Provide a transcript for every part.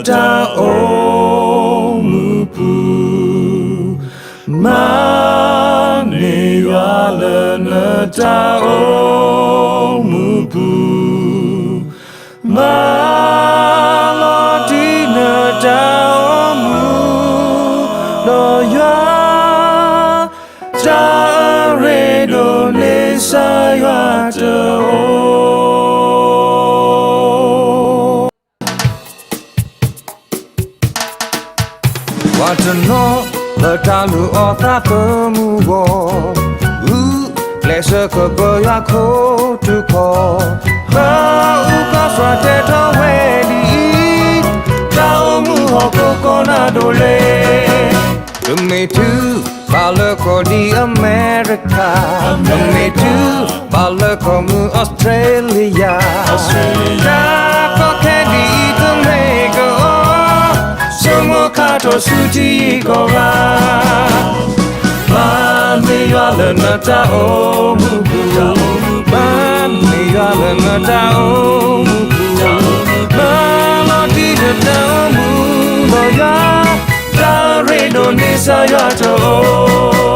တၢ်အိၣ်မူပူၤ, မၤန့ၢ်ယွၤလၢနတၢ်အိၣ်မူပူၤ, မၤလီၤတံၢ်နတၢ်အိၣ်မူ, ဒီးယွၤ တၢ်အရ့ဒိၣ်န့ၣ် ကစၢ်ယွၤတအိၣ်. ပှၤတနီၤလၢတၢ်လုၢ်အီၣ်သးသမူအဂီၢ်, ဂုာ်ကျဲးစၢးကပၢၤယွၤခိၣ်ထူၣ်ကီၢ်, ပအူကီၢ်စွါတဲထီၣ်ဝဲဒ်အံၤ, တၢ်အိၣ်မူဟီၣ်ခိၣ်ကီၢ်နၢ်ဒိၣ်လ့ ပမ့ၢ်တုၤဘၣ်လၢကီၢ်ဒ်အမဲရကၤ, ပမ့ၢ်တုၤဘၣ်လၢကီၢ်မုၢ်အီစထြ့လယါ, တၢ်ကီခဲဒ်အံၤတမ့ၢ်ကီး, ဆိကမိၣ်ခါထီၣ်ဆူထံဂုၤကီၢ်ဂၤ, မၤန့ၢ်ယွၤလၢနတၢ်အိၣ်မူပူၤ, မၤန့ၢ်ယွၤလၢနတၢ်အိၣ်မူပူၤ, မၤလီၤတံၢ်နတၢ်အိၣ်မူဒီးယွၤ, တၢ်အရ့ဒိၣ်န့ၣ် ကစၢ်ယွၤတအိၣ်.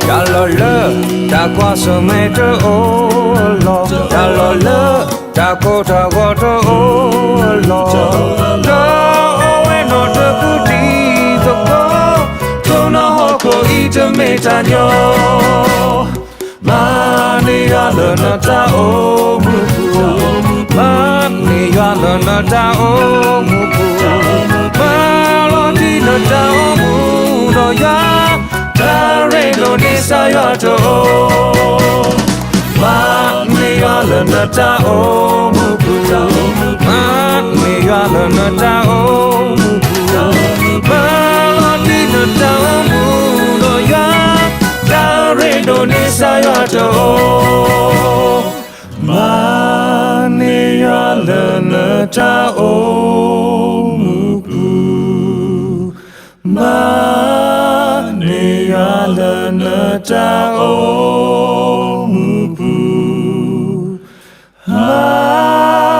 တၢ်လီၢ်လၢတၢ်ကွၢ်ဆၢၣ်မဲာ်တအိၣ်အလီၢ်, တၢ်လီၢ်လၢတၢ်ကိၢ်တၢ်ဂီၤတအိၣ်အလီၢ်, ဒီးအိၣ်ဝဲနီၢ်တပူၤတံၤသကိး, ထိၣ်နီၣ်ဟီၣ်ခိၣ်အံၤတမ့ၢ်တၢ်ညီ မၤန့ၢ်ယွၤလၢနတၢ်အိၣ်မူပူၤ, မၤန့ၢ်ယွၤလၢနတၢ်အိၣ်မူပူၤ, မၤလီၤတံၢ်နတၢ်အိၣ်မူဒီးယွၤ, တၢ်အရ့ဒိၣ်န့ၣ် ကစၢ်ယွၤတအိၣ်. မၤန့ၢ်ယွၤလၢနတၢ်အိၣ်မူပူၤ, မၤန့ၢ်ယွၤလၢနတၢ်အိၣ်မူပူၤ, မၤလီၤတံၢ်နတၢ်အိၣ်မူဒီးယွၤ, တၢ်အရ့ဒိၣ်န့ၣ် ကစၢ်ယွၤတအိၣ်. မၤန့ၢ်ယွၤလၢနတၢ်အိၣ်မူပူၤ, မၤန့ၢ်ယွၤလၢနတၢ်အိၣ်မူပူၤ, မၤ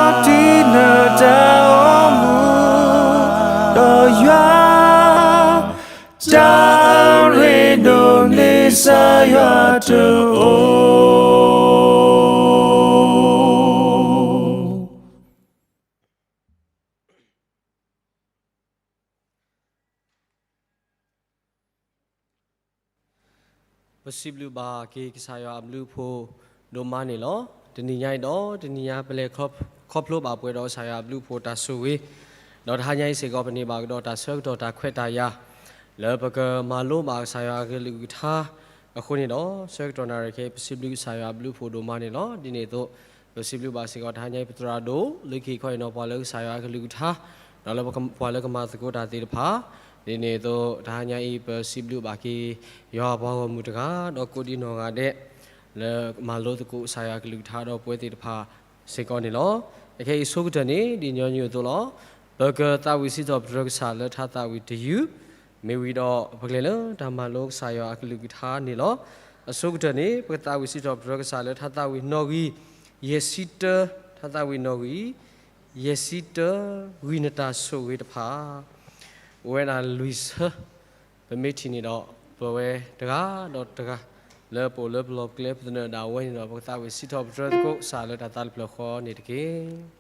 လီၤတံၢ်နတၢ်အိၣ်မူဒီးယွၤ, တၢ်အရ့ဒိၣ်န့ၣ် ကစၢ်ယွၤတအိၣ်. ပစံးဘျုးဘၣ်က့ၤကစၢ်ယွၤအဘျုးအဖှိၣ်ဒိၣ်မးန့ၣ်လီၤ. တနံၤညါအံၤဒီး တနံၤညါပလဲၤခီဖျိဘၣ်ပှဲၤဒီးကစၢ်ယွၤအဘျုးအဖှိၣ်တၢ်ဆိၣ်ဂ့ၤ, ဒီးတဟါညါအံၤစ့ၢ်ကီး ပန့ၢ်ဘၣ်ကဒီးတၢ်ဆၢကတီၢ်တၢ်ခွဲးတၢ်ယာ် လၢပကမၤလိဘၣ်ကစၢ်ယွၤအကလုၢ်ကထါအဃိန့ၣ်ဒီး ဆၢကတီၢ်နၣ်ရံၣ်ခဲအံၤ ပစံးဘျုးကစၢ်ယွၤအဘျုးအဖှိၣ်ဒိၣ်မးန့ၣ်လီၤ. ဒ်န့ၣ်အသိး ပစံးဘျုးဘၣ်စ့ၢ်ကီးတဟါညါအံၤ ပသရၣ်ဒိၣ် လၢခံခီအံၤနီၤ ပှၤလၢကစၢ်ယွၤအကလုၢ်ကထါ ဒီးလၢပှၤလၢကမၤသကိးတၢ်သ့ၣ်တဖၣ်, ဒ်န့ၣ်အသိး တဟါညါအံၤ ပစံးဘျုးဘၣ်က့ၤ ယွၤအပှၤဂီၢ်မုၢ်တဂၤ ဒီးကိးဒံနီၢ်ဂၤဒဲး လၢမၤလိသကိးကစၢ်ယွၤအကလုၢ်ကထါဒီးပဝဲသ့ၣ်တဖၣ်စ့ၢ်ကီးန့ၣ်လီၤ. အခဲအံၤအဆိကတၢၢ်န့ၣ် ဒ်ညီနုၢ်အသိးလီၤ. ပကသးဝံၣ်စံးထီၣ်ပတြၢၤကစၢ်လၢထါသးဝံၣ်တယုၢ် မ့ၢ်ဝံၤဒီး ပကလဲၤလၢတၢ်မၤလိကစၢ်ယွၤအကလုၢ်ကထါန့ၣ်လီၤ. အဆိကတၢၢ်န့ၣ် ပကသးဝံၣ်စံးထီၣ်ပတြၢၤကစၢ်လၢထါသးဝံၣ်နီၣ်ဂံၢ် ယဲၢ်ဆံတၢ, ထါသးဝံၣ်နီၣ်ဂံၢ် ယဲၢ်ဆံတၢ, ဂံၢ်နတၢ်ဆိၣ်ဂ့ၤတဖၣ် အိၣ်ဝဲဒၣ်လွံၢ်ဆၢ, ပမ့ၢ်ထံၣ်န့ၣ်ဒီး ပဝဲတဂၤဒီးတဂၤ လၢပအိၣ်လၢပလီၢ်ပကျဲပသနၢၣ်ဒၣ်ဝဲန့ၣ်ဒီး ပကသးဝံၣ်စံးထီၣ်ပတြၢၤသကိးကစၢ်လၢတၢ်သးတဖျၢၣ်ဃီန့ၣ်တက့ၢ်.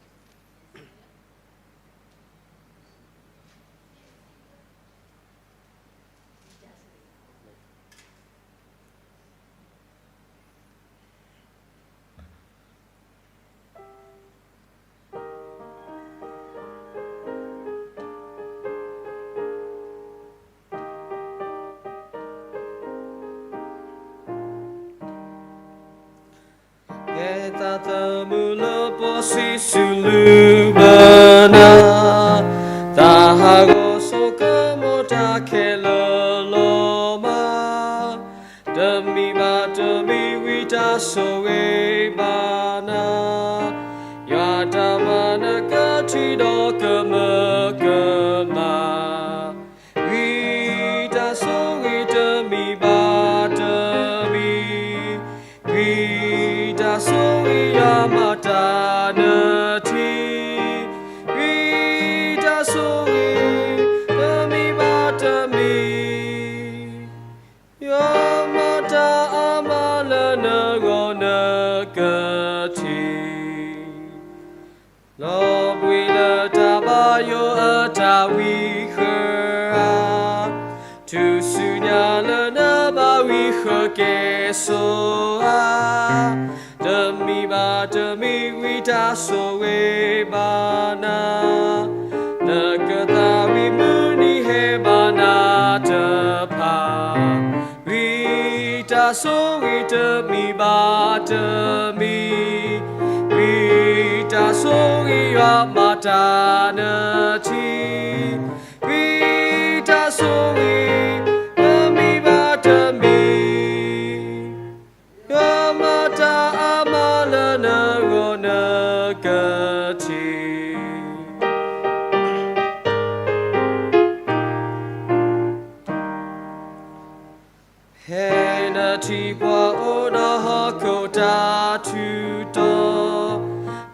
ကဲ သမူလၢပှၤစံးစူၤလုၢ်ဘၢနၤ, သးဟးဂီၤဆိကမိၣ်တၢ်ခဲလၢာ်လီၤမး, တမံၤဘၣ်တမံၤဝံတၢ်ဆိၣ်ဂ့ၤဘၣ်နၤ, ယွၤတၢ်မၤနၢၤကထံၣ်ဒီးကမၢကမၣ် ဝံတၢ်ဆိၣ်ဂ့ၤတမံၤဘၣ်တမံၤ, ဝံတၢ်ဆိၣ်ဂ့ၤယွၤမၤတၢ်နၢၤထံ, ဝံတၢ်ဆိၣ်ဂ့ၤတမံၤဘၣ်တမံၤ, ယွၤမၤတၢ်အါမးလၢနဂီၢ်နကထံၣ် လီၤဘှံးလၢတၢ်ဘါယွၤအတၢ်ဝံဃၢၤဧါ, ထူၣ်စုညါလၢနဘၣ်ဝံဃၢၤကဲၣ်ဆိးဧါ, တမံၤဘၣ်တမံၤဝံတၢ်ဆိၣ်ဂ့ၤဘၣ်နၤ, နကသးဝံၣ်မုၢ်နံၤဟဲဘၣ်နၤတဖၣ် ဝံတၢ်ဆိၣ်ဂ့ၤတမံၤဘၣ်တမံၤ, ဝံတၢ်ဆိၣ်ဂ့ၤယွၤမၤတၢ်နၢၤထံ, ဝံတၢ်ဆိၣ်ဂ့ၤတမံၤဘၣ်တမံၤ, ယွၤမၤတၢ်အါမးလၢနဂီၢ်နကထံၣ် ဟဲနထံၣ်ပှၤအိၣ်ဒီးဟီၣ်ခိၣ်တၢ်ထူးတီၤ,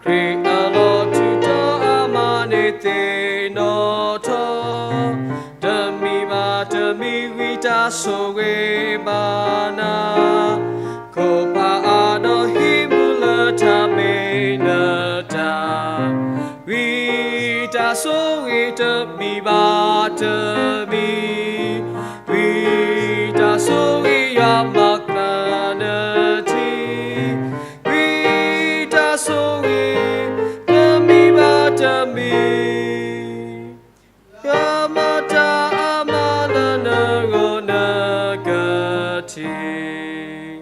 ခရံာ်အလီၢ်ထူးတီၤအမၤန့ၢ်သ့ၣ်နီၣ်ထီၣ်, တမံၤဘၣ်တမံၤဝံတၢ်ဆိၣ်ဂ့ၤဘၣ်နၤ, ခိၣ်ဖးအါဒီးဟံးမူလၢတၢ်မ့ၢ်နတၢ် ဝံတၢ်ဆိၣ်ဂ့ၤတမံၤဘၣ်တမံၤ, ဝံတၢ်ဆိၣ်ဂ့ၤယွၤမၤတၢ်နၢၤထံ, ဝံတၢ်ဆိၣ်ဂ့ၤတမံၤဘၣ်တမံၤ, ယွၤမၤတၢ်အါမးလၢနဂီၢ်နကထံၣ်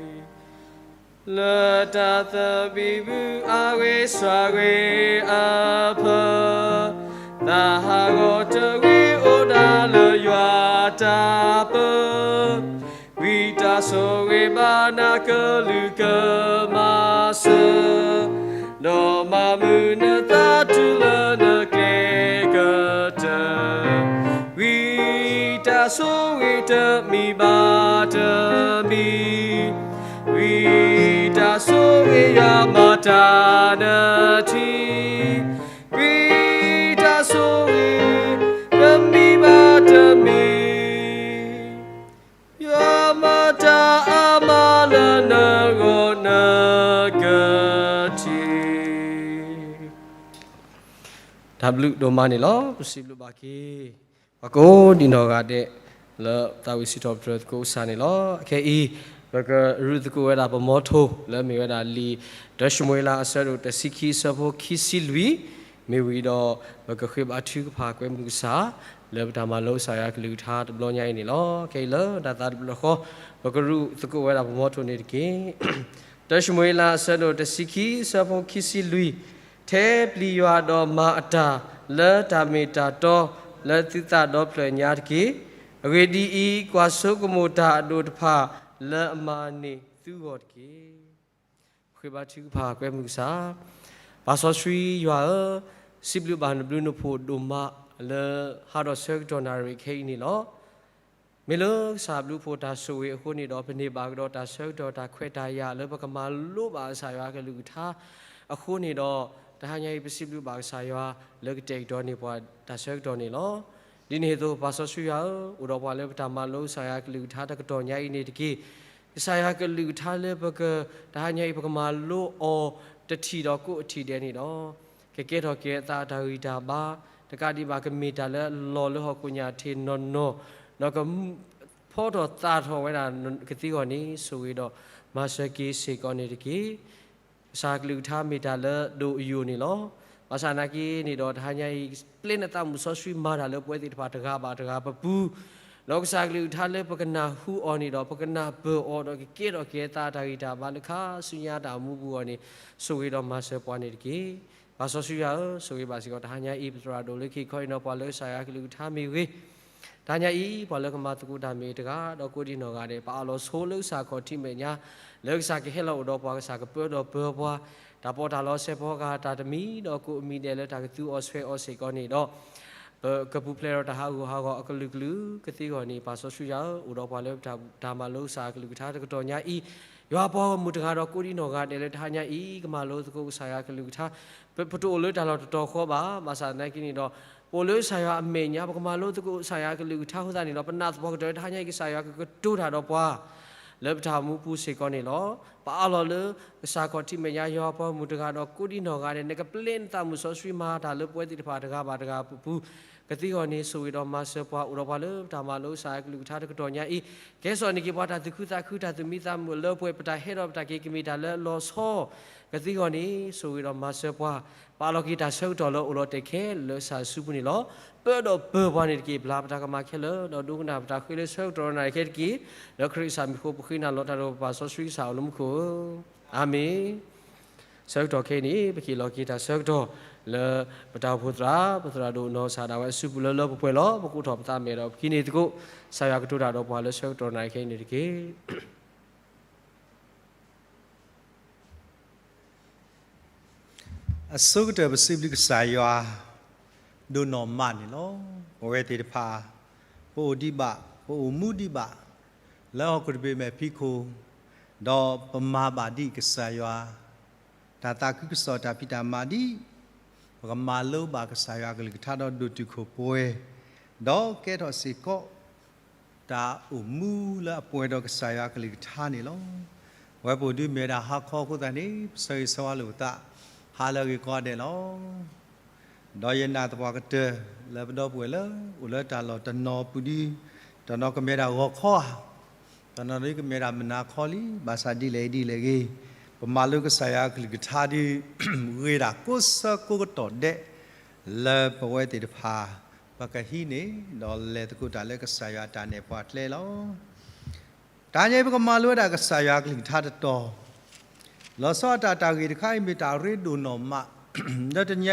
လၢတၢ်သဘံၣ်ဘုၣ်အဂ့ၤစှၤဂ့ၤအဖၢ, သးဟးဂီၤတဂ့ၤအိၣ်ဒၣ်လၢယွၤတၢ်ပၢ, ဝံတၢ်ဆိၣ်ဂ့ၤဘၣ်နၤကလုၢ်ကမၤစၢၤ, ဒီးမၤမုာ်နသးတုၤလၢနကျဲကတၢၢ် ဝံတၢ်ဆိၣ်ဂ့ၤတမံၤဘၣ်တမံၤ, ဝံတၢ်ဆိၣ်ဂ့ၤယွၤမၤတၢ်နၢၤထံ, ဝံတၢ်ဆိၣ်ဂ့ၤတမံၤဘၣ်တမံၤ, ယွၤမၤတၢ်အါမးလၢနဂီၢ်နကထံၣ် တၢ်ဘျုးဒိၣ်မးန့ၣ်လီၤ. ပစံးဘျုးဘၣ်က့ၤ ပှၤကိးဒံနီၢ်ဂၤဒဲး လၢသးဝံၣ်စံးထီၣ်ပတြၢၤသကိးကစၢ်န့ၣ်လီၤ. အခဲအံၤ ပကရူးသကိးဝဲဒၣ်ပမီထိ လၢမ့ၢ်ဝဲဒၣ်လံာ် တၢၡမူၤအ့လး အဆၢဒိၣ်တဆံခံ အဆၢဖိခံဆံလွံၢ် မ့ၢ်ဝံၤဒီး ပကဃ့ဘါထုကဖၣ်ကွဲမုာ်ကစၢ် လၢပတၢ်မၤလိကစၢ်ယွၤကလုၢ်ကထါတဘျီညါအံၤန့ၣ်လီၤ. ခဲအံၤလၢတၢ်သးတဘျီဃီ ပကရူးသကိးဝဲဒၣ်ပမီထိန့ၣ်တက့ၢ်. တၢၡမူၤအ့လး အဆၢဒိၣ်တဆံခံ အဆၢဖိခံဆံလွံၢ်, ထဲပျံၤယွၤဒီးမၤအတၢ် လၢတၢ်မ့ၢ်တၢ်တီ လၢသုသးဒီဖျၢၣ်ညါတက့ၢ်. အဂ့ၢ်ဒ်အံၤ, ကွၢ်ဆိကမိၣ်တၢ်အဒိၣ်တဖၣ် လၢအမၤန့ၢ်သုဂီၢ်တက့ၢ်. ဃ့ဘါထုကဖၣ်ကွဲမုာ်ကစၢ်, ပၢ်စီဆှံယွၤဧၢ, စံးဘျုးဘၣ်နဘျုးနဖှိၣ်ဒိၣ်မး လၢဟါဒီးဆၢကတီၢ်နၣ်ရံၣ်ခဲအံၤန့ၣ်လီၤ. မ့ၢ်လၢကစၢ်ဘျုးဖှိၣ်တၢ်ဆိၣ်ဂ့ၤအဃိန့ၣ်ဒီး ပန့ၢ်ဘၣ်ကဒီးတၢ်ဆၢကတီၢ်တၢ်ခွဲးတၢ်ယာ်လၢပကမၤလိဘၣ်ကစၢ်ယွၤကလုၢ်ကထါအဃိန့ၣ်ဒီး တဟါညါအံၤ ပစံးဘျုးဘၣ်ကစၢ်ယွၤ လၢကတဲာ်ကတီၤန့ၢ်ပှၤတၢ်ဆၢကတီၢ်န့ၣ်လီၤ. ဒ်န့ၣ်အသိး ပၢ်စီဆှံယွၤဧၢ, အိၣ်ဒီးပှၤလၢပတၢ်မၤလိကစၢ်ယွၤကလုၢ်ကထါတကတီၢ်ညါအံၤန့ၣ်တက့ၢ်. ကစၢ်ယွၤကလုၢ်ကထါလၢပက တဟါညါအံၤ ပကမၤလိအီၤတထံၣ်ဒီးကိးအထံၣ်ဒဲးန့ၣ်ဒီး ကကဲထီၣ်က့ၤအသးတၢ်ဂံၢ်တၢ်ဘါ, တကးဒံးဘၣ်ကမ့ၢ်တၢ်လၢအလီၢ်လၢဟီၣ်ခိၣ်ညါထံးနီၢ်နီၢ်, ဒီးကဖီထီၣ်သၣ်ထီၣ်ဝဲဒၣ်ကသ့အဂီၢ်န့ၣ် ဆိၣ်ဂ့ၤဒီးမၤစၢၤက့ၤစ့ၢ်ကီးန့ၣ်တက့ၢ်. ကစၢ်ကလုၢ်ကထါမ့ၢ်တၢ်လၢဒိၣ်အယိာ်န့ၣ်လီၤ. ဘၣ်ဆၣ်နာ်က့န့ၣ်ဒီး တဟါညါအံၤ ပျဲနသးမုၢ်စီဆှံမၤတၢ်လၢပဝဲသ့ၣ်တဖၣ်တဂၤဘၣ်တဂၤပပူၤ, ဒီးကစၢ်ကလုၢ်ကထါလၢပကနၢ်ဟူအီၤန့ၣ်ဒီး ပကနၢ်ပၢၢ်အီၤဒီးကကဲထီၣ်ကဲသးတၢ်ဂံၢ်တၢ်ဘါလၢခါဆူညါတၢ်အိၣ်မူပူၤအဂီၢ်န့ၣ် ဆိၣ်ဂ့ၤဒီးမၤစၢၤပှၤန့ၣ်တက့ၢ်. ပၢ်စီဆှံယွၤဧၢ, ဆိၣ်ဂ့ၤဘၣ်စ့ၢ်ကီးတဟါညါအံၤ ပသရၣ်ဒိၣ်လၢခံခီအံၤနီၤ ပှၤလၢကစၢ်ယွၤကလုၢ်ကထါမ့ၢ်ဂ့ၤ တဟါညါအံၤ ပှၤလၢကမၤသကိးတၢ်မ့ၢ်တဂၤ ဒီးကိးဒံနီၢ်ဂၤဒဲး ပအးလီၤဆိလၢကစၢ်ခီၣ်ထံးမဲာ်ညါ လၢကစၢ်ကဟဲလီၤအိၣ်ဒီးပှၤ ကစၢ်ကပၢဒီးပၢၤပှၤ တၢ်ပီးတၢ်လီဆဲးဖီကဟၣ်တၢ်တမံၤ ဒီးကိးအမံၤဒဲးလၢတၢ်ကသူအီၤဆွဲအီၤစ့ၢ်ကီးန့ၣ်ဒီး ပကပူၤဖျဲးဒီးတၢ်ဟးဂူာ်ဟးဂီၤအကလုာ်ကလုာ် ကသ့အဂီၢ်န့ၣ် ပၢ်စီဆှံယွၤဧၢ, အိၣ်ဒီးပှၤလၢတၢ်မၤလိကစၢ်ကလုၢ်ကထါတကတီၢ်ညါအံၤ ယွၤပှၤဂီၢ်မုၢ်တဂၤဒီးကိးဒံနီၢ်ဂၤဒဲးလၢတဟါညါအံၤ ကမၤလိသကိးကစၢ်ယွၤကလုၢ်ကထါ ပ ပတအိၣ်လၢတၢ်လီၢ်တတီၤဃီဘၣ်. ဘၣ်ဆၣ်သနာ်က့န့ၣ်ဒီး ပအိၣ်လၢကစၢ်ယွၤအမဲာ်ညါ ပကမၤလိသကိးကစၢ်ယွၤကလုၢ်ကထါအဃိသတးန့ၣ်ဒီး ပနာ်သပှၢ်ကတၢၢ်လၢတဟါညါအံၤ ကစၢ်ယွၤကကတိၤတၢ်ဒီးပှၤ လၢပတၢ်အိၣ်မူပူၤစ့ၢ်ကီးန့ၣ်လီၤ. ပအးလီၤလၢကစၢ်ခီၣ်ထံးမဲာ်ညါ ယွၤပှၤဂီၢ်မုၢ်တဂၤဒီးကိးဒံနီၢ်ဂၤဒဲး နကပျဲနသးမုၢ်စီဆှံမၤတၢ်လၢပဝဲသ့ၣ်တဖၣ်တဂၤဘၣ်တဂၤအပူၤ ကသ့အဂီၢ်န့ၣ် ဆိၣ်ဂ့ၤဒီးမၤစၢၤပှၤ အိၣ်ဒီးပှၤလၢတၢ်မၤလိကစၢ်ယွၤကလုၢ်ကထါတကတီၢ်ညါအံၤ ကဲစိာ်န့ၢ်က့ၤပှၤတၢ်သူၣ်ခုသးခု တၢ်သူၣ်မံသးမုာ်လၢပှဲၤ ပတၢ်ဟဲဒီးပတၢ်က့ၤကမ့ၢ်တၢ်လၢအလီၤဆီ ကသ့အဂီၢ်န့ၣ် ဆိၣ်ဂ့ၤဒီးမၤစၢၤပှၤ ပအးလီၤက့ၤတၢ်ဆၢကတီၢ်လၢအိၣ်လီၤတဲာ်ခဲလၢာ်လၢကစၢ်ယွၤစုပူၤန့ၣ်လီၤ. ပၢဒီးပၢၤပှၤန့ၣ်တက့ၢ်. ဘျါပတၢ်ကမၣ်ခဲလၢာ် ဒီးဒိကနၣ်ပတၢ်ဃ့လၢဆၢကတီၢ်နၣ်ရံၣ်ခဲတက့ၢ်. လၢခရံာ်ကစၢ်မံၤအဃိ ပဃ့နၤလီၤတၢ်ဒီးပပၢ်စီဆှံကစၢ်အိၣ်လၢမူခိၣ်ဧၢ, အၤမ့ၣ်. ဆၢကတီၢ်ခဲအံၤန့ၣ် ပကဟ့ၣ်လီၤက့ၤတၢ်ဆၢကတီၢ်လၢ ပတၢ်အိၣ်ဖှိၣ်သရၣ် ပသရၣ်ဒိၣ်နီၢ်ကစၢ်ဒၣ်ဝဲအစုပူၤလၢလၢပှဲၤပှဲၤလီၤ. ပကအိးထီၣ်ပသးမဲာ်ဒီးပကဟံးန့ၢ်သကိး ကစၢ်ယွၤကတိၤတၢ်ဒီးပှၤလၢဆၢကတီၢ်နၣ်ရံၣ်ခဲအံၤန့ၣ်တက့ၢ်. အဆိကတၢၢ်ပစံးဘျုးကစၢ်ယွၤ ဒိၣ်နီၢ်မးန့ၣ်လီၤ. ပဝဲသ့ၣ်တဖၣ် ပအိၣ်ဒံးဘၣ် ပအိၣ်မူဒံးဘၣ် လၢဟီၣ်ခိၣ်တဘ့ၣ်မဲာ်ဖံးခိၣ် ဒီးပမၤဘၣ်ဒံးကစၢ်ယွၤ တၢ်သးခုကစီၣ်တၢ်ဖံးတၢ်မၤဒံး ပကမၤလိဘၣ်ကစၢ်ယွၤကလုၢ်ကထါဒီးဒိၣ်တုာ်ခိၣ်ပှဲၤ ဒီးကဲထီၣ်စ့ၢ်ကီး တၢ်အိၣ်မူလၢအပှဲၤဒီးကစၢ်ယွၤကလုၢ်ကထါန့ၣ်လီၤ. ပဝဲပအိၣ်ဒံးမ့ၢ်ဝဲဒၣ်ဟါခီအဃိသတးန့ၣ် ပဆၢဂ့ၤဆၢဝါလိာ်ပသး ဟါလၢအဂ့ၤကိးဂၤဒဲးလီၤ. ဒီးယနာ်သပှၢ်ကတၢၢ်လၢပဒီပုၢ်ဝဲၢ်လၢ အိၣ်လၢတၢ်လီၢ်တနီၤပူၤဒံး တနီၤကမ့ၢ်ဒၣ်ဂီၤခီဧါ, တနီၤဒ်ကမ့ၢ်ဒၣ်မုၢ်နၤခီလံ, ဘၣ်ဆၣ်ဒ်လဲၣ်ဒ်လဲၣ်ဂ့ၤ, ပမၤလိကစၢ်ယွၤကလုၢ်ကထါဒ် ဂ့ၤဒၣ်ကိးဆၢကိးကတီၢ်ဒဲး လၢပဝဲသ့ၣ်တဖၣ် ပကဟံးန့ၢ် ဒီးလဲၤသကိးတၢ်လၢကစၢ်ယွၤအတၢ်နဲၣ်ပှၤကျဲလီၤ. တဟါညါအံၤ ပကမၤလိဝဲဒၣ်ကစၢ်ယွၤကလုၢ်ကထါတတီၤ, လီၤဆီအတၢ်တၢ်ဂ့ၢ်တခါအံၤမ့ၢ်တၢ်ရ့ဒိၣ်နီၢ်မး, လၢ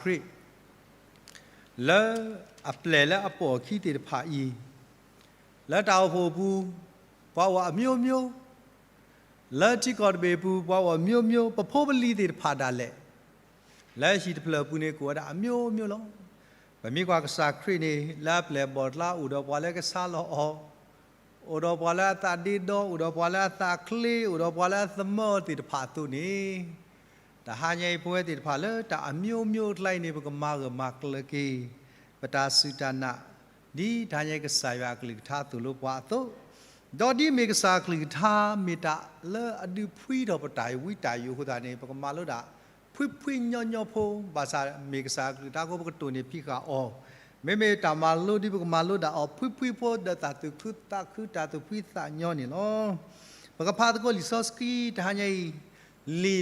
တနံၤအံၤကစၢ်ခရံာ် လၢအပျဲၢ်လၢအပိာ်အခံသ့ၣ်တဖၣ်အံၤ, လၢတၢ်အိၣ်ဖှိၣ်အပူၤ ပှၤအိၣ်အမျိုးမျိုး, လၢထံကီၢ်တဘ့ၣ်အပူၤ ပှၤအိၣ်အမျိုးမျိုး, ပဖိပလံၤသ့ၣ်တဖၣ်ဒၣ်လဲာ် လၢဟံၣ်တဖျၢၣ်အပူၤန့ၣ် ကအိၣ်ဝဲဒၣ်အမျိုးမျိုးလီၤ. ပမ့ၢ်ကွၢ်ကစၢ်ခရံာ်န့ၣ် လၢအပျဲၢ်အဘီၣ်အကျါ အိၣ်ဒီးပှၤလၢကဆါလီၤအီၤ, အိၣ်ဒီးပှၤလၢအသးဒ့ဒီ, အိၣ်ဒီးပှၤလၢအသးချ့, အိၣ်ဒီးပှၤလၢအသမၢအီၤသ့ၣ်တဖၣ်အသိးန့ၣ်, တဟါညါအံၤ ပဝဲသ့ၣ်တဖၣ်လၢတၢ်အမျိုးမျိုးအကျါအံၤန့ၣ် ပကမၤဂၢၢ်မၤကျၢၤက့ၤ ပတၢ်စူၢ်တၢ်နာ် ဒ်တဟါညါအံၤကစၢ်ယွၤအကလုၢ်ကထါသိၣ်လိပှၤအသိး, ဒီးဒ်မ့ၢ်ကစၢ်အကလုၢ်ကထါ မ့ၢ်တၢ်လၢအဒုးဖှံထီၣ်ပတၢ်ဝံတၢ်ယိာ်အဃိသတးန့ၣ် ပကမၤလိဒၣ် ဖှံဖှံညီညီဖိ, ဘၣ်ဆၣ်မ့ၢ်ကစၢ်အကလုၢ်ကထါအဃိ ပကတိၢ်န့ၢ်ဖံးဃာ်အီၤ, မ့မ့ၢ်တၢ်မၤလိဒ်ပကမၤလိဒၣ်အီၤ ဖှံဖှံဖိ ဒီးတၢ်သူၣ်ခုသးခု တၢ်သူၣ်ဖှံသးညီန့ၣ်လီၤ. ပကဖးသကိးလံာ်စီဆှံတဟါညါအံၤ, လံာ်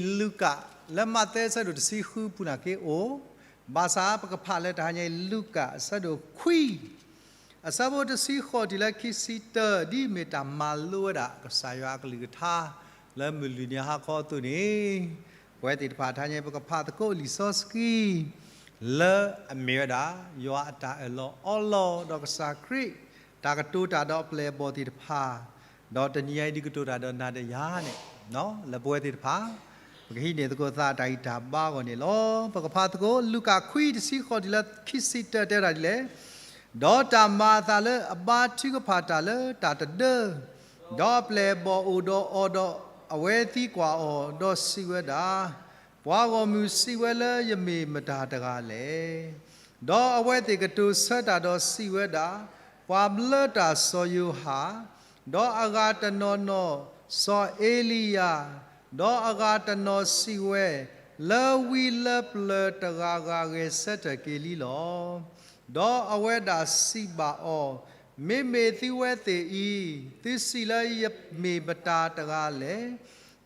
လူၤကၣ် လၢမးသဲအဆၢဒိၣ်တဆံဃုပူၤန့ၣ်က့ၤအိၣ်, ဘၣ်ဆၣ်ပကဖးလၢတဟါညါအံၤ လူၤကၣ်အဆၢဒိၣ်ခွံ အဆၢဖိတဆံဃိးတုၤလၢခံဆံတၢ ဒ်မ့ၢ်တၢ်မၤလိဝဲဒၣ်ကစၢ်ယွၤအကလုၢ်ကထါ လၢမုၢ်လွံၢ်နံၤဟါခီအသိးန့ၣ်, ပဝဲသ့ၣ်တဖၣ်တဟါညါအံၤ ပကဖးသကိးလံာ်စီဆှံ လၢအမ့ၢ်ဝဲဒၣ် ယွၤအတၢ်အၢၣ်လီၤအီလီၤဒီးကစၢ်ခရံာ် တၢ်ကတိၤတၢ်ဒီးအပျဲၢ်အဘီၣ်သ့ၣ်တဖၣ်, ဒီးတနံၤညါအံၤဒ်ကတိၤတၢ်ဒီးနၤဒီးယၤန့ၣ်, လၢပဝဲသ့ၣ်တဖၣ် ပကဟံးန့ၢ်သကိးသးတၢ်ဂံၢ်တၢ်ဘါအဂီၢ်န့ၣ်လီၤ. ပကဖးသကိး လူၤကၣ်ခွံတဆံဃိးတုၤလၢခံဆံတၢ တဲဝဲဒၣ်ဒ်လဲၣ်, ဒီးတၢ်မၤအသးလၢအဘါထုကဖၣ်တၢ်လၢတၢ်တဒၢ, ဒီးအပျဲၢ်အဘီၣ်အိၣ်ဒီးအီၤဒီးအဝဲသံကွၢ်အီၤ, ဒီးစံးဝဲဒၣ်, ပှၤဂီၢ်မုၢ်စံးဝဲလၢယမ့ၢ်မတၤတဂၤလဲၣ်. ဒီးအဝဲသ့ၣ်ကတိၤဆၢတၢ်ဒီးစံးဝဲဒၣ်, ပှၤဘျၢတၢ်စီၤယိၤဟၣ်, ဒီးအဂၤတနီၤနီၤစီၤအ့လံယၤ, ဒီးအဂၤတနီၤစံးဝဲ, လၢဝံလၢပျၢၤတဂၤဂၤဂဲၤဆၢထၢၣ်က့ၤလံလီၤ. ဒီးအဝဲဒၣ်စံးဘၣ်အီၤ, မ့မ့ၢ်သုဝဲသ့ၣ်အံၤ, သုစံးလၢယမ့ၢ်မတၤတဂၤလဲၣ်.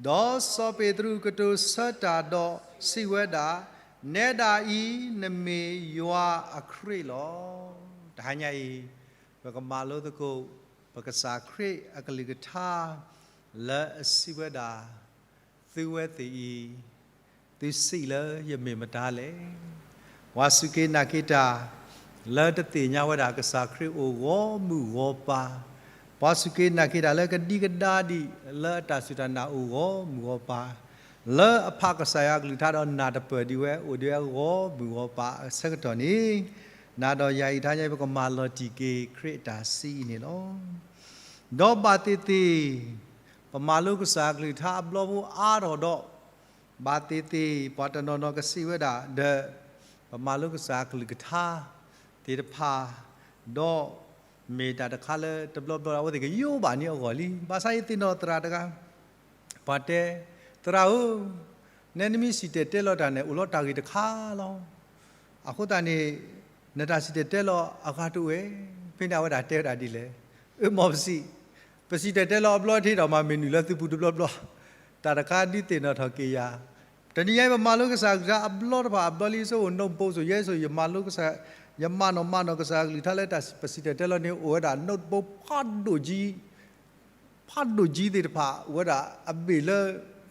ဒီးစီၤပ့းတရူးကတိၤဆၢတၢ်ဒီးစံးဝဲဒၣ်, နဲဒၣ်အံၤနမ့ၢ်ယွၤအခရံာ်လီၤ. တဟါညါအံၤ ပကမၤလိသကိး ပကစၢ်ခရံာ်အကလုၢ်ကထါ လၢအစံးဝဲဒၣ်, သုဝဲသ့ၣ်အံၤ, သုစံးလၢယမ့ၢ်မတၤလဲၣ်. ပှၤစူၢ်က့ၤနာ်က့ၤတၢ် လၢတသ့ၣ်ညါဝဲဒၣ်ကစၢ်ခရံာ်အိၣ်ဂီၢ်မုၢ်ဂီၢ်ပၤ, ပှၤစူၢ်က့ၤနာ်က့ၤတၢ်လၢကဒံကဒါဒံး လၢအတၢ်စူၢ်တၢ်နာ်အိၣ်ဂီၢ်မုၢ်ဂီၢ်ပၤ, လၢအဖးကစၢ်ယွၤကလုၢ်ကထါဒီးနၢ်တပၢၢ်ဒံးဝဲ အိၣ်ဒံးဝဲဂီၢ်မုၢ်ဂီၢ်ပၤအဆၢကတီၢ်န့ၣ်, နၤဒီးယၤအံၤတဟါညါ ပကမၤလီၤတံၢ်က့ၤခရံာ်အတၢ်စံးအံၤန့ၣ်လီၤ. ဒီးဘၣ်သ့ၣ်သ့ၣ် ပမၤလိကစၢ်ကလုၢ်ကထါအဘျီဖိအါထီၣ်ဒီး, ဘၣ်သ့ၣ်သ့ၣ်ပှၤတနီၤနီၤကစံးဝဲဒၣ်ဒီး, ပမၤလိကစၢ်ကလုၢ်ကထါသ့ၣ်တဖၣ်, ဒီးမ့ၢ်တၢ်တခါလၢတဘျီဘျီ အဝဲသ့ၣ်ကယိဘၣ်န့ၢ်အဂီၢ်လံ. ဘၣ်ဆၣ်ယသ့ၣ်နီၣ်သရၣ်တဂၤ ပှၤတဲ, သရၣ်ဧၢ, နဲနမ့ၢ်စံၣ်တဲၤတဲလီၤတၢ်န့ၣ် အိၣ်လီၤတၢ်ဂ့ၢ်တခါလီၤ. အဃိသတးန့ၣ် နတၢ်စံၣ်တဲၤတဲလီၤအဂၤတအိၣ်ဝဲ, ဖဲန့ၣ်အဝဲဒၣ်တဲဝဲဒၣ်ဒ်လဲၣ်, အၢ မ်ပစံး, ပစံၣ်တဲၤတဲလီၤအဘျီတဟ့ၣ်ဒီးမၤမ့ၢ်နုာ်လၢသုပူၤတဘျီဘျီ, တၢ်တခါဒုးသ့ၣ်နီၣ်ထီၣ်က့ၤယၤ. တနံၤညါအံၤ ပမၤလိကစၢ်ကလုၢ်ကထါအဘျီတဖၣ်အဘျီလံ ဆိအိၣ် notebook ဆိ ယဲဆိ ယမၤလိကစၢ်, ယမၤနီၣ်မၤနီၣ်ကစၢ်ကလုၢ်ကထါလၢတၢ်ပစံၣ်တဲၤတဲလီၤန့ၣ် အိၣ်ဝဲဒၣ် notebook ဖးဒိၣ်ကံ ဖးဒိၣ်ကံသ့ၣ်တဖၣ် အိၣ်ဝဲဒၣ်အဘ့ၣ်လၢ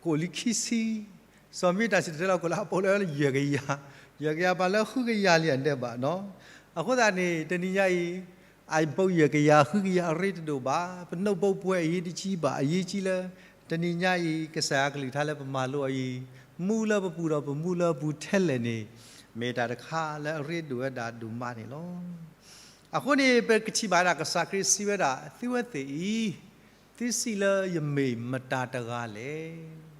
ကအိၣ်လံခံဆံ, စီၤမ့ၢ်တၢ်စံၣ်တဲၤတဲလီၤကအိၣ်လၢအပူၤလၢယဲၢ်ကယၤ, ယဲၢ်ကယၤပၤလၢဃုကယၤလံအဒဲးဘးနီၤ. အဃိသတးန့ၣ် တနံၤညါအံၤ iPhone ယဲၢ်ကယၤ ဃုကယၤအရ့တဒိၣ်ဘၣ်, ပ notebook ပှဲၤအရေးတကြီးဘၣ်, အရေးကြီးလၢ တနံၤညါအံၤ ကစၢ်ယွၤကလုၢ်ကထါလၢပမၤလိအီၤအံၤ မူလၢပပူၤဒီးပမူလၢပပူၤထဲလဲၣ်န့ၣ် မ့ၢ်တၢ်တခါလၢအရ့ဒိၣ်ဝဲဒၣ်ဒိၣ်မးန့ၣ်လီၤ. အဃိန့ၣ် ပကထံၣ်ဘၣ်ဒၣ်ကစၢ်ခရံာ်စံးဝဲဒၣ် သုဝဲသ့ၣ်အံၤ, သုစံးလၢယမ့ၢ်မတၤတဂၤလဲၣ်.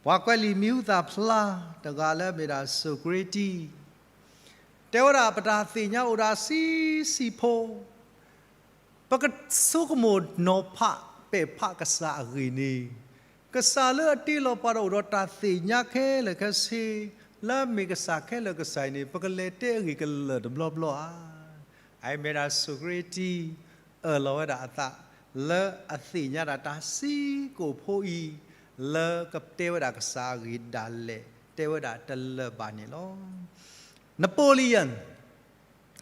ပှၤကွဲးလံာ်မံၤဟူသၣ်ဖျါတဂၤလၢအမ့ၢ်ဒၣ် Socrates တဲဝဲဒၣ် ပတၢ်သ့ၣ်ညါအိၣ်ဒၣ်ဆံးဆံးဖိ, ပကဆိကမိၣ်နီၤဖးပဲာ်ဖးကစၢ်အဂ့ၢ်န့ၣ်, ကစၢ်လၢအတ့လီၤပှၤဒီးအိၣ်ဒီးတၢ်သ့ၣ်ညါခဲလၢာ်ခဲဆ့, လၢအမ့ၢ်ကစၢ်ခဲလၢာ်ကစၢ်အံၤန့ၣ် ပကလဲၤတဲအဂ့ၢ်ကလၢာ်တဘျီဘျီဧါ. အမ့ၢ်ဒၣ် Socrates အၢၣ်လီၤဝဲဒၣ်အသး လၢအသ့ၣ်ညါဒၣ်တၢ်ဆံးကိာ်ဖိအံၤ, လၢကတဲဝဲဒၣ်ကစၢ်အဂ့ၢ်ဒၣ်လဲာ် တဲဝဲဒၣ်တလၢာ်ဘၣ်န့ၣ်လီၤ. Napoleon,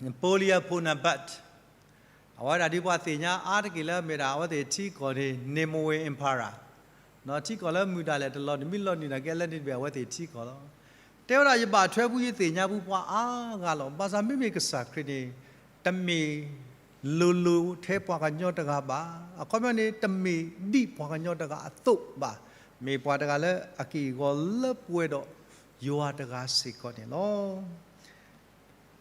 Napoleon Bonaparte, အဝဲဒၣ်ဒ်ပှၤသ့ၣ်ညါအါတက့ၢ်လၢအမ့ၢ်ဒၣ် အဝဲသ့ၣ်ထံကီၢ်န့ၣ် Nemours Emperor, ထံကီၢ်လၢမုၢ်ဒၣ်လဲာ်တလီၤနံၤ မ့ၢ်လီၤနံၤနာ်က့ အလဲန့ၣ်တဘ့ၣ် အဝဲသ့ၣ်ထံကီၢ်လီၤ. တဲဝဲဒၣ် ယဘၣ်ထွဲပူၤ ယသ့ၣ်ညါပူၤပှၤအါဂၤလီၤ. ဘၣ်ဆၣ်မ့မ့ၢ်ကစၢ်ခရံာ်န့ၣ် တမ့ၢ်လိၤလိၤထဲပှၤကညီတဂၤဘၣ်. အခီပညီန့ၣ် တမ့ၢ်ဒ်ပှၤကညီတဂၤအသိးဘၣ်. မ့ၢ်ပှၤတဂၤလၢအက့ၢ်အဂီၤလၢပှဲၤဒီးယွၤတဂၤစ့ၢ်ကီးန့ၣ်လီၤ.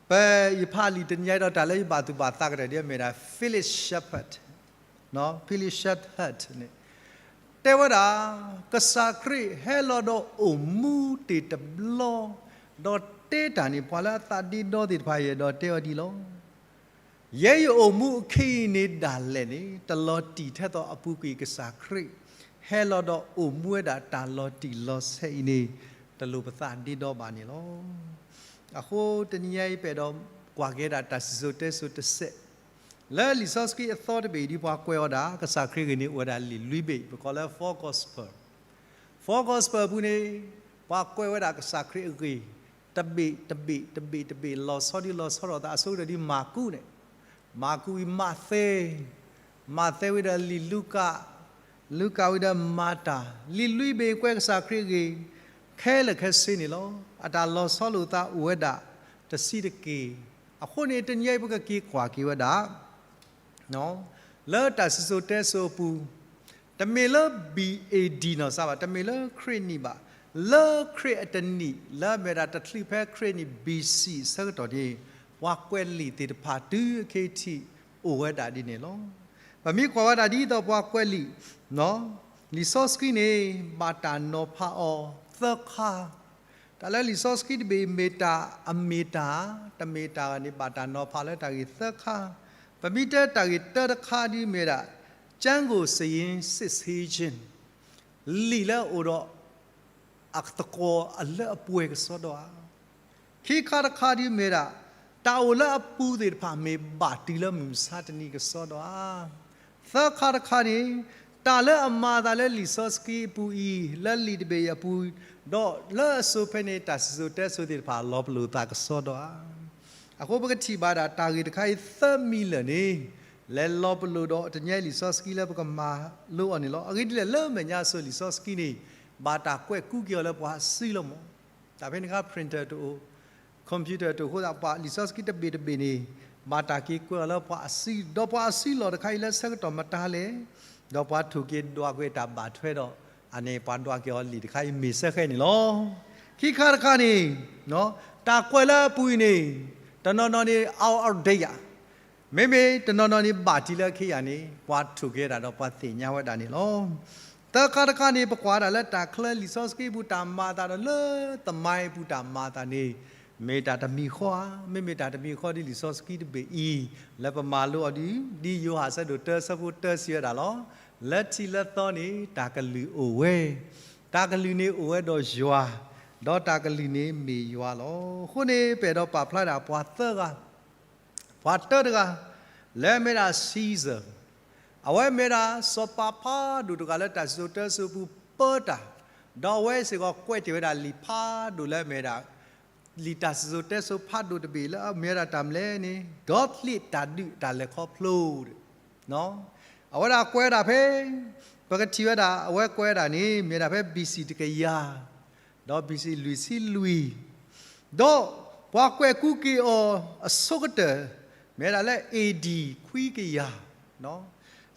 ပ ယဖးလံာ်တနံၤညါဒီး တၢ်လၢယဘၣ်သူၣ်ဘၣ်သးကတၢၢ်ဒ်အမ့ၢ်ဒၣ် Felix Schubert, Felix Schubert န့ၣ် တဲဝဲဒၣ် ကစၢ်ခရံာ်ဟဲလီၤဒီးအိၣ်မူတ့ၢ်တဘျီ, ဒီးတဲတၢ်န့ၣ် ပှၤလၢအသးဒ့ဒီသ့ၣ်တဖၣ် ယအဲၣ်ဒိးတဲအီၤဒ်လီၤ. ယဲယအိၣ်မူအခံအံၤန့ၣ်ဒၣ်လဲာ်န့ၣ် တလီၤတံၢ်ထဲသိးအပူၤကွံာ်ကစၢ်ခရံာ် ဟဲလီၤဒီးအိၣ်မူဝဲဒၣ်တၢ်လီၤတံၢ်လီၤဆဲးအံၤန့ၣ် တလိၣ်ပသးဒ့ဒီဘၣ်န့ၣ်လီၤ. အဃိတနံၤညါအံၤ ပအဲၣ်ဒိးကွၢ်က့ၤဒၣ်တၢ်စံၣ်စိၤတဲစိၤတစဲး လၢလံာ်စီဆှံအသီတဘ့ၣ်အံၤ ဒ်ပှၤကွဲးအီၤဒၣ် ကစၢ်ခရံာ်အဂ့ၢ်န့ၣ် အိၣ်ဝဲဒၣ်လံာ်လွံၢ်ဘ့ၣ် ပကိးလၢ four gospel, four gospel အပူၤန့ၣ် ပှၤကွဲးဝဲဒၣ်ကစၢ်ခရံာ်အဂ့ၢ် တဘ့ၣ်တဘ့ၣ်တဘ့ၣ်တဘ့ၣ် လီၤဆီဒ်လီၤဆီထီၣ်သး အဆိကတၢၢ်ဒ်မၢ်ကူးန့ၣ်, မၢ်ကူးဝံၤမးသဲ, မးသဲဝံၤဒီးလံာ်လူၤကၣ်, လူၤကၣ်ဝံၤဒီးမၤတၢ်, လံာ်လွံၢ်ဘ့ၣ်ကွဲးကစၢ်ခရံာ်အဂ့ၢ် ခဲလၢာ်ခဲဆ့န့ၣ်လီၤ. အတၢ်လီၤဆီလိာ်သးအိၣ်ဝဲဒၣ်တဆံးတက့ၢ်. အဃိန့ၣ် တနံၤအံၤပကက့ၤကွၢ်က့ၤဝဲဒၣ် လၢတၢ်စံၣ်စိၤတဲစိၤအပူၤ, တမ့ၢ်လၢ B A D နီၢ်စၢ်ဘၣ်, တမ့ၢ်လၢခရံာ်နံၣ်ဘၣ်, လၢခရံာ်အတနံၣ် လၢအမ့ၢ်ဒၣ်တချုးဖဲခရံာ်နံၣ် B C အဆၢကတီၢ်န့ၣ် ပှၤကွဲးလံာ်သ့ၣ်တဖၣ်တုၤအခဲအံၤထံး အိၣ်ဝဲဒၣ်ဒ်န့ၣ်လီၤ. ပမ့ၢ်ကွၢ်ဝဲဒၣ်ဒ်သိးပှၤကွဲးလံာ်, လံာ်စီဆှံန့ၣ် ဘၣ်တၢ်နီၤဖးအီၤသၢခါ တၢ်လၢလံာ်စီဆှံတဘ့ၣ်အံၤ မ့ၢ်တၢ်အမ့ၢ်တၢ်ဧါ, တမ့ၢ်တၢ်ဧါန့ၣ် ဘၣ်တၢ်နီၤဖးလၢတၢ်ဂ့ၢ်သၢခါ. ပမ့ၢ်တဲတၢ်ဂ့ၢ်တၢတခါဒ်မ့ၢ်ဒၣ် ကျမ်းကို စာရင်းစစ်ဆေးခြင်း, လံာ်လၢအအိၣ်ဒီး အသကိးအလၢအပှဲၤကစီဒီဧါ. ခံခါတခါဒ်မ့ၢ်ဒၣ် တၢ်အိၣ်လၢအပူၤသ့ၣ်တဖၣ် မ့ၢ်ဘၣ်တုၤလၢမုၢ်မဆါတနံၤကစီဒီဧါ. သၢခါတခါန့ၣ် တၢ်လၢအမၤအသးလၢလံာ်စီဆှံအပူၤအံၤ လၢလံာ်တဘ့ၣ်အံၤအပူၤ, ဒီးလၢအစိၤဖဲန့ၣ် တၢ်စံၣ်စိၤတဲစိၤသ့ၣ်တဖၣ် လီၤပလိာ်သးကစီဒီဧါ. အဃိပကထံၣ်ဘၣ်ဒၣ်တၢ်ဂ့ၢ်တခါအံၤသၢမံၤလၢာ်န့ၣ် လဲၤလီၤပလိာ်ဒီးတနံၤညါအံၤလံာ်စီဆှံလၢပကမၤလိအီၤန့ၣ်လီၤ. အဂ့ၢ်ဒ်လဲၣ် လၢမဲာ်ညါအစိၤလံာ်စီဆှံန့ၣ် ဘၣ်တၢ်ကွဲးကူက့ၤအီၤလၢပှၤအစုလီၤမး. တၢ်ဖဲန့ၣ်အခါ printer တအိၣ်, computer တအိၣ်အဃိသတး ပှၤလံာ်စီဆှံတဘ့ၣ်တဘ့ၣ်န့ၣ် ဘၣ်တၢ်က့ၤကွဲးအီၤလၢပှၤအစု, ဒီးပှၤအစုလီၢ်တခါအံၤလၢဆၢကတီၢ်မတၤလဲၣ်, ဒီးပှၤထိၣ်က့ၤဒွးကွံာ်တၢ်ဘၣ်ထွဲဒီး အန့ၣ်ပှၤဒွးက့ၤအီၤလံာ်တခါအံၤမ့ၢ်စ့ၢ်ကီးန့ၣ်လီၤ. ခံခါတခါန့ၣ် တၢ်ကွဲးလၢအပူၤအံၤန့ၣ် တနီၤနီၤန့ၣ် out of date ယၤ, မ့မ့ၢ်တနီၤနီၤန့ၣ် ဘၣ်တံၢ်လၢအခံယၤန့ၣ် ပှၤထိၣ်က့ၤဝဲဒၣ်ဒီးပှၤသ့ၣ်ညါဝဲဒၣ်န့ၣ်လီၤ. သၢခါတခါန့ၣ် ပကွၢ်ဒၣ်လၢတၢ်ချၢလံာ်စီဆှံပူၤတၢ်မၤအသးဒီးလၢသမိုင်းအပူၤတၢ်မၤအသးန့ၣ် မ့ၢ်တၢ်တမံၤဃီဧါ, မ့မ့ၢ်တၢ်တမံၤဃီဒ်လံာ်စီဆှံတဘ့ၣ်အံၤ လၢပမၤလိအီၤဒ် ဒ်ယိၤဟၣ်အဆၢဒိၣ်တၢအဆၢဖိတၢစံးဝဲဒၣ်လီၤ. လၢထံးလၢသီန့ၣ် တၢ်ကလုၢ်အိၣ်ဝဲ, တၢ်ကလုၢ်န့ၣ်အိၣ်ဝဲဒီးယွၤ, ဒီးတၢ်ကလုၢ်န့ၣ်မ့ၢ်ယွၤလီၤ. အဃိန့ၣ် ပအဲၣ်ဒိးပာ်ဖျါဒၣ်ပှၤသၢဂၤ, ပှၤတၢတဂၤ လၢအမ့ၢ်ဒၣ် Caesar, အဝဲမ့ၢ်ဒၣ်စီၤပၤဖးဒိၣ်တဂၤလၢတၢ်စံၣ်စိၤတဲစိၤပူၤပၢတၢ်, ဒီးအဝဲစ့ၢ်ကီးကွဲးတ့ၢ်ဝဲဒၣ်လံာ်ဖးဒိၣ်လၢအမ့ၢ်ဒၣ် လံာ်တၢ်စံၣ်စိၤတဲစိၤဖးဒိၣ်တဘ့ၣ်လၢအမ့ၢ်ဝဲဒၣ်တၢ်မနုၤလဲၣ်န့ၣ် ဒီးလံာ်တၢ်ဒုးတၢ်လဲၤခီဖျိ အဝဲဒၣ်ကွဲးဒၣ်ဖဲ ပကထံၣ်ဝဲဒၣ် အဝဲကွဲးဒၣ်န့ၣ် မ့ၢ်ဒၣ်ဖဲ B C တကယၤ, ဒီး B C လွံၢ်ဆံလွံၢ်, ဒီးပှၤကွဲးကူက့ၤအီၤအဆိကတၢၢ် မ့ၢ်ဝဲဒၣ်လၢ A D ခွံကယၤ,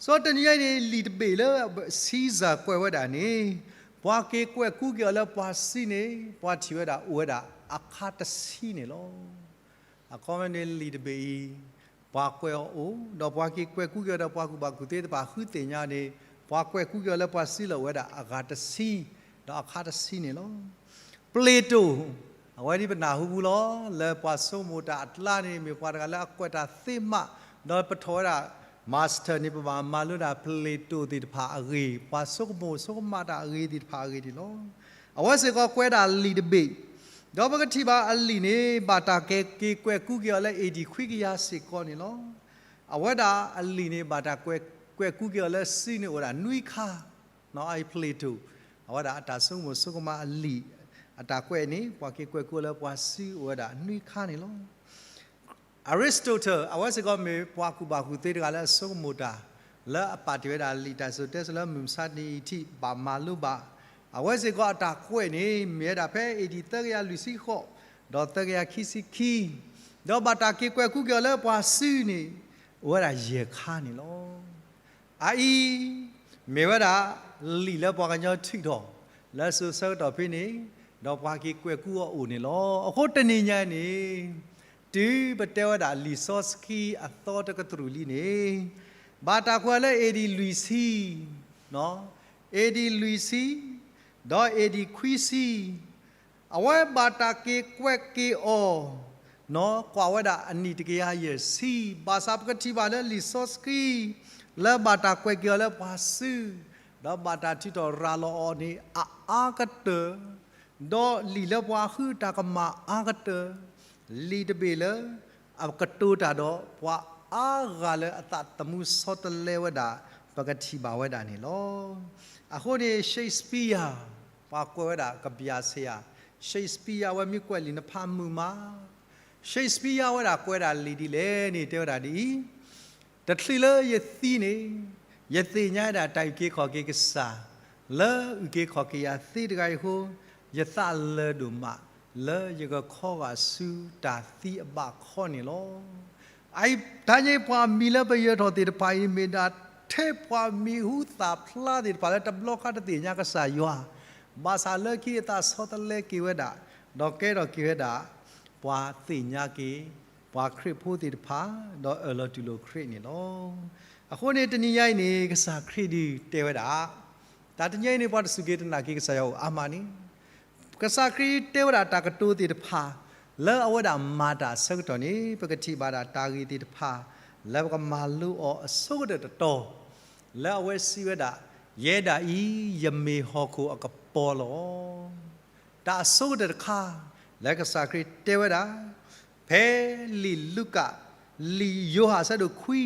စီၤတနံၤညါအံၤန့ၣ် လံာ်တဘ့ၣ်လၢ Caesar ကွဲးဝဲဒၣ်န့ၣ် ပှၤက့ၤကွဲးကူက့ၤအီၤလၢပှၤစုန့ၣ် ပှၤထံၣ်ဝဲဒၣ်အိၣ်ဝဲဒၣ်အခါတဆံန့ၣ်လီၤ. အခီပညီန့ၣ်လံာ်တဘ့ၣ်အံၤ ပှၤကွဲးအီၤအိၣ် ဒီးပှၤက့ၤကွဲးကူက့ၤအီၤဒီးပှၤကူၣ်ဘၣ်ကူၣ်သ့တဖၣ်ဃုသ့ၣ်ညါန့ၣ် ပှၤကွဲးကူက့ၤအီၤလၢပှၤစုလၢအိၣ်ဝဲဒၣ်အဂၤတဆံ ဒီးအခါတဆံန့ၣ်လီၤ. Plato အဝဲဒ်ပနၢ်ဟူပူၤလီၤ လၢပှၤဆိကမိၣ်တၢ်အကျါန့ၣ် မ့ၢ်ပှၤတဂၤလၢအကွဲးတၢ်သ့မး ဒီးပထီၣ်ဝဲဒၣ် master န့ၣ် ပဘၣ်မၤလိဒၣ် Plato သ့ၣ်တဖၣ်အဂ့ၢ် ပှၤဆိကမိၣ်ဆိကမးတၢ်အဂ့ၢ်သ့ၣ်တဖၣ်အဂ့ၢ်န့ၣ်လီၤ. အဝဲစ့ၢ်ကီးကွဲးဒၣ်လံာ်တဘ့ၣ်, ဒီးပကထံၣ်ဘၣ်အလံာ်န့ၣ် ဘၣ်တၢ်က့ၤကွဲးကူက့ၤအီၤလၢ A D ခွံကယၤစ့ၢ်ကီးန့ၣ်လီၤ. အဝဲဒၣ်အလံာ်န့ၣ် ဘၣ်တၢ်ကွဲးကွဲးကူက့ၤအီၤလၢစုန့ၣ်အိၣ်ဝဲဒၣ်နွံခါ, အ Plato အဝဲဒၣ်အတၢ်ဆိကမိၣ်ဆိကမးအလံာ် အတၢ်ကွဲးန့ၣ် ပှၤက့ၤကွဲးကူအီၤလၢပှၤစုအိၣ်ဝဲဒၣ်နွံခါန့ၣ်လီၤ. Aristotle အဝဲစ့ၢ်ကီးမ့ၢ်ပှၤကူၣ်ဘၣ်ကူၣ်သ့တဂၤလၢအဆိကမိၣ်တၢ် လၢအပာ်တ့ၢ်ဝဲဒၣ်လံာ်တၢ်စံၣ်စိၤတဲစိၤလၢမုၢ်မဆါတနံၤအံၤထံးဘၣ်မၤလိဘၣ်, အဝဲစ့ၢ်ကီးအတၢ်ကွဲးန့ၣ် မ့ၢ်ဝဲဒၣ်ဖဲ A D သၢကယၤလွံၢ်ဆံဃိး ဒီးသၢကယၤခံဆံခံ, ဒီးဘၣ်တၢ်က့ၤကွဲးကူက့ၤအီၤလၢပှၤစုန့ၣ် အိၣ်ဝဲဒၣ်ယဲၢ်ခါန့ၣ်လီၤ. အအံၤ မ့ၢ်ဝဲဒၣ် လံာ်လၢပှၤကညီထုးထီၣ် လၢစိၤဆၢကတီၢ်ဖဲန့ၣ် ဒီးပှၤက့ၤကွဲးကူအီၤအိၣ်န့ၣ်လီၤ. အဃိတနံၤညါအံၤန့ၣ် တုၤပတဲဝဲဒၣ်လံာ်စီဆှံအသီတကတြူၢ်လံန့ၣ် ဘၣ်တၢ်ကွဲးလၢ A D လွံၢ်ဆံ, A D လွံၢ်ဆံ, ဒီး A D ခွံဆံ အဝဲဘၣ်တၢ်က့ၤကွဲးက့ၤအီၤ ကွၢ်ဝဲဒၣ်အနံၣ်တကယၤယဲၢ်ဆံ, ဘၣ်ဆၣ်ပကထံၣ်ဘၣ်လၢလံာ်စီဆှံ လၢဘၣ်တၢ်ကွဲးက့ၤအီၤလၢပှၤစု, ဒီးဘၣ်တၢ်ထုးထီၣ်ရၤလီၤအီၤန့ၣ် အအါကတၢၢ်, ဒီးလံာ်လၢပှၤဃုတၢ်ကမၣ်အါကတၢၢ်, လံာ်တဘ့ၣ်လၢ အကတိၤတၢ်ဒီးပှၤအါဂၤလၢအသးသမူဆီတလဲဝဲဒၣ် ပကထံၣ်ဘၣ်ဝဲဒၣ်န့ၣ်လီၤ. အဃိန့ၣ် Shakespeare ပှၤကွဲးဝဲဒၣ်ကဘျၣ်ဆ့ယၤ, Shakespeare အဝဲမ့ၢ်ကွဲးလံာ်နဖးမုာ်မး, Shakespeare ဝဲဒၣ်ကွဲးဒၣ်လံာ်ဒ်လဲၣ်န့ၣ် တဲဝဲဒၣ်ဒ်အံၤ, တချုးလၢယသံန့ၣ် ယသ့ၣ်ညါဒၣ်တၢ်အုၣ်က့ၤခီၣ်က့ၤကစၢ် လၢအုၣ်က့ၤခီၣ်က့ၤယၤသ့တဂၤအံၤအဃိ, ယသးလၢာ်ဒိၣ်မး လၢယကခီဂာ်ဆူတၢ်သံအဘၣ်ခီန့ၣ်လီၤ. အအံၤ တၢ်န့ၣ်ပှၤမံၤလၢပယၢၤထီၣ်သ့ၣ်တဖၣ်အံၤ မ့ၢ်ဒၣ်ထဲပှၤမံၤဟူသၣ်ဖျါသ့ၣ်တဖၣ်လၢတဘျီခါတသ့ၣ်ညါကစၢ်ယွၤ, ဘၣ်ဆၣ်လၢခံအသးဆီတလဲက့ၤဝဲဒၣ်, ဒီးကဲထီၣ်က့ၤဝဲဒၣ် ပှၤသ့ၣ်ညါက့ၤ ပှၤခရံာ်ဖိသ့ၣ်တဖၣ် ဒီးအၢၣ်လီၤတူၢ်လိာ်ခရံာ်န့ၣ်လီၤ. အဃိန့ၣ် တနံၤညါအံၤန့ၣ် ကစၢ်ခရံာ်ဒုးတဲဝဲဒၣ်, တၢ်တနံၤညါအံၤန့ၣ် ပှၤတစူၢ်က့ၤတနာ်က့ၤကစၢ်ယွၤအိၣ်အါမးန့ၣ် ကစၢ်ခရံာ်တဲဝဲဒၣ်တၢ်ကတိၤသ့ၣ်တဖၣ် လၢအဝဲဒၣ်မၤတၢ်အဆၢကတီၢ်န့ၣ် ပကထံၣ်ဘၣ်ဒၣ်တၢ်ဂ့ၢ်သ့ၣ်တဖၣ် လၢပကမၤလိအီၤအဆိကတၢၢ်တတီၤ, လၢအဝဲစံးဝဲဒၣ်, ယဲဒၣ်အံၤ ယမ့ၢ်ဟီၣ်ခိၣ်အကပီၤလီၤ. တၢ်အဆိကတၢၢ်တခါ လၢကစၢ်ခရံာ်တဲဝဲဒၣ်, ဖဲလံာ်လူၤကၣ်, လံာ်ယိၤဟၣ်အဆၢဒိၣ်ခွံ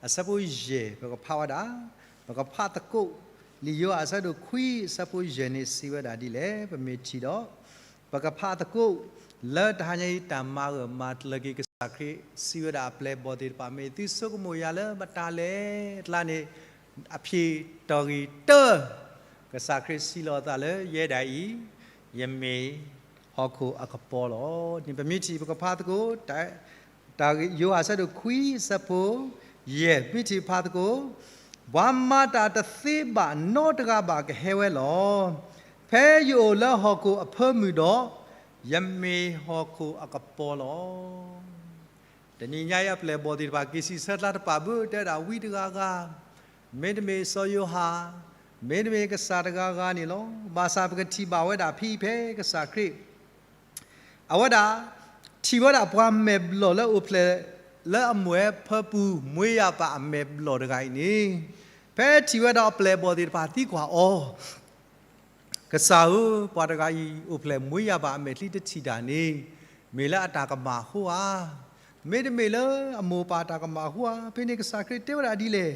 အဆၢဖိယဲၢ် ပကဖးဝဲဒၣ်, ပကဖးသကိး, လံာ်ယိၤဟၣ်အဆၢဒိၣ်ခွံ အဆၢဖိယဲၢ်န့ၣ်စံးဝဲဒၣ်ဒ်လဲၣ် ပမ့ၢ်ထံၣ်ဒီး, ပကဖးသကိး, လၢတဟါညါအံၤတၢ်မၤဂၢၢ်မၤကျၢၤက့ၤက ကစၢ်ခရံာ်စံးဝဲဒၣ်အပျဲၢ်အဘီၣ်သ့ၣ်တဖၣ်, မ့ၢ်သုဆိကမိၣ်ယၤလၢမတၤလဲၣ်အကျါန့ၣ်, အဖြေတဂ့ၤတၢၢ်, ကစၢ်ခရံာ်စံးလီၤအသးလၢ ယဲဒၣ်အံၤ, ယမ့ၢ်ဟီၣ်ခိၣ်အကပီၤလီၤ. န့ၣ်ပမ့ၢ်ထံၣ်ပကဖးသကိး တၢ်ဂ့ၢ်ယိၤဟၣ်အဆၢဒိၣ်ခွံအဆၢဖိယဲၢ် မ့ၢ်ထံၣ်ဖးသကိး, ပှၤမၤတၢ်တသ့ဘၣ်နီတဂၤဘၣ်ကဟဲဝဲလီၤ. ဖဲယအိၣ်လၢဟီၣ်ခိၣ်အဖၢမုၢ်ဒီး, ယမ့ၢ်ဟီၣ်ခိၣ်အကပီၤလီၤ. တနံၤညါအံၤအပျဲၢ်အဘီၣ်သ့ၣ်တဖၣ် က့ၤစံးဆၢကျါတပာ်ဘၣ် တဲဝဲဒၣ်ဝံတဂၤဂၤ, မ့တမ့ၢ်စီၤယိၤဟၣ်, မ့တမ့ၢ်ကစၢ်တဂၤဂၤန့ၣ်လီၤ. ဘၣ်ဆၣ်ပကထံၣ်ဘၣ်ဝဲဒၣ်ဖဲအံၤဖဲကစၢ်ခရံာ် အဝဲဒၣ် ထံၣ်ဝဲဒၣ်ပှၤမဲာ်ဘျီၣ်လၢအိၣ်ဖျဲၣ်လၢအမူၤဝဲဖၢပူၤ မွေးရာပါအမဲာ်ဘျီၣ်တဂၤအံၤန့ၣ်, ဖဲထံၣ်ဝဲဒၣ်အပျဲၢ်အဘီၣ်သ့ၣ်တဖၣ်သံကွၢ်အီၤ, ကစၢ်ဧၢ, ပှၤတဂၤအံၤအိၣ်ဖျဲၣ်မွေးရာပါအမဲာ်ချံတထံၣ်တၢ်န့ၣ်, မ့ၢ်လၢအတၢ်ကမၣ်အဃိဧါ, မ့တမ့ၢ်လၢအမိၢ်အပၢ်တၢ်ကမၣ်အဃိဧါ. ဖဲန့ၣ်ကစၢ်ခရံာ်တဲဝဲဒၣ်ဒ်လဲၣ်.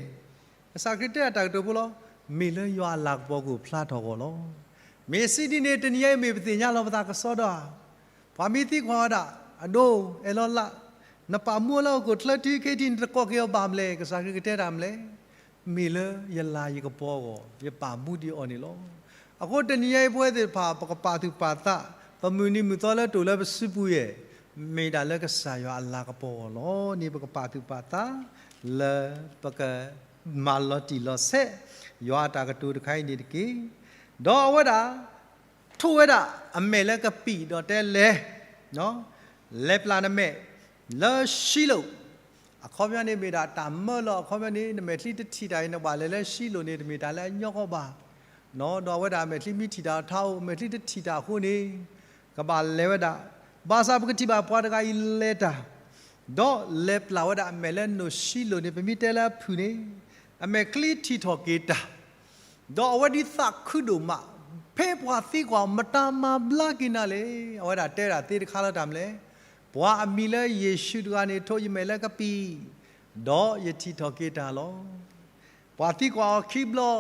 ကစၢ်ခရံာ်တဲဒၣ်တၢ်ကတိၤဖိလီၤ. မ့ၢ်လၢယွၤအလၤကပီၤကအိၣ်ဖျါထီၣ်အဂီၢ်လီၤ. မ့ၢ်စံးဒ်န့ၣ် တနံၤညါအံၤမ့ၢ်ပသ့ၣ်ညါလီၤပသးကစီဒီဧါ. ပှၤမ့ၢ်သံကွၢ်ဝဲဒၣ်, အဒိ, အဲၣ်လီၤလး, နပာ်မူလၢဟီၣ်ခိၣ်ချၢတုၤခဲအံၤ နတကိးက့ၤအီၤဘၣ်မလဲၣ်. ကစၢ်ခရံာ်ကတဲတၢ်မလဲၣ်. မ့ၢ်လၢယလၤယကပီၤအဂီၢ် ယပာ်မူဒံးအီၤန့ၣ်လီၤ. အဃိတနံၤညါအံၤပဝဲသ့ၣ်တဖၣ် ပကပာ်သူၣ်ပာ်သး, ပမုၢ်နံၤမုၢ်သီလၢတအိၣ်လၢပစုပူၤယဲၢ်, မ့ၢ်ဒၣ်လၢကစၢ်ယွၤအလၤကပီၤအဂီၢ်လီၤ. န့ၣ်ပကပာ်သူၣ်ပာ်သး လၢပကမၤလီၤတံၢ်လီၤဆဲး ယွၤအတၢ်ကတိၤတခါအံၤန့ၣ်တက့ၢ်. ဒီးအဝဲဒၣ် ထိၣ်ဝဲဒၣ်အမဲာ်လၢကပံာ်ဒီးတဲလဲၤ, လဲၤပျၢ်နမဲာ်လၢၡံလိၣ်. အခီပညီန့ၣ်မ့ၢ်ဒၣ်တၢ်မၢလီၤ, အခီပညီန့ၣ် နမဲာ်ချံတထံၣ်တၢ်အံၤ နဘၣ်လဲၤလၢၡံလိၣ်န့ၣ် တမ့ၢ်တၢ်လၢအညီဃီဘၣ်. ဒီးအဝဲဒၣ်အမဲာ်ချံမ့ၢ်ထံၣ်တၢ်ထးအိၣ်, မဲာ်ချံတထံၣ်တၢ်အဃိန့ၣ် ကဘၣ်လဲၤဝဲဒၣ်. ဘၣ်ဆၣ်ပကထံၣ်ဘၣ်ပှၤတဂၤအံၤလဲၤတၢ် ဒီးလဲၤပျၢ်ဝဲဒၣ်အမဲာ်လၢနိၣ်ၡံလိၣ်န့ၣ် ပမ့ၢ်တဲလၢအဖုၣ်န့ၣ်, အမဲာ်ချံထံၣ်ထီၣ်က့ၤတၢ်, ဒီးအဝဲဒၣ်သးခုဒိၣ်မး, ဖဲပှၤသံကွၢ် မတၤမၤဘျါက့ၤနၤလဲၣ်. အဝဲဒၣ်တဲဒၣ်သ့တခါလၢတၢ်မလဲၣ်. ပှၤအမံၤလၢယ့ၣ်ၡူးတဂၤန့ၣ် ထိၣ်ယမဲာ်လၢကပံာ်, ဒီးယထံၣ်ထီၣ်က့ၤတၢ်လီၤ. ပှၤသံကွၢ်အီၤခံဘျီ,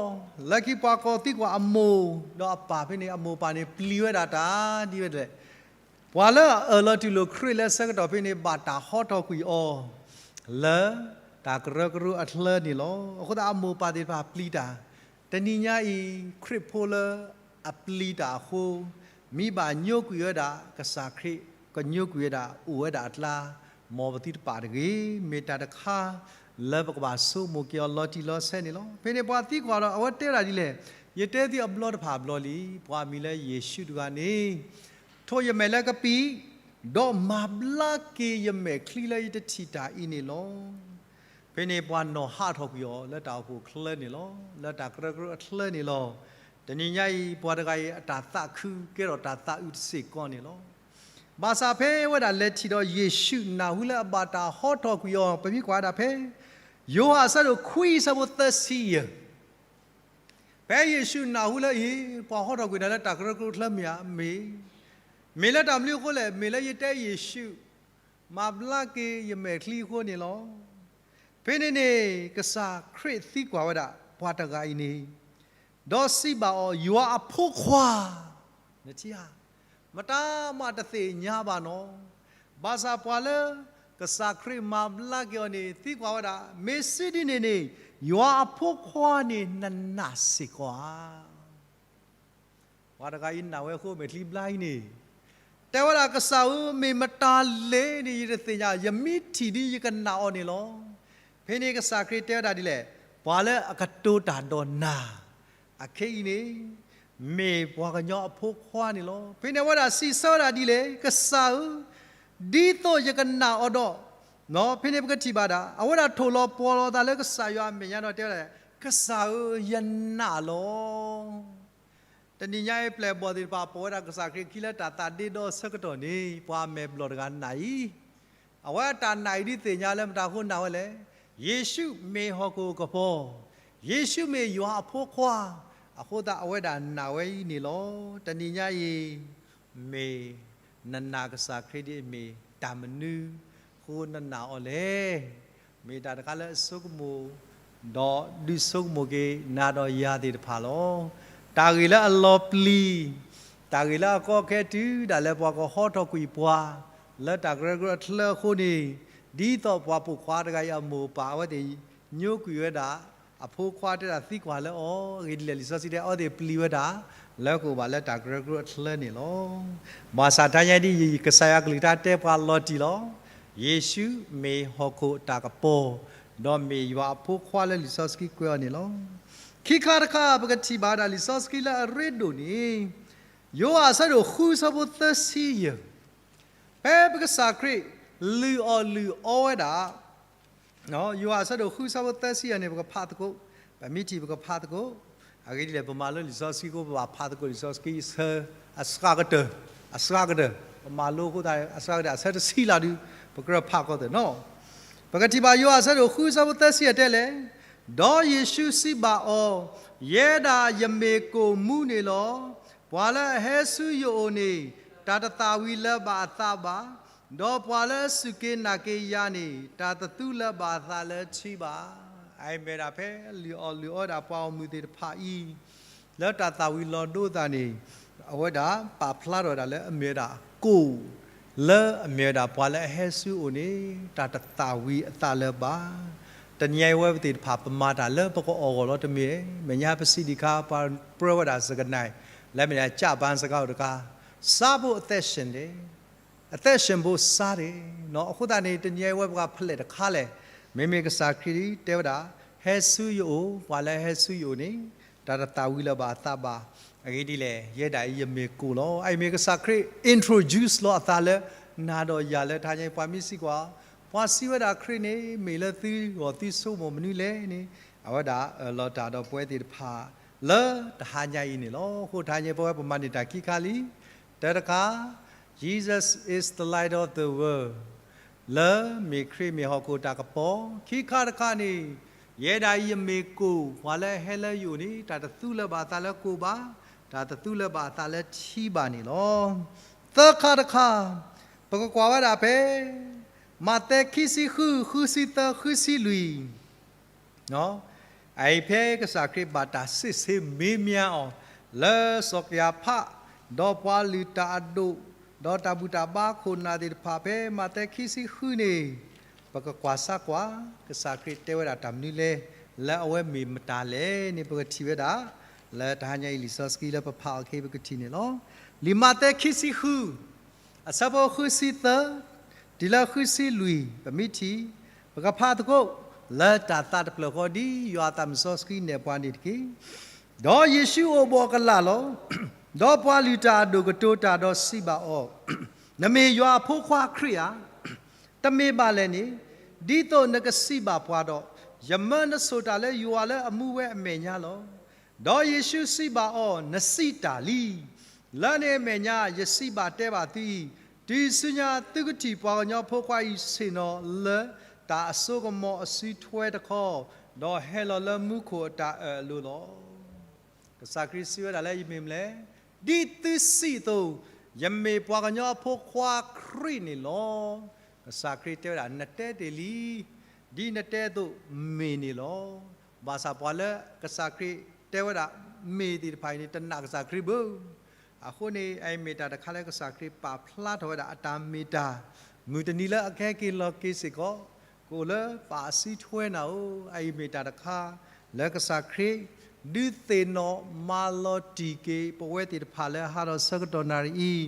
လၢခံပှၤကိးသံကွၢ်အမိၢ်, ဒီးအပၢ်ဖဲန့ၣ် အမိၢ်ပၢ်န့ၣ် ပျံၤဝဲဒၣ်တၢ်ဒ်ဝဲဒၣ် ပှၤလၢအအၢၣ်လီၤတူၢ်လိာ်ခရံာ်လၢဆၢကတီၢ်ဖဲန့ၣ် ဘၣ်တၢ်ဟီထီၣ်ကွံာ်အီၤ လၢတၢ်ကရၢကရိအချၢန့ၣ်လီၤ. အဃိသတးအမိၢ်ပၢ်သ့ၣ်တဖၣ်ပျံၤတၢ်, တနံၤညါအံၤ ခရံာ်ဖိလၢအပျံၤတၢ်အဃိ, မ့ၢ်ဘၣ်ညိကွံာ်ဝဲဒၣ်ကစၢ်ခရံာ်, ကညိကွံာ်ဝဲဒၣ်အိၣ်ဝဲဒၣ်အကျါ, မ်ပသုတပာ်တဂ့ၤ. မ့ၢ်တၢ်တခါ လၢပကဘၣ်ဆိကမိၣ်က့ၤအီၤလီၤတံၢ်လီၤဆဲးန့ၣ်လီၤ. ဖဲန့ၣ်ပှၤသံကွၢ်ဒီး အဝဲတဲဝဲဒၣ်ဒ်လဲၣ်, ယတဲသုအဘျီတဖၣ်အဘျီလံ, ပှၤအမံၤလၢယ့ၣ်ၡူးတဂၤန့ၣ် ထိၣ်ယမဲာ်လၢကပံာ်, ဒီးမၤဘျါက့ၤယမဲာ်ချံလၢယတထံၣ်တၢ်အံၤန့ၣ်လီၤ. ဖဲန့ၣ်ပှၤနီၢ်ဟးထီၣ်ကွံာ်အီၤလၢတၢ်အိၣ်ဖှိၣ်အချၢန့ၣ်လီၤ, လၢတၢ်ကရၢကရိအချၢန့ၣ်လီၤ. တနံၤညါအံၤ ပှၤတဂၤအံၤအတၢ်သးခုကဲထီၣ်တၢ်သးအုးတစ့ၢ်ကီးန့ၣ်လီၤ. ဘၣ်ဆၣ်ဖဲဝဲဒၣ်လဲၤထံၣ်ဒီးယ့ၣ်ၡူးနၢ်ဟူလၢအဘၣ်တၢ်ဟီထီၣ်ကွံာ်အီၤ ပမ့ၢ်ကွၢ်ဝဲဒၣ်ဖဲ ယိၤဟၣ်အဆၢဒိၣ်ခွံအဆၢဖိသၢဆံယဲၢ် ဖဲယ့ၣ်ၡူးနၢ်ဟူလၢအံၤ ပှၤဟီထီၣ်ကွံာ်တၢ်လၢတၢ်ကရၢကရိချၢမ့ၢ်ဧါ, မ့ၢ်, မ့ၢ်လၢတၢ်မနုၤအဃိလဲၣ်, မ့ၢ်လၢယတဲယ့ၣ်ၡူး မၤဘျါက့ၤယမဲာ်ချံအဃိန့ၣ်လီၤ. ဖဲန့ၣ်န့ၣ် ကစၢ်ခရံာ်သံကွၢ်ဝဲဒၣ်ပှၤတဂၤအံၤန့ၣ်, ဒီးစံးဘၣ်အီၤ, ယွၤအဖိခွါ, နထံၣ်ဧါ, မတၤမးတသ့ၣ်ညါဘၣ်နီၤ. ဘၣ်ဆၣ်ပှၤလၢကစၢ်ခရံာ်မၤဘျါက့ၤအီၤန့ၣ် သံကွၢ်ဝဲဒၣ်, မ့ၢ်စံးဒ်န့ၣ်န့ၣ် ယွၤအဖိခွါန့ၣ်နနာ်စ့ၢ်ကီးဧါ. ပှၤတဂၤအံၤနာ်ဝဲအဃိ မဲာ်ချံဘျါအံၤန့ၣ်, တဲဝဲဒၣ်ကစၢ်ဧၢ, မ့ၢ်မတၤလဲၣ်န့ၣ် ယတသ့ၣ်ညါ, ယမ့ၢ်ထံၣ်ဒ်ယကနာ်အီၤန့ၣ်လီၤ. ဖဲန့ၣ်ကစၢ်ခရံာ်တဲဝဲဒၣ်ဒ်လဲၣ်, ပှၤလၢအကတိၤတၢ်ဒီးနၤ အခဲအံၤန့ၣ် မ့ၢ်ပှၤကညီအဖိခွါန့ၣ်လီၤ. ဖဲန့ၣ်အဝဲဒၣ်စံးဆၢဝဲဒၣ်ဒ်လဲၣ်, ကစၢ်ဧၢ, ဒ်သိးယကနာ်အီၤဒီး, ဖဲန့ၣ်ပကထံၣ်ဘၣ်ဒၣ် အဝဲဒၣ်ထိၣ်လီၤပှီၤလီၤသးလၢကစၢ်ယွၤအမဲာ်ညါဒီးတဲဝဲဒၣ်, ကစၢ်ဧၢ, ယနာ်လီၤ. တနံၤညါအံၤပျဲၢ်ဘီၣ်သ့ၣ်တဖၣ် ပိာ်ဝဲဒၣ်ကစၢ်ခရံာ်ခံလၢတၢ်သးဒ့ဒီအဆၢကတီၢ်န့ၣ် ပှၤအမဲာ်ဘျီၣ်တဂၤနာ်အံၤ, အဝဲအတၢ်နာ်အံၤဒ်သ့ၣ်ညါလၢမတၤအဃိနာ်ဝဲလဲၣ်. ယ့ၣ်ၡူးမ့ၢ်ဟီၣ်ခိၣ်ကပီၤ, ယ့ၣ်ၡူးမ့ၢ်ယွၤအဖိခွါ, အဃိသတးအဝဲဒၣ်နာ်ဝဲအံၤန့ၣ်လီၤ. တနံၤညါအံၤ မ့ၢ်နနာ်ကစၢ်ခရံာ်ဒ်အမ့ၢ်တၢ်မနုၤအဃိနနာ်အီၤလဲၣ်. မ့ၢ်တၢ်တခါလၢအဆိကမိၣ် ဒီးဒုးဆိကမိၣ်က့ၤနၤဒီးယၤသ့ၣ်တဖၣ်လီၤ. တၢ်ဂ့ၢ်လၢအလီၤပျံၤ, တၢ်ဂ့ၢ်လၢအကီခဲတုၤဒၣ်လဲာ်ပှၤကဟီထီၣ်ကွံာ်ပှၤ, လၢတၢ်ကရၢကရိအချၢအဃိန့ၣ်, ဒ်သိးပှၤပိာ်ခွါတဂၤအံၤအမိၢ်အပၢ်အဝဲသ့ၣ်ညိကွံာ်ဝဲဒၣ်, အဖိခွါတဲဒၣ်သံကွၢ်လၢအီၤ, အဂ့ၢ်ဒ်လဲၣ် လံာ်စီဆှံတဲ အဝဲသ့ၣ်ပျံၤဝဲဒၣ်, လၢကအိၣ်ဘၣ်လၢတၢ်ကရၢကရိအချၢန့ၣ်လီၤ. ဘၣ်ဆၣ်တဟါညါဒ်အံၤ ကစၢ်ယွၤအကလုၢ်ကထါတဲပှၤလီၤတံၢ်လီၤ. ယ့ၣ်ၡူးမ့ၢ်ဟီၣ်ခိၣ်အတၢ်ကပီၤ, ဒီးမ့ၢ်ယွၤအဖိခွါလၢလံာ်စီဆှံကွဲးအီၤန့ၣ်လီၤ. ခံခါတခါ ပကထံၣ်ဘၣ်ဝဲဒၣ်လံာ်စီဆှံလၢအရ့ဒိၣ်န့ၣ်, ယိၤဟၣ်အဆၢဒိၣ်ဃုဆၢဖိသၢဆံယဲၢ်, ဖဲပကစၢ်ခရံာ်လုၢ်အီၣ်လုၢ်အီဝဲဒၣ်, ယိၤဟၣ်အဆၢဒိၣ်ဃုဆၢဖိသၢဆံယဲၢ်န့ၣ် ပကဖးသကိး, ပမ့ၢ်ထံၣ်ပကဖးသကိး, အဂ့ၢ်ဒ်လဲၣ် ပမၤလိလံာ်စီဆှံအဃိ ပဘၣ်ဖးသကိးလံာ်စီဆှံအဆၢ အစှၤကတၢၢ်, အစှၤကတၢၢ်, ပမၤလိအဃိသတး အစှၤကတၢၢ် အဆၢတဆံလီၤဒုး ပကြၢးဖးကီၢ်သ့ၣ်နီၤ. ပကထံၣ်ဘၣ်ယိၤဟၣ်အဆၢဒိၣ်ဃုဆၢဖိသၢဆံယဲၢ်တဲလဲၣ်, ဒီးယ့ၣ်ၡူးစံးဘၣ်အီၤ, ယဲဒၣ်ယမ့ၢ်ကိၣ်မူန့ၣ်လီၤ. ပှၤလၢအဟဲဆူယအိၣ်န့ၣ် တၢ်တသၣ်ဝံၤလၢၤဘၣ်အသးဘၣ်, ဒီးပှၤလၢအစူၢ်က့ၤနာ်က့ၤယၤန့ၣ် တၢ်တသူလၢၤဘၣ်အသးလၢထံဘၣ်. အအံၤမ့ၢ်ဒၣ်ဖဲလုၢ်အီၣ်လုၢ်အီဝဲဒၣ်ပှၤဂီၢ်မုၢ်သ့ၣ်တဖၣ်အံၤ လၢတၢ်သၣ်ဝံၤလီၤဒိသးန့ၣ်, အဝဲဒၣ်ပာ်ဖျါထီၣ်ဝဲဒၣ်လၢအမ့ၢ်ဝဲဒၣ်ကိၣ်, လၢအမ့ၢ်ဝဲဒၣ်ပှၤလၢအဟဲဆူအအိၣ်န့ၣ် တၢ်တသၣ်ဝံၤအသးလၢၤဘၣ်. တနံၤအံၤဝဲပသ့ၣ်တဖၣ် ပမၤတၢ်လၢပကအီၣ်ဂီၢ်လီၤတမ့ၢ်, မဲာ်ညါပစံးဒံးခါ ပှၤပြၢဝဲဒၣ်စကနၢ်, လၢမ့ၢ်ဒၣ်ကၠၣ်ပၤစကၤအိၣ်တခါ, စားဖို့အသက်ရှင်တယ်, အသက်ရှင်ဖို့စားတယ်. အဃိသတးန့ၣ် တနံၤအံၤဝဲပှၤဖဲလဲၣ်တခါလဲၣ်, မ့မ့ၢ်ကစၢ်ခရံာ်တဲဝဲဒၣ်, ဟဲဆူယအိၣ်, ပှၤလၢအဟဲဆူယအိၣ်န့ၣ် တၢ်တသၣ်ဝံၤလၢၤဘၣ်အသးဘၣ်. အဂ့ၢ်ဒ်လဲၣ်, ယဲဒၣ်အံၤယမ့ၢ်ကိၣ်လီၤ. အအံၤမ့ၢ်ကစၢ်ခရံာ် introduce လီၤအသးလၢနၤဒီးယၤလၢတဟါညါအံၤ ပှၤမ့ၢ်စံးကွၢ်, ပှၤစံးဝဲဒၣ်ခရံာ်န့ၣ် မ့ၢ်လၢသုဂီၢ်သုဆိကမိၣ်မနုၤလဲၣ်န့ၣ်, အဝဲဒၣ်အၢၣ်လီၤတၢ်ဒီးပဝဲသ့ၣ်တဖၣ် လၢတဟါညါအံၤန့ၣ်လီၤ. အဃိတဟါညါအံၤ ပဝဲပမၤန့ၢ်တၢ်ခံခါလံ. တၢတခါ, Jesus is the light of the world, လၢမ့ၢ်ခရံာ်မ့ၢ်ဟီၣ်ခိၣ်တၢ်ကပီၤ. ခံခါတခါန့ၣ်, ယဲဒၣ်အံၤယမ့ၢ်ကိၣ်, ပှၤလၢအဟဲလၢယအိၣ်န့ၣ် တၢ်တသူလၢၤဘၣ်အသးလၢကိၣ်ဘၣ်, တၢ်တသူလၢၤဘၣ်အသးလၢထံဘၣ်န့ၣ်လီၤ. သၢခါတခါ, ပကကွၢ်ဝဲဒၣ်ဖဲ မးသဲခံဆံဃု, ဃုဆံသၢ, ဃုဆံလွံၢ် အအံၤဖဲကစၢ်ခရံာ်ဘၣ်တၢ်စ့ၣ်ဆ့မေးမြန်းအီၤ လၢစီၤကယၤဖး, ဒီးပှၤလုၢ်တၢ်အဒိၣ်, ဒီးတၢ်ဘူၣ်တၢ်ဘါခိၣ်နၢ်သ့ၣ်တဖၣ် ဖဲမးသဲခံဆံဃုန့ၣ်, ပကကွၢ်စၢ်ကွၢ် ကစၢ်ခရံာ်တဲဝဲဒၣ်တၢ်မနုၤလဲၣ်, လၢအဝဲမ့ၢ်မတၤလဲၣ်န့ၣ် ပကထံၣ်ဝဲဒၣ် လၢတဟါညါအံၤလံာ်စီဆှံလၢပဖးအီၤခဲအံၤ ပကထံၣ်န့ၣ်လီၤ. လံာ်မးသဲခံဆံဃု အဆၢဖိဃုဆံသၢ တုၤလၢဃုဆံလွံၢ် ပမ့ၢ်ထံၣ်, ပကဖးသကိး လၢတၢ်သးတဖျၢၣ်ဃီ ဒ်ယွၤအသးမုၣ်စီဆှံနဲၣ်ပှၤန့ၣ်တက့ၢ်. ဒီးယ့ၣ်ၡူးအိၣ်ဘှီၣ်ကလာ်လီၤ. ဒီးပှၤလုၢ်တၢ်အဒိၣ်ကတိၤတၢ်ဒီးစံးဘၣ်အီၤ, နမ့ၢ်ယွၤအဖိခွါခရံာ်ဧါ. တမ့ၢ်ဘၣ်လဲၣ်န့ၣ်, ဒ်သိးနကစံးဘၣ်ပှၤဒီး, ယမၢနဆိၣ်တၢ်လၢယွၤလၢအမူဝဲအမဲာ်ညါလီၤ. ဒီးယ့ၣ်ၡူးစံးဘၣ်အီၤ, နစံးတၢ်လံ. လၢန့ၣ်အမဲာ်ညါ ယစံးဘၣ်တဲဘၣ်သုအံၤ, တုၤဆူညါသုကထံၣ်ပှၤကညီဖိခွါအံၤ ဆ့ၣ်နီၤလၢတၢ်အစိကမီၤအစုထွဲတခီ, ဒီးဟဲလီၤလၢမူခိၣ်အတၢ်အၢၣ်အလိၤလီၤ. ကစၢ်ခရံာ်စံးဝဲဒၣ်လၢယမ့ၢ်မနုၤလဲၣ်, ဒ်သုစံးအသိး, ယမ့ၢ်ပှၤကညီအဖိခွါခရံာ်န့ၣ်လီၤ. ကစၢ်ခရံာ်တဲဝဲဒၣ် နတဲတ့ၢ်လံ, ဒ်နတဲအသိးမ့ၢ်န့ၣ်လီၤ. ဘၣ်ဆၣ်ပှၤလၢကစၢ်ခရံာ်တဲဝဲဒၣ်မ့ၢ်သ့ၣ်တဖၣ်အံၤန့ၣ် တနာ်ကစၢ်ခရံာ်ဘၣ်. အဃိန့ၣ် အအံၤမ့ၢ်တၢ်တခါလၢကစၢ်ခရံာ်ပာ်ဖျါထီၣ်ဝဲဒၣ်အတၢ်မ့ၢ်တၢ်, မုၢ်တနံၤလၢအကဟဲက့ၤလီၤက့ၤစ့ၢ်ကီး, ကအိၣ်လၢပၢ်အစုထွဲနၤဧိၤ. အအံၤမ့ၢ်တၢ်တခါ လၢကစၢ်ခရံာ် ဒုးသ့ၣ်နီၣ်မၤလီၤတံၢ်က့ၤ ပဝဲသ့ၣ်တဖၣ်လၢဟးထီၣ်ဆၢကတီၢ်နၣ်ရံၣ်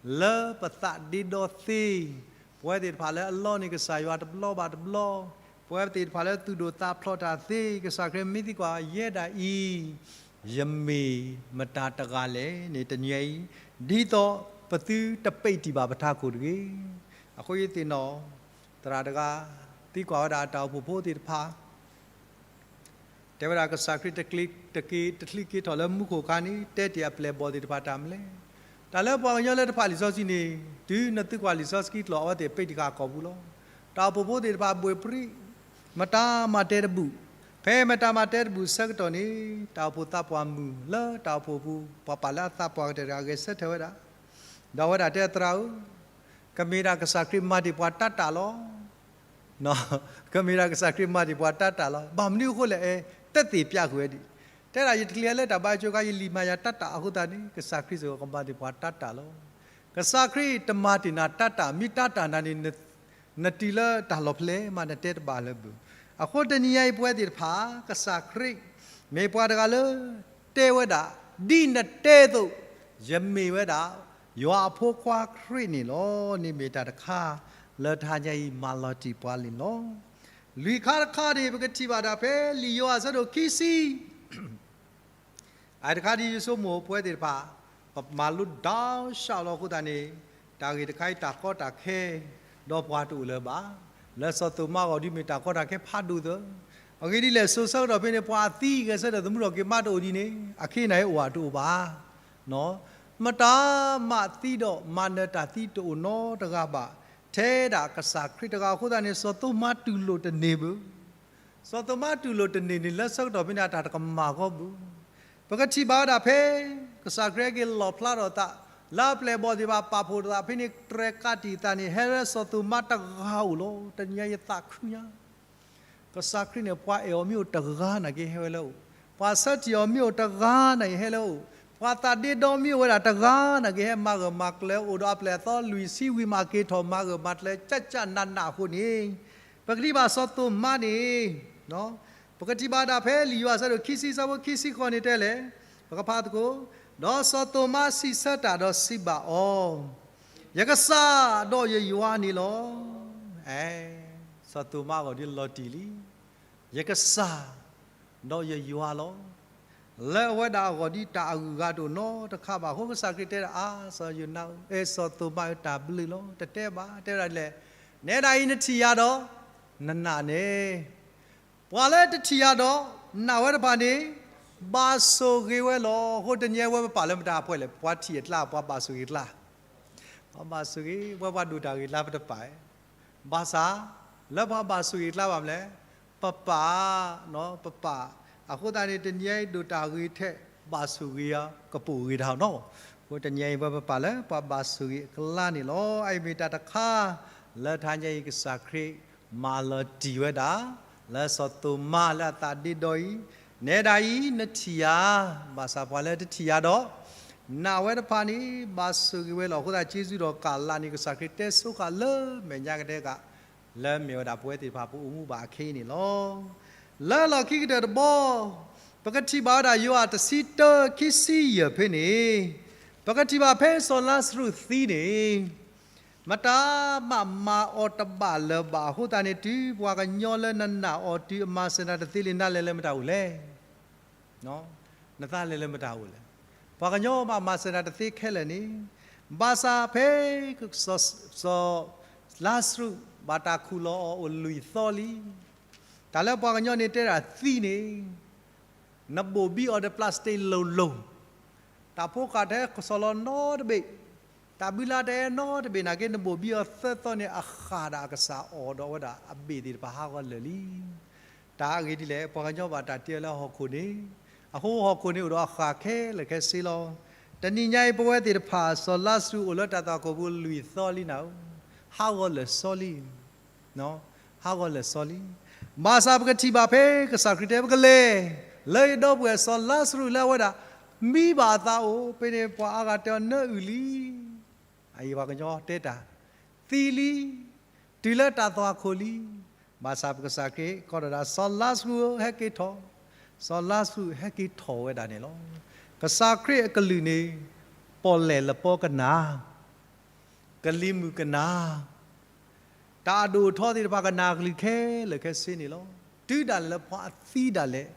အံၤ, လၢပသးဒ့ဒီသ့, ပဝဲသ့ၣ်တဖၣ်လၢအလီန့ၢ်ကစၢ်ယွၤတဘျီဘၣ်တဘျီ, ပဝဲသ့ၣ်တဖၣ်လၢသူၣ်ဒိၣ်သးဖျိးတၢ်သ့, ကစၢ်ခရံာ်မ့ၢ်သံကွၢ် ယဲဒၣ်အံၤ ယမ့ၢ်မတၤတဂၤလဲၣ်န့ၣ် တနံၤအံၤ, ဒ်သိးပသုတပံးတံၢ်ဘၣ်ပထးခိၣ်တဂ့ၤ. အဃိယသ့ၣ်နီၣ်, သရၣ်တဂၤ သံကွၢ်ဝဲဒၣ်အတၢ်အိၣ်ဖှိၣ်ဖိသ့ၣ်တဖၣ် တဲဝဲဒၣ်ကစၢ်ခရံာ်တက့ၤတချံးက့ၤထီၣ်လၢမူခိၣ်အခါန့ၣ် တဲတ့ၢ်အပျဲၢ်အဘီၣ်သ့ၣ်တဖၣ်တၢ်မနုၤလဲၣ်. တၢ်လၢပှၤကညီလၢတဖးလံာ်စီဆှံန့ၣ်, တုၤနသုကွၢ်လံာ်စီဆှံကျိာ် အဝဲသ့ၣ်ပံးတံၢ်ဃာ်ကိာ်ပူၤလီၤ. တၢ်အိၣ်ဖှိၣ်ဖိသ့ၣ်တဖၣ်ဘှ့ၣ်ပြံ, မတၤမၤတဲတဘူၣ်, ဖဲမတၤမၤတဲတဘူၣ်ဆၢကတီၢ်န့ၣ်, တၢ်အိၣ်ဖှိၣ်သးပှၢ်မုၢ်လၢတၢ်အိၣ်ဖှိၣ်ပူၤ ပှၤပာ်လၢအသးပှၢ်ကတၢၢ်တဂၤဂဲၤဆၢထၢၣ်ဝဲဒၣ်, ဒီးအဝဲဒၣ်တဲသရၣ်ဧၢ, ကမ့ၢ်ဒၣ်ကစၢ်ခရံာ်မၤတ့ၢ်ပှၤတၢ်တၢ်လီၤ. ကမ့ၢ်ဒၣ်ကစၢ်ခရံာ်မၤတ့ၢ်ပှၤတၢ်တၢ်လီၤ. ဘၣ်မနုၤအဃိလဲၣ်, အဲ တသ့ၣ်ပျးဃုာ်ဝဲဒၣ်, တဲဒၣ်ယတချံးလၢတၢ်ဘါယွၤကါ ယလံၣ်မၤယၤတၢ်တၢ်အဃိသတးန့ၣ် ကစၢ်ခရံာ်စ့ၢ်ကီးကမၤတ့ၢ်ပှၤတၢ်တၢ်လီၤ. ကစၢ်ခရံာ်တမၤတ့ၢ်နၤတၢ်တၢ်, မ့ၢ်တၢ်တၢ်နၤန့ၣ် နတုၤလၢတၢ်လီၢ်ဖဲလဲၣ်မး နတဲတဘၣ်လၢၤဘၣ်. အဃိတနံၤညါအံၤ ပဝဲသ့ၣ်တဖၣ် ကစၢ်ခရံာ် မ့ၢ်ပှၤတဂၤလၢ တဲဝဲဒၣ်, ဒ်နတဲအသိး, ယမ့ၢ်ဝဲဒၣ် ယွၤအဖိခွါခရံာ်န့ၣ်လီၤ. န့ၣ်မ့ၢ်တၢ်တခါ လၢတဟါညါအံၤ မၤလီၤတံၢ်ပှၤန့ၣ်လီၤ. လွံၢ်ခါတခါန့ၣ် ပကထံၣ်ဘၣ်ဒၣ်ဖဲလံာ်ယိၤဟၣ်အဆၢဒိၣ်ခံဆံ အတခါဒ်ယဆိကမိၣ်ပဝဲသ့ၣ်တဖၣ် ပမၤလိဒီးစှၤလီၤအဃိသတးန့ၣ် တၢ်ဂ့ၢ်တခါအံၤ တၢ်ကီတၢ်ခဲ ဒီးပှၤတအိၣ်လၢၤဘၣ်. လၢစီၤသိၤမါအဂီၢ်ဒ်မ့ၢ်တၢ်ကီတၢ်ခဲဖးဒိၣ်သၢ, အဂ့ၢ်ဒ်လဲၣ် စိၤဆၢကတီၢ်ဖဲန့ၣ် ပှၤအသံဂဲၤဆၢထၢၣ်သမူထီၣ်က့ၤမါတအိၣ်ဒ်န့ၣ် အခ့နၤဟဲအိၣ်ဧါတအိၣ်ဘၣ်. မတၤမၤသံဒီးမၤနၢၤတၢ်သံတအိၣ်နီတဂၤဘၣ် ထဲဒၣ်ကစၢ်ခရံာ်တဂၤအဃိသတးန့ၣ် စီၤသိၤမါတူၢ်လိာ်တန့ၢ်ဘၣ်. စီၤသိၤမါတူၢ်လိာ်တန့ၢ်န့ၣ် လၢဆၢကတီၢ်ဖဲန့ၣ် အတၢ်တကမၣ်ဂီၢ်ဘၣ်. ပကထံၣ်ဘၣ်ဝဲဒၣ်ဖဲ ကစၢ်ခရံာ်ဟဲက့ၤလီၣ်ဖျါထီၣ်အသး လၢအပျဲၢ်အဘီၣ်သ့ၣ်တဖၣ် ပာ်ဖှိၣ်အသးဖဲန့ၣ် တြဲၤကးတံာ်အသးန့ၣ် ဟဲလၢစီၤသိၤမါတဂၤဧိၤလီၤ. တနံၤညါယသးခုညါ ကစၢ်ခရံာ်န့ၣ် ပှၤအဲၣ်အီၤမ့ၢ်အိၣ်တဂၤနာ်က့ဟဲဝဲလၢအအိၣ်, ပှၤဆၢထံၣ်အီၤမ့ၢ်အိၣ်တဂၤနာ်က့ဟဲလၢအအိၣ်, ပှၤသးဒ့ဒီမ့ၢ်အိၣ်ဝဲဒၣ်တဂၤနာ်က့ဟဲမၤဂၢၢ်မၤကျၢၤအိၣ်ဒီးအပျဲၢ်အသီလွံၢ်ဆံဝံၤမးက့ၤထီၣ်မၤဂၢၢ်မၤကျၢၤ ကၠၢ်ကၠၢ်နးနးအဃိန့ၣ် ပကထံၣ်ဘၣ်စီၤသိၤမါန့ၣ် ပကထံၣ်ဘၣ်ဒၣ်ဖဲလံာ်ယိၤဟၣ်အဆၢဒိၣ်ခံဆံအဆၢဖိခံဆံဃိးန့ၣ်တဲလဲၣ်, ပကဖးသကိး, ဒီးစီၤသိၤမါစံးဆၢတၢ်ဒီးစံးဘၣ်အီၤ, ယကစၢ်ဒီးယယွၤန့ၣ်လီၤ. အဲ, စီၤသိၤမါအဂီၢ်ဒ်လီၤတံၢ်လံ, ယကစၢ်ဒီးယယွၤလီၤ. လၢအဝဲဒၣ်အဂီၢ်ဒ်တၢ်အဂုၤအဂၤတအိၣ်နီတခါဘၣ်အဃိ ကစၢ်ခရံာ်တဲဒၣ်အါ စီၤယိၤနါဧၢ, အဲ စီၤသိၤမါဧၢ တၢ်ဘျုးလီၤ, တတဲဘၣ်, တဲဝဲဒၣ်ဒ်လဲၣ်, နဲဒၣ်အံၤနထံၣ်ယၤဒီး နနာ်န့ၣ်, ပှၤလၢတထံၣ်ယၤဒီး နာ်ဝဲတဖၣ်န့ၣ် ဘၣ်ဆိၣ်ဂ့ၤဝဲလီၤ. အဃိတနံၤအံၤဝဲပပာ်လၢမတၤအပှဲၤလဲၣ်, ပှၤထံၣ်အကျါ ပှၤဘၣ်ဆိၣ်ဂ့ၤအကျါ, ပှၤဘၣ်ဆိၣ်ဂ့ၤ, ပှၤပှၤဒိၣ်တၢ်ဂ့ၤအကျါပတပာ်, ဘၣ်ဆၣ် လၢပှၤဘၣ်ဆိၣ်ဂ့ၤအကျါဘၣ်မနုၤလဲၣ်, ပပာ်, ပပာ်, အဃိသတးန့ၣ် တနံၤအံၤဒိၣ်တၢ်ဂ့ၤထဲ ဘၣ်ဆိၣ်ဂ့ၤအီၤ ကပိာ်ဂ့ၤတၢ်နီၤ. အဃိတနံၤအံၤဝဲပပာ်လၢပှၤဘၣ်ဆိၣ်ဂ့ၤအကျါန့ၣ်လီၤ. အအံၤမ့ၢ်တၢ်တခါ လၢတဟါညါအံၤကစၢ်ခရံာ် မၤလီၤတံၢ်ဝဲဒၣ် လၢစီၤသိၤမါလၢအသးဒ့ဒီအံၤ, နဲဒၣ်အံၤနထံၣ်ယၤ, ဘၣ်ဆၣ်ပှၤလၢတထံၣ်ယၤဒီး နာ်ဝဲတဖၣ်န့ၣ် ဘၣ်ဆိၣ်ဂ့ၤဝဲလီၤ. အဃိသတး က့ၤဆူဒီးကလးန့ၣ် ကစၢ်ခရံာ်တဲဆိဃာ်လၢမဲာ်ညါကဒဲကး လၢမ့ၢ်ဝဲဒၣ်ပဝဲသ့ၣ်တဖၣ်ပအိၣ်မူဘၣ်အခဲအံၤန့ၣ်လီၤ. လၢလီၢ်ခံကတၢၢ်တဘီ ပကထံၣ်ဘၣ်ဝဲဒၣ်ယိၤဟၣ်တဆံတၢ ခံဆံယဲၢ်ဖဲန့ၣ်, ပကထံၣ်ဘၣ်ဖဲစီၤလါစရူးသံန့ၣ် မတၤမၤမၤအီၤတဘၣ်လၢၤဘၣ်အဃိသတးန့ၣ် တုၤပှၤကညီလၢနနာ်အီၤတုၤအမၤစၢၤနၤတသ့လံ နလဲၤလၢမတၤအိၣ်လဲၣ်. နသးလဲၤလၢမတၤအိၣ်လဲၣ်. ပှၤကညီဘၣ်မၤစၢၤနၤတသ့ခဲလၢာ်န့ၣ်, ဘၣ်ဆၣ်ဖဲ စီၤ စီၤလါစရူး ဘၣ်တၢ်ခူၣ်လီၤအီၤအိၣ်လွံၢ်သီလံ. တၢ်လၢပှၤကညီန့ၣ်တဲဒၣ်သံန့ၣ် နဘိၣ်ဘံအီၤဒီး plastic လိၤလိၤ, တၢ်ဖိဃာ်တဟဲကဆီၣ်လီၤနီတဘ့ၣ်, တၢ်ဘုလါတဟဲနီတဘ့ၣ်နာ်က့ နဘိၣ်ဘံအီၤသၢသီန့ၣ် အဃၢ်ဒီးအကစၢ်အီၣ်ဒီးဝဲဒၣ်အဘ့ၣ်သ့ၣ်တဖၣ်ဟးဂီၤလၢာ်လံ. တၢ်အဂ့ၢ်ဒ်လဲၣ်, ပှၤကညီဘၣ်တၢ်တ့အီၤလၢဟီၣ်ခိၣ်န့ၣ်, အဃိဟီၣ်ခိၣ်န့ၣ်အိၣ်ဒီးအဃၢ်ခဲလၢာ်ခဲဆ့လီၤ. တနံၤညါအံၤပဝဲသ့ၣ်တဖၣ် စီၤလါစရူးအိၣ်လၢတၢ်သွၣ်ခိၣ်ပူၤလွံၢ်သီလံနၤဧၢ, ဟးဂီၤလၢာ်စီလံ. ဟးဂီၤလၢာ်စီလံ. ဘၣ်ဆၣ်ပကထံၣ်ဘၣ်ဖဲကစၢ်ခရံာ်တဲ ပကလဲၤ လၢယဒီပုၢ်ဝဲၢ်စီၤလါစရူးလၢအဝဲဒၣ် မံဘၣ်အသးအိၣ်, ဖဲန့ၣ်ပှၤအါဂၤတဲအီၤနၢအုၣ်လံ. အအံၤပှၤကညီတဲတၢ်, သံလံ, တုၤလၢတၢ်သွၣ်ခိၣ်လံ. ဘၣ်ဆၣ်ပကစၢ်ခရံာ်ကိးထီၣ်ဒၣ် စီၤလါစရူးဧၢ ဟဲက့ၤထီၣ်, စီၤလါစရူးဟဲက့ၤထီၣ်ဝဲဒၣ်န့ၣ်လီၤ. ကစၢ်ခရံာ်အကလုၢ်န့ၣ် ပီၣ်လဲၣ်လပီကနၣ် ကလံၤမုၢ်ကနၣ်, တၢ်အဒိၣ်အထီသ့ၣ်တဖၣ်ကနၣ်အကလုၢ်ခဲလၢာ်ခဲဆ့န့ၣ်လီၤ. တုၤဒၣ်လဲာ်လၢပှၤအသံဒၣ်လဲာ်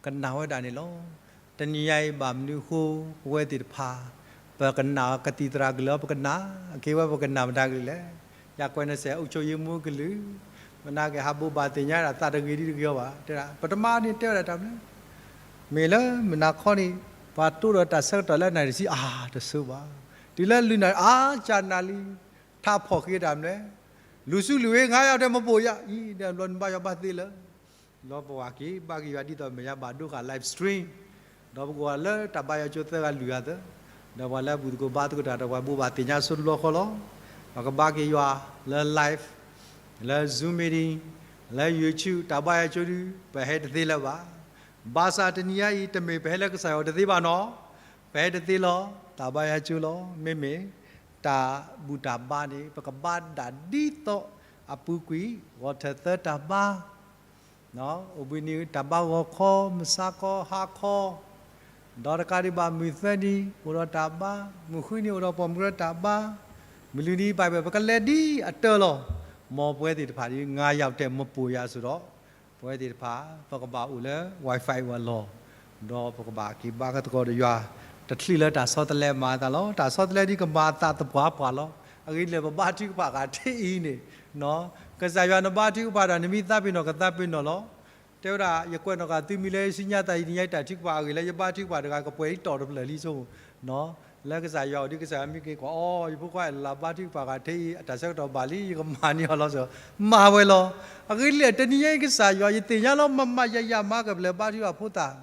ကနၣ်ဝဲဒၣ်န့ၣ်လီၤ. တနံၤညါအံၤဘၣ်မနုၤအဃိ ပဝဲသ့ၣ်တဖၣ် ပကနၣ်ကသံၣ်သရၣ်ကလုၢ်လီၤ ပကနၣ်, အက့ၤဝဲပကနၣ်မတၤကလုၢ်လဲၣ်. ယကွဲးနစဲး အုပ်ချုပ်ရေးမှူးကလုၢ်, မနၤက့ၤဟးဘိးဘၣ်သ့ၣ်ညါဒၣ်သးတဂ့ၤဒ်တဂ့ၤအီၤဘၣ်. တဲဒၣ် ပတမၤန့ၣ်တဲဝဲဒၣ်တၢ်မနုၤ မ့ၢ်လၢမုၢ်နၤခီန့ၣ် ပှၤတိဒီးတၢ်ဆၢကတီၢ်လၢနၣ်ရံၣ်တဆံ အါ တဆိဘၣ်. တုၤလၢလွံၢ်နၣ်ရံၣ် အါ ကၢ်နၤလံ, ထးဖီၣ်ဃ့တၢ်မနုၤလဲၣ်. လူၤဆူလူၤဝ့ၤ ငါးယောက်ထဲမပို့ရ, အံၤ ဒဲးဘျီနဘါယွၤဘၣ်သ့လၢ လီၤပဝးက့ၤ ဘၣ်က့ၤယွၤဒ်သိးမ့ၢ်ယါဘၣ်ဒိဃာ် live stream, ဒီးပကဝၤလၢတၢ်ဘါယွၤကၠိသၢဂၤလွံၢ်ဂၤသၢ, ဒီးပှၤလၢအဘူၣ်သကိးဘါသကိးတၢ်ဒီးပှၤဘိးဘၣ်သ့ၣ်ညါဆိတဘျီဃီလီၤ. ပကဘါက့ၤယွၤလၢ live, လၢ Zoom meeting, လၢ YouTube တၢ်ဘါယွၤကၠိဒု ပဟဲတသ့လၢၤဘၣ်. ဘၣ်ဆၣ်တနံၤညါအံၤ တမ့ၢ်ပဟဲလၢကစၢ်ယွၤတသ့ဘၣ်နီၤ, ပဟဲတသ့လီၤ. တၢ်ဘါယွၤကၠိလီၤ. မ့မ့ၢ် တၢ်ဘူၣ်တၢ်ဘါန့ၣ် ပကဘါဒၣ်ဒ်သိးအပူၤကွံာ် ဂီၤထၢၣ်သၢတၢ်ဘါ, အိၣ်ဘှံးနံၤတၢ်ဘါဂီၤခီ, မုၢ်ဆါခီ, ဟါခီ, ဒီးတကးဒံးဘၣ်မုၢ်သၢနံၤ အိၣ်ဒီးတၢ်ဘါ, မုၢ်ဃုနံၤအိၣ်ဒီးပိာ်မုၣ်ကရၢတၢ်ဘါ, မုၢ်လွံၢ်နံၤဘၣ်ဘၣ် ပကလဲၤဒ်အတၢၢ်လီၤ. မ်ပဝဲသ့ၣ်တဖၣ်ဒ် ငါယၤတဲမပိာ်ယၤစ့ၢ်ဒီး ပဝဲသ့ၣ်တဖၣ် ပကဘၣ်အိၣ်လၢ Wi-Fi ဝဲလီၤ. ဒီးပကဘၣ်က့ၤဘါကသကိးဒီးယွၤ တချုးလၢတၢ်ဆီတလဲမၤအသးလီၤ. တၢ်ဆီတလဲဒ်ကမၤအသးသပှၢ်ပှၢ်လီၤ. အဂ့ၢ်ဒ်လဲၣ် ပဘါထုကဖၣ်ဂၤထဲအံၤန့ၣ်, ကစၢ်ယွၤနဘါထုကဖၣ်ဒီး နမ့ၢ်သးပ့ၤနီၣ်ကသးပ့ၤနီၣ်လီၤ. တဲဝဲဒၣ် ယကွဲးနီၣ်ဃာ်သုမံၤလၢ ဆူညါသးအံၤ တနံၤညါအံၤတၢ်ထုကဖၣ်အဂ့ၢ်လၢယဘါထုကဖၣ်တဂၤ ကပှဲၤအံၤတီၢ်တဖျၢၣ်လံဆိ လၢကစၢ်ယွၤအိၣ်ဒ်ကစၢ်ယွၤမ့ၢ်က့ၤကွၢ်အီၤ ယဖိခွါအဲၣ်လၤဘါထုကဖၣ်ဂၤထဲအံၤ အတၢ်ဆၢကတီၢ်ဘၣ်လံ ယကမၤန့ၢ်အီၤလီၤစ့ၢ် မၤဝဲလီၤ. အဂ့ၢ်ဒ်လဲၣ် တနံၤညါအံၤကစၢ်ယွၤ ယသ့ၣ်ညါလီၤ မၤမၤယၤယၤမၤကပျဲၢ်ဘါထုကဖၣ်ဖိသၣ်,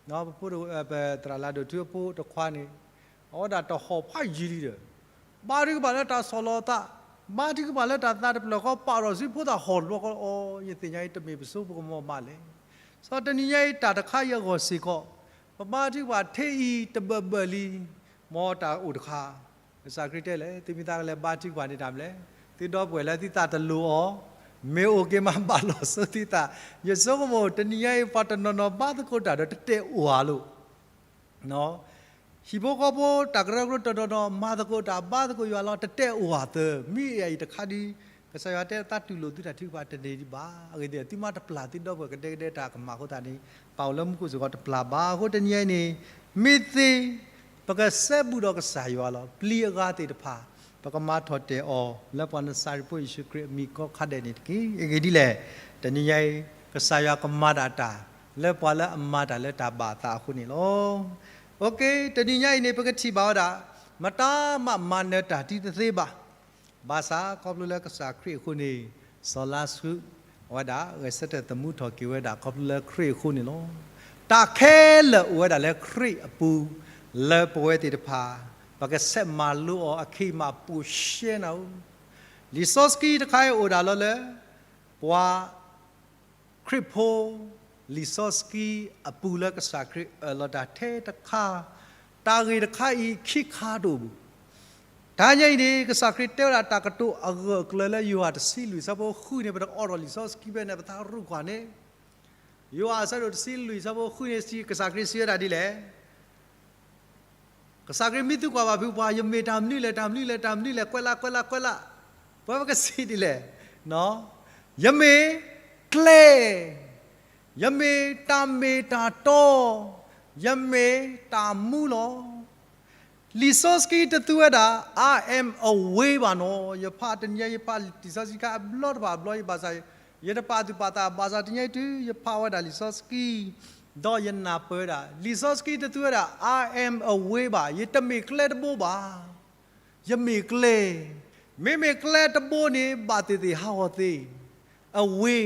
ပဖိ ပသရၣ်လၢဒိၣ်ထူအဖိတခွါန့ၣ် အဝဲဒၣ်တဟီၣ်ဖးယံာ်လံဒီး ဘါထုကဖၣ်လၢတၢ်ဆီၣ်လီၤသး, ဘါထုကဖၣ်လၢတၢ်သးတဖျၢၣ်ဃီ ပာ်ထီၣ်ဆူဖိသၣ်ဟီၣ်တဘျီဃီအီၤ ယသ့ၣ်ညါအံၤတမ့ၢ်ပစိပကမီၤမးလဲၣ်. စီၤတနံၤညါအံၤတၢ်တခါအံၤအဂီၢ်စ့ၢ်ကီး ပဘါထုကဖၣ်ထဲအံၤတဘၢၣ်ဘၢၣ်လံ, မ်တၢ်အိၣ်တခါ ကစၢ်ခရံာ်တဲလဲၣ် သုမ့ၢ်သးကလဲၤဘါထုကဖၣ်န့ၣ်တၢ်မနုၤလဲၣ်, သုဒီပုၢ်ဝဲၢ်လၢသုသးတလိၤအီၤ, မ့ၢ်အိၣ်က့ၤမၤဘၣ်လိာ်ဆိသုသး, ယဆိကမိၣ်တနံၤညါအံၤ ပှၤတနီၤနီၤဘါသကိးတၢ်ဒီးတတဲာ်အိၣ်ဧါလိၤ ဟံၣ်ဖိဃီဖိတၢ်ကရၢကရိတနီၤနီၤ မၤသကိးတၢ်ဘါသကိးယွၤလီၤ တတဲာ်အိၣ်ဧါသၢ မ့ၢ်အံၤတခါဒ် ကစၢ်ယွၤတဲသးတူၢ်လိာ်သုတၢ်ထုကဖၣ်တန့ၢ်ဒံးဘၣ်. အဂ့ၢ်ဒ်အံၤ သုမ့ၢ်တပျၢ်သုဒီပုၢ်ဝဲၢ်ကဒဲကဒဲတၢ်ကမၣ်အဃိသတးန့ၣ် ပာ်အိၣ်လၢမူခိၣ်စ့ၢ်ကီးတပျၢ်ဘၣ်. အဃိတနံၤညါအံၤန့ၣ် မ့ၢ်သ့ ပကစဲဘူးဒီးကစၢ်ယွၤလီၤ. ပျံၤအဂၤသ့ၣ်တဖၣ် ပကမၤထီၣ်တဲာ်အီၤ လၢပှၤနစၤရ့းဖိယ့ၣ်ၡူးခရံာ်အမံၤကိးခါဒဲးန့ၣ်တက့ၢ်. အဂ့ၢ်ဒ်လဲၣ်, တနံၤညါအံၤ ကစၢ်ယွၤကမၤဒၣ်တၢ် လၢပှၤလၢအမၤတၢ်လၢတၢ်ဘၣ်အသးအဃိန့ၣ်လီၤ. အိၣ်က့ တနံၤညါအံၤန့ၣ် ပကထံၣ်ဘၣ်ဝဲဒၣ် မတၤမးမၤနၢၤတၢ်တသ့ဘၣ်. ဘၣ်ဆၣ်ခီဖျိလၢကစၢ်ခရံာ်အဃိန့ၣ် စီၤလါစရူး အဝဲဒၣ်ဂဲၤဆၢထၢၣ်သမူထီၣ်က့ၤဝဲဒၣ်ခီဖျိလၢခရံာ်အဃိန့ၣ်လီၤ. တၢ်ခဲလၢာ်အိၣ်ဝဲဒၣ်လၢခရံာ်အပူၤ လၢပဝဲသ့ၣ်တဖၣ် ပကဆဲးမၤလိအီၤအခ့အမးပိာ်ရှဲနၤဧၢ. လံာ်စီဆှံတခါအံၤအိၣ်ဒၣ်လီၤလၢ ပှၤ ခရံာ်ဖိ လံာ်စီဆှံအပူၤလၢကစၢ်ခရံာ်အၢၣ်လီၤတၢ်ထဲတခါ, တၢ်ဂ့ၢ်တခါအံၤခံခါတအိၣ်ဘူး. တဟါညါအံၤန့ၣ် ကစၢ်ခရံာ်တဲဝဲဒၣ်တၢ်ကတိၤအဂၢၢ်အကျၢၤလၢယိၤဟၣ်တဆံလွံၢ်ဆၢဖိဃုန့ၣ် ပတအိးထီၣ်လံာ်စီဆှံဖဲန့ၣ် ပသးရူၢ်ကွၢ်န့ၣ်, ယိၤဟၣ်အဆၢဒိၣ်တဆံလွံၢ်ဆၢဖိဃုန့ၣ် ကစၢ်ခရံာ်စံးဝဲဒၣ်ဒ်လဲၣ် ကစၢ်ခရံာ်မ့ၢ်သံကွၢ်ဘၣ်ဖုပှၤ ယမ့ၢ်တၢ်မနုၤလဲၣ် တၢ်မနုၤလဲၣ် တၢ်မနုၤလဲၣ် ကွဲးလၢ ကွဲးလၢ ကွဲးလၢ, ပဝဲပကစံးဒ်လဲၣ်, ယမ့ၢ်ကျဲ, ယမ့ၢ်တၢ်မ့ၢ်တၢ်တီ, ယမ့ၢ်တၢ်မူလီၤ. လံာ်စီဆှံတသူဝဲဒၣ် I am a way ဘၣ်နီၤ. ယဖးတနံၤညါ ယဖးလံာ်စီဆှံခါအဘျီတဖၣ်အဘျီ ယဘၣ်ဆၣ် ယတပာ်သူၣ်ပာ်သးဘၣ်ဆၣ် တနံၤညါအံၤတုၤ ယဖးဝဲဒၣ်လံာ်စီဆှံ ဒီးယနၢ်ပၢၢ်ဝဲဒၣ် လံာ်စီဆှံတသူဝဲဒၣ် I am a way ဘၣ်, ယတမ့ၢ်ကျဲတဘိဘၣ်, ယမ့ၢ်ကျဲ, မ့မ့ၢ်ကျဲတဘိန့ၣ် ဘၣ်သ့ၣ်သ့ၣ်ဟးဂီၤသ့, a way,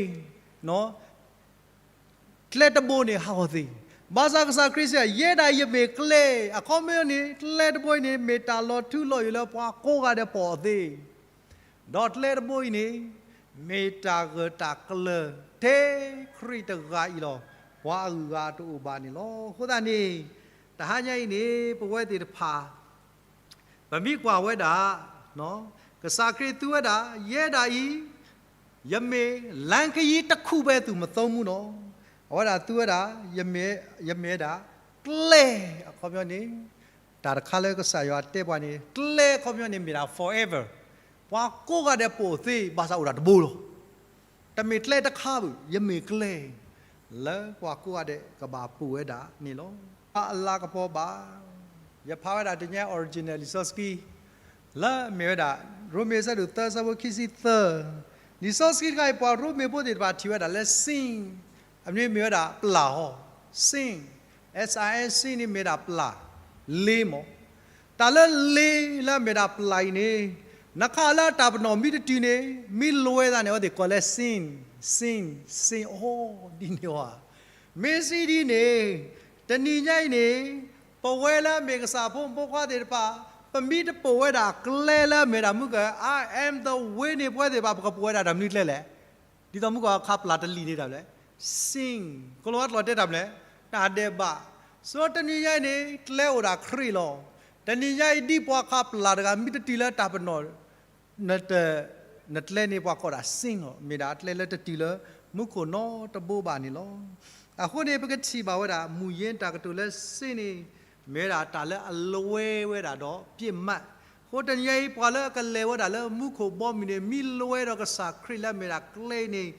ကျဲတဘိန့ၣ်ဟးဂီၤသ့, ဘၣ်ဆၣ်ကစၢ်ခရံာ်စံး ယဲဒၣ်ယမ့ၢ်ကျဲ, အခီပညီန့ၣ် ကျဲတဘိအံၤန့ၣ် မ့ၢ်တၢ်လီၤထူလီၤယိာ်လၢပှၤကိးဂၤဒဲးပိာ်အီၤသ့ ဒီးကျဲတဘိအံၤန့ၣ် မ့ၢ်တၢ်ဂၢၢ်တၢ်ကျၢၤထဲခရံာ်တဂၤအံၤလီၤ. ပှၤအဂုၤအဂၤတအိၣ်ဘၣ်န့ၣ်လီၤ. အဃိသတးန့ၣ် တဟါညါအံၤန့ၣ် ပဝဲသ့ၣ်တဖၣ် ပမ့ၢ်ကွၢ်ဝဲဒၣ် ကစၢ်ခရံာ်သူဝဲဒၣ် ယဲဒၣ်အံၤ ယမ့ၢ်လမ်းခရီးတခုပဲ သူမသုံးဘူးနီၤ. အဝဲဒၣ်သူဝဲဒၣ် ယမ့ၢ်, ယမ့ၢ်ဝဲဒၣ် ကျဲ အခီပညီန့ၣ် တၢ်တခါလၢကစၢ်ယွၤတဲပှၤန့ၣ် ကျဲအခီပညီန့ၣ်မ့ၢ်ဒၣ် forever, ပှၤကိးဂၤဒဲးပိာ်သ့ ဘၣ်ဆၣ်အိၣ်ဒၣ်တဘိလီၤ. တမ့ၢ်ကျဲတခါဘၣ်, ယမ့ၢ်ကျဲ လၢပှၤကိးဂၤဒဲးကဘၣ်ပိာ်ဝဲဒၣ်န့ၣ်လီၤ. အလၤကပီၤဘၣ်, ယဖးဝဲဒၣ်တနံၤညါ original လံာ်စီဆှံ လၢအမ့ၢ်ဝဲဒၣ် ရိမ့ၤအဆၢဒိၣ်သၢ အဆၢဖိခံဆံသၢ, လံာ်စီဆှံတခါအံၤ ပှၤရိမ့ၤဖိသ့ၣ်တဖၣ်ထံၣ်ဝဲဒၣ်လၢ sin, အမ့ၢ်မ့ၢ်ဝဲဒၣ်ပျၢ်ဟီ, sin, S I N န့ၣ်မ့ၢ်ဒၣ်ပျၢ်, လ့မး, တၢ်လၢလ့လၢအမ့ၢ်ဒၣ်ပျၢ်အံၤန့ၣ် နခးလၢအတၢ်ပနီၣ်မ့ၢ်တတုၤန့ၣ် မ့ၢ်လိၤဝဲသးန့ၣ် အဝဲသ့ၣ်ကိးလၢ sin, sin, sin, အိ ဒ်န့ၣ်ဝဲ, မ့ၢ်စံးဒ်န့ၣ် တနံၤညါအံၤန့ၣ် ပဝဲလၢအမ့ၢ်ကစၢ်ဖိမုၣ်ဖိခွါသ့ၣ်တဖၣ် ပမ့ၢ်တပိာ်ဝဲဒၣ်ကျဲလၢအမ့ၢ်ဒၣ်မုၢ်က I am the way န့ၣ် ပဝဲသ့ၣ်တဖၣ် ပကပိာ်ဝဲဒၣ်တၢ်မနုၤကျဲလဲၣ်. ဒ်သိးမုၢ်ကီၤခးပျၢ်တလံာ်န့ၣ်တၢ်မနုၤလဲၣ်, sin, ကလီၤဝါကျိာ်တဲတၢ်မနုၤလဲၣ်, တၢ်ဒဲးဘး, ဆိတနံၤညါအံၤန့ၣ် ကျဲအိၣ်ဒၣ်ခရံာ်လီၤ. တနံၤညါအံၤ ဒ်ပှၤခးပျၢ်တဂၤ မ့ၢ်တတုၤလၢတၢ်ပနီၣ် နတ နကျဲန့ၣ် ပှၤကိးဒၣ် စ့ၣ်နီၤ မ့ၢ်ဒၣ်အကျဲလၢတတုၤလၢမူခိၣ်နီတဘိဘၣ်န့ၣ်လီၤ. အဃိန့ၣ် ပကထံၣ်ဘၣ်ဝဲဒၣ် မူၢ်ယ့တၢ်ကတိၤလၢစ့ၣ်န့ၣ် မ့ၢ်ဝဲဒၣ်တၢ်လၢအလွဲဝဲဒၣ်ဒီး ပစ်မှတ် အဃိတနံၤညါအံၤ ပှၤလၢအကလဲၤဝဲဒၣ်လၢမူခိၣ်ဘီမုၢ်န့ၣ် မ့ၢ်လွဲဒီးကစၢ်ခရံာ်လၢအမ့ၢ်ဒၣ်ကျဲန့ၣ်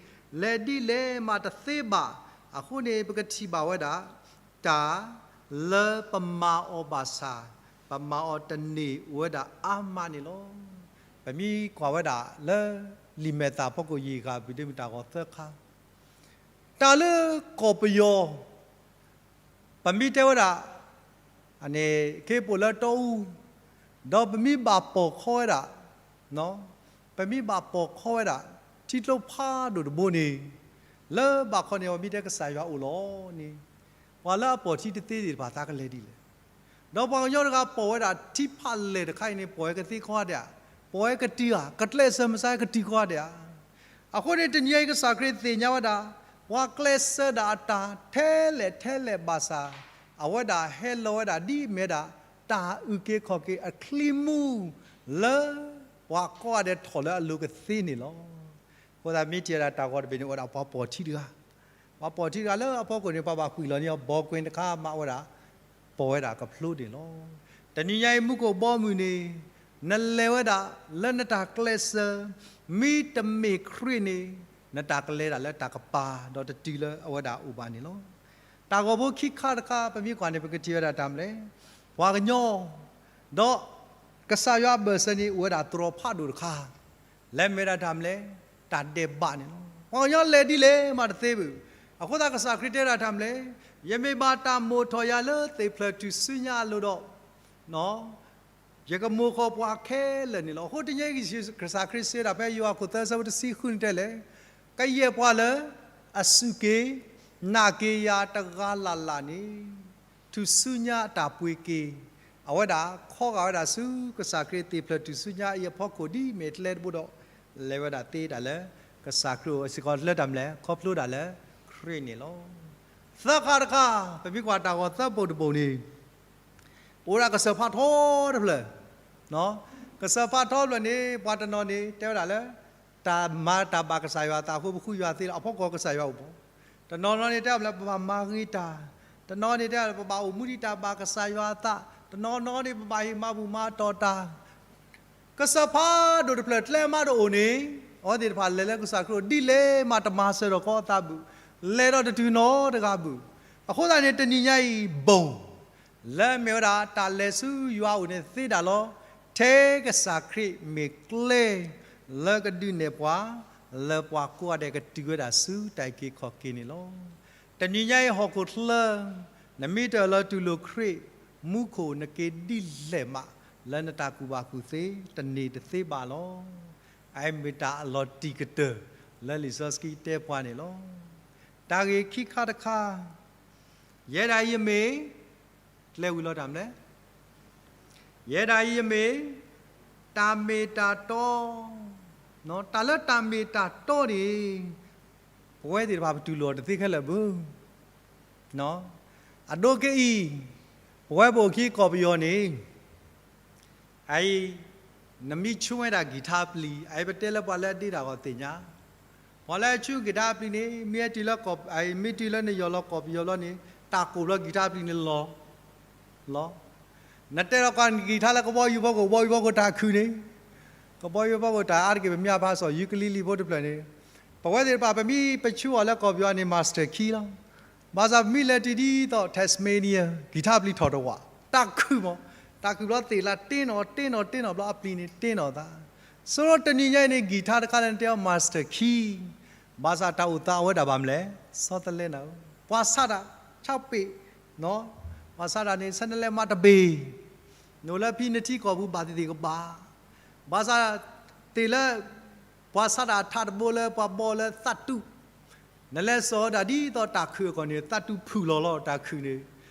လဲၤဒ်လဲၣ်မးတသ့ဘၣ်. အဃိန့ၣ် ပကထံၣ်ဘၣ်ဝဲဒၣ် တၢ်လၢပမၤအီၤဘၣ်ဆၣ် ပမၤအီၤတန့ၢ်အိၣ်ဝဲဒၣ်အါမးန့ၣ်လီၤ. ပမ့ၢ်ကွၢ်ဝဲဒၣ်လၢ လံာ်မဲာ်သၣ်ဖီခိၣ်ယံာ်ဂၤ ပတုၤမ့ၢ်တၢ်ဂီၤသၢခါ တၢ်လၢကီၢ်ပယီၤ ပမ့ၢ်တဲဝဲဒၣ် ခ့ပိာ်လၢတီအူ ဒီးပမ့ၢ်ဘၣ်ပိာ်ခီဝဲဒၣ် ပမ့ၢ်ဘၣ်ပိာ်ခီဝဲဒၣ် ထံကျိဖးဒိၣ်တဘိန့ၣ် လၢဘၣ်ခီန့ၣ် ပမ့ၢ်တဲကစၢ်ယွၤအိၣ်လီၤန့ၣ် ပှၤလၢအပိာ်ထံတသ့သ့ၣ်တဖၣ်သးကလဲၤဒ်လဲၣ်. ဒီးပှၤကညီတဂၤပိာ်ဝဲဒၣ်ထံဖးလဲၢ်တခါအံၤန့ၣ် ပိာ်ဝဲကသ့ခီဒဲးဧါ, ပိာ်ဝဲကတုၤဧါ, ကကျဲးစၢးမစါကတုၤခီဒဲးဧါ. အဃိန့ၣ် တနံၤအံၤကစၢ်ခရံာ်သ့ၣ်ညါဝဲဒၣ် ပှၤကျဲးစၢးဒၣ်အတၢ်ထဲလဲၣ်ထဲလဲၣ်ဘၣ်ဆၣ် အဝဲဒၣ်ဟဲလီၤဝဲဒၣ်ဒ်အမ့ၢ်ဝဲဒၣ် တၢ်အုၣ်က့ၤခီၣ်က့ၤအချံမူ လၢပှၤကိးဂၤဒဲးထီၣ်လၢအလိၤကသ့န့ၣ်လီၤ. အဃိသတးမ့ၢ်ထံၣ်ဝဲဒၣ်တၢ်ဂီၤတဘ့ၣ်န့ၣ် အိၣ်ဝဲဒၣ်ပှၤပိာ်ထံတဂၤ ပှၤပိာ်ထံတဂၤလၢအဖီခိၣ်န့ၣ် ပှၤဘၣ်ကွံာ်လီၤန့ၢ်အီၤ ဘီကွ့တခါမးဝဲဒၣ် ပိာ်ဝဲဒၣ်ကဖျိန့ၣ်လီၤ. တနံၤညါအံၤမူခိၣ်ဘီမုၢ်န့ၣ် နလဲၤဝဲဒၣ်လၢနတၢ်ကျဲးစၢး မ့တမ့ၢ်ခရံာ်န့ၣ် နတၢ်ကလဲၤဒၣ်လၢတၢ်ကပၤ ဒီးတတုၤလၢအဝဲဒၣ်အိၣ်ဘၣ်န့ၣ်လီၤ. တၢ်ဂီၤဖိခံခါတခါ ပမ့ၢ်ကွၢ်န့ၣ် ပကထံၣ်ဝဲဒၣ်တၢ်မနုၤလဲၣ်, ပှၤကညီ ဒီးကစၢ်ယွၤအဘၢၣ်စၢၤန့ၣ် အိၣ်ဝဲဒၣ်တြီၤဖးဒိၣ်တခါ လၢမ့ၢ်ဝဲဒၣ်တၢ်မနုၤလဲၣ်, တၢ်ဒဲးဘးန့ၣ်လီၤ. ပှၤကညီလဲၤဒ်လဲၣ်မးတသ့ဘၣ်. အဃိသတးကစၢ်ခရံာ်တဲဒၣ်တၢ်မနုၤလဲၣ်, ယမ့ၢ်ဘၣ်တၢ်မိၣ်ထီၣ်ယၤလၢသ့ၣ်ဖျၢၣ်ထူၣ်စုညါအလိၤဒီး ယကမိၣ်ဃီၤပှၤခဲလၢာ်န့ၣ်လီၤ. အဃိတနံၤညါအံၤ ကစၢ်ခရံာ်စံးဝဲဒၣ်ဖဲယိၤဟၣ်ခိၣ်သၢဆၢဖိတဆံဃုန့ၣ်တဲလဲၣ်, ကယဲၢ်ပှၤလၢအစူၢ်က့ၤ နာ်က့ၤယၤတဂၤလၢ်လၢ်န့ၣ် ထူၣ်စုညါအတၢ်ပှ့ၤက့ၤ အဝဲဒၣ်ခီဂာ်ဝဲဒၣ်ဆူကစၢ်ခရံာ်သ့ၣ်ဖျၢၣ်ထူၣ်စုညါအံၤအဖီခိၣ်ဒ်အမ့ၢ်ကျဲတဘိဒီး လဲၤဝဲဒၣ်သ့ဒၣ်လၢ ကစၢ်ခရံာ်အိၣ်စ့ၢ်ကီးလၢတၢ်မနုၤလဲၣ်, ခီဖျိဒၣ်လၢခရံာ်န့ၣ်လီၤ. သၢခါတခါ ပမ့ၢ်ကွၢ်တၢ်ဂီၤသၢဘိၣ်တဘိၣ်န့ၣ် အိၣ်ဝဲဒၣ်ကစၢၢ်ဖးထီတဖျၢၣ်, ကစၢၢ်ဖးထီတဖျၢၣ်န့ၣ် ပှၤတနီၤန့ၣ် တဲဝဲဒၣ်လၢ တၢ်မၤတၢ်ဘၣ်ကစၢ်ယွၤအသးအဃိ ပဃုယွၤသ့လီၤ, အဖီခိၣ်ကစၢ်ယွၤအိၣ်ဘၣ်. တနီၤနီၤန့ၣ်တဲဝဲလၢပဘၣ်မၤဂ့ၤတၢ်, တနီၤန့ၣ်တဲဝဲလၢပဘၣ်အိၣ်မူဒ်တၢ်ဘၣ်ကစၢ်ယွၤအသး, တနီၤနီၤန့ၣ် ပဘၣ်ဟ့ၣ်မၤဘူၣ်မၤတီၢ်တၢ် ကစၢၢ်ဖးဒိၣ်တဖျၢၣ်ကျဲမးတအိၣ်န့ၣ် အဝဲသ့ၣ်တဖၣ်လဲၤလၢကစၢ်ခရံာ်အိၣ်ဒ်လဲၣ်မး တမၤစၢၤထီၣ်ကီအသးဘၣ်, လဲၤဒီးတတုၤနီတဂၤဘၣ်. အဃိသတးန့ၣ် တနံၤညါအံၤဘိၣ် လၢမ့ၢ်ဝဲဒၣ်တၢ်လဲၤဆူယွၤအအိၣ်န့ၣ်သ့ဒၣ်လီၤ. ထဲကစၢ်ခရံာ်မ့ၢ်ကျဲ လၢကဒုးနဲၣ်ပှၤ လၢပှၤကိးဂၤဒဲးကတုၤဝဲဒၣ်ဆူတၢ်အုၣ်က့ၤခီၣ်က့ၤန့ၣ်လီၤ. တနံၤညါအံၤဟီၣ်ခိၣ်ချၢ နမ့ၢ်တၢၢ်လီၤတူၢ်လိာ်ခရံာ် မူခိၣ်နက့ၤဒ်လဲၣ်မး လၢနတၢ်ကူၣ်ဘၣ်ကူၣ်သ့ တန့ၢ်တသ့ဘၣ်လီၤ. အအံၤမ့ၢ်တၢ်အလီၤတံၢ်ကတၢၢ် လၢလံာ်စီဆှံတဲပှၤန့ၣ်လီၤ. တၢ်ဂ့ၢ်ခံခါတခါ ယဲဒၣ်အံၤယမ့ၢ် ကျဲဝံၤလီၤတၢ်မနုၤလဲၣ်, ယဲဒၣ်အံၤယမ့ၢ် တၢ်မ့ၢ်တၢ်တီ, တၢ်လၢတၢ်မ့ၢ်တၢ်တီန့ၣ် ပဝဲသ့ၣ်တဖၣ်ပတူၢ်လိာ်အီၤတသ့ခဲလၢာ်ဘၣ်. အဒိက့ၤအံၤ ပဝဲပအိၣ်ခံကီၢ်ပယီၤန့ၣ် အအံၤ နမ့ၢ်ဆူၣ်ဝဲဒၣ်ကံၢ်ထါပျံၤ အအံၤပတဲလၢပှၤလၢအဒ့တၢ်ဂီၤသ့ၣ်ညါ, ပှၤလၢအဆူၣ်ကံၢ်ထါပျံၤန့ၣ် မ့ၢ်တုၤလၢကီၢ် မ့ၢ်တုၤလၢနယီၢ်လီၤကီၢ်ပယီၤဘျီန့ၣ် တၢ်ကိၢ်ဘျီကံၢ်ထါပျံၤန့ၣ်လီၤ လီၤ. နတဲလီၤကီၢ်ကံၢ်ထါလၢကဘီယူၤဖီခိၣ် ကဘီယူၤဖီခိၣ်တၢ်ခုၣ်န့ၣ်, ကဘီယူၤဖီခိၣ်တၢ်အါတက့ၢ် ပမ့ၢ်အဖးစီၣ် ယူကလံလံဖိတဖျၢၣ်န့ၣ်, ပဝဲသ့ၣ်တဖၣ် ပမ့ၢ်ပဆူၣ်အီၤလၢကီၢ်ပယီၤန့ၣ် master key လီၤ. ဘၣ်ဆၣ်ပမ့ၢ်လဲၤတုၤဒ်သိး Tasmania ကံၢ်ထါပျံၤထီၣ်တဝး တၢ်ခုၣ်မး, တၢ်ခုၣ်ဘျီသ့ၣ်လၢတ့ၢ်နီၣ်တ့ၢ်နီၣ်တ့ၢ်နီၣ်ဘျီအပျံၤန့ၣ်တ့ၢ်နီၣ်သး. ဆိဒီးတနံၤညါအံၤန့ၣ် ကံၢ်ထါတခါလၢနတဲအီၤ master key ဘၣ်ဆၣ်တၢ်အိၣ်သးအဝဲဒၣ်ဘၣ်မနုၤလဲၣ်, ဆီတလဲနၤဧၢ, ပှၤဆါတၢ် ဆါပ့ၤ, ပှၤဆါတၢ်န့ၣ် ဆဲနလဲမးတဘ့ၣ်, နအိၣ်လၢဖံနထံကီၢ်ပူၤဘၣ်သ့ၣ်သ့ၣ်ကဘၣ်, ဘၣ်ဆၣ်သ့ၣ်လၢ ပှၤဆါတၢ်အထးတဘိလၢပှၤဘီလၢသးတူၢ်, နလဲၤစိာ်ဝဲဒၣ်ဒ်သိးတၢ်ခုၣ်အဂီၢ်န့ၣ် သးတူၢ်ဖုၣ်လီၤလီၤတၢ်ခုၣ်န့ၣ်.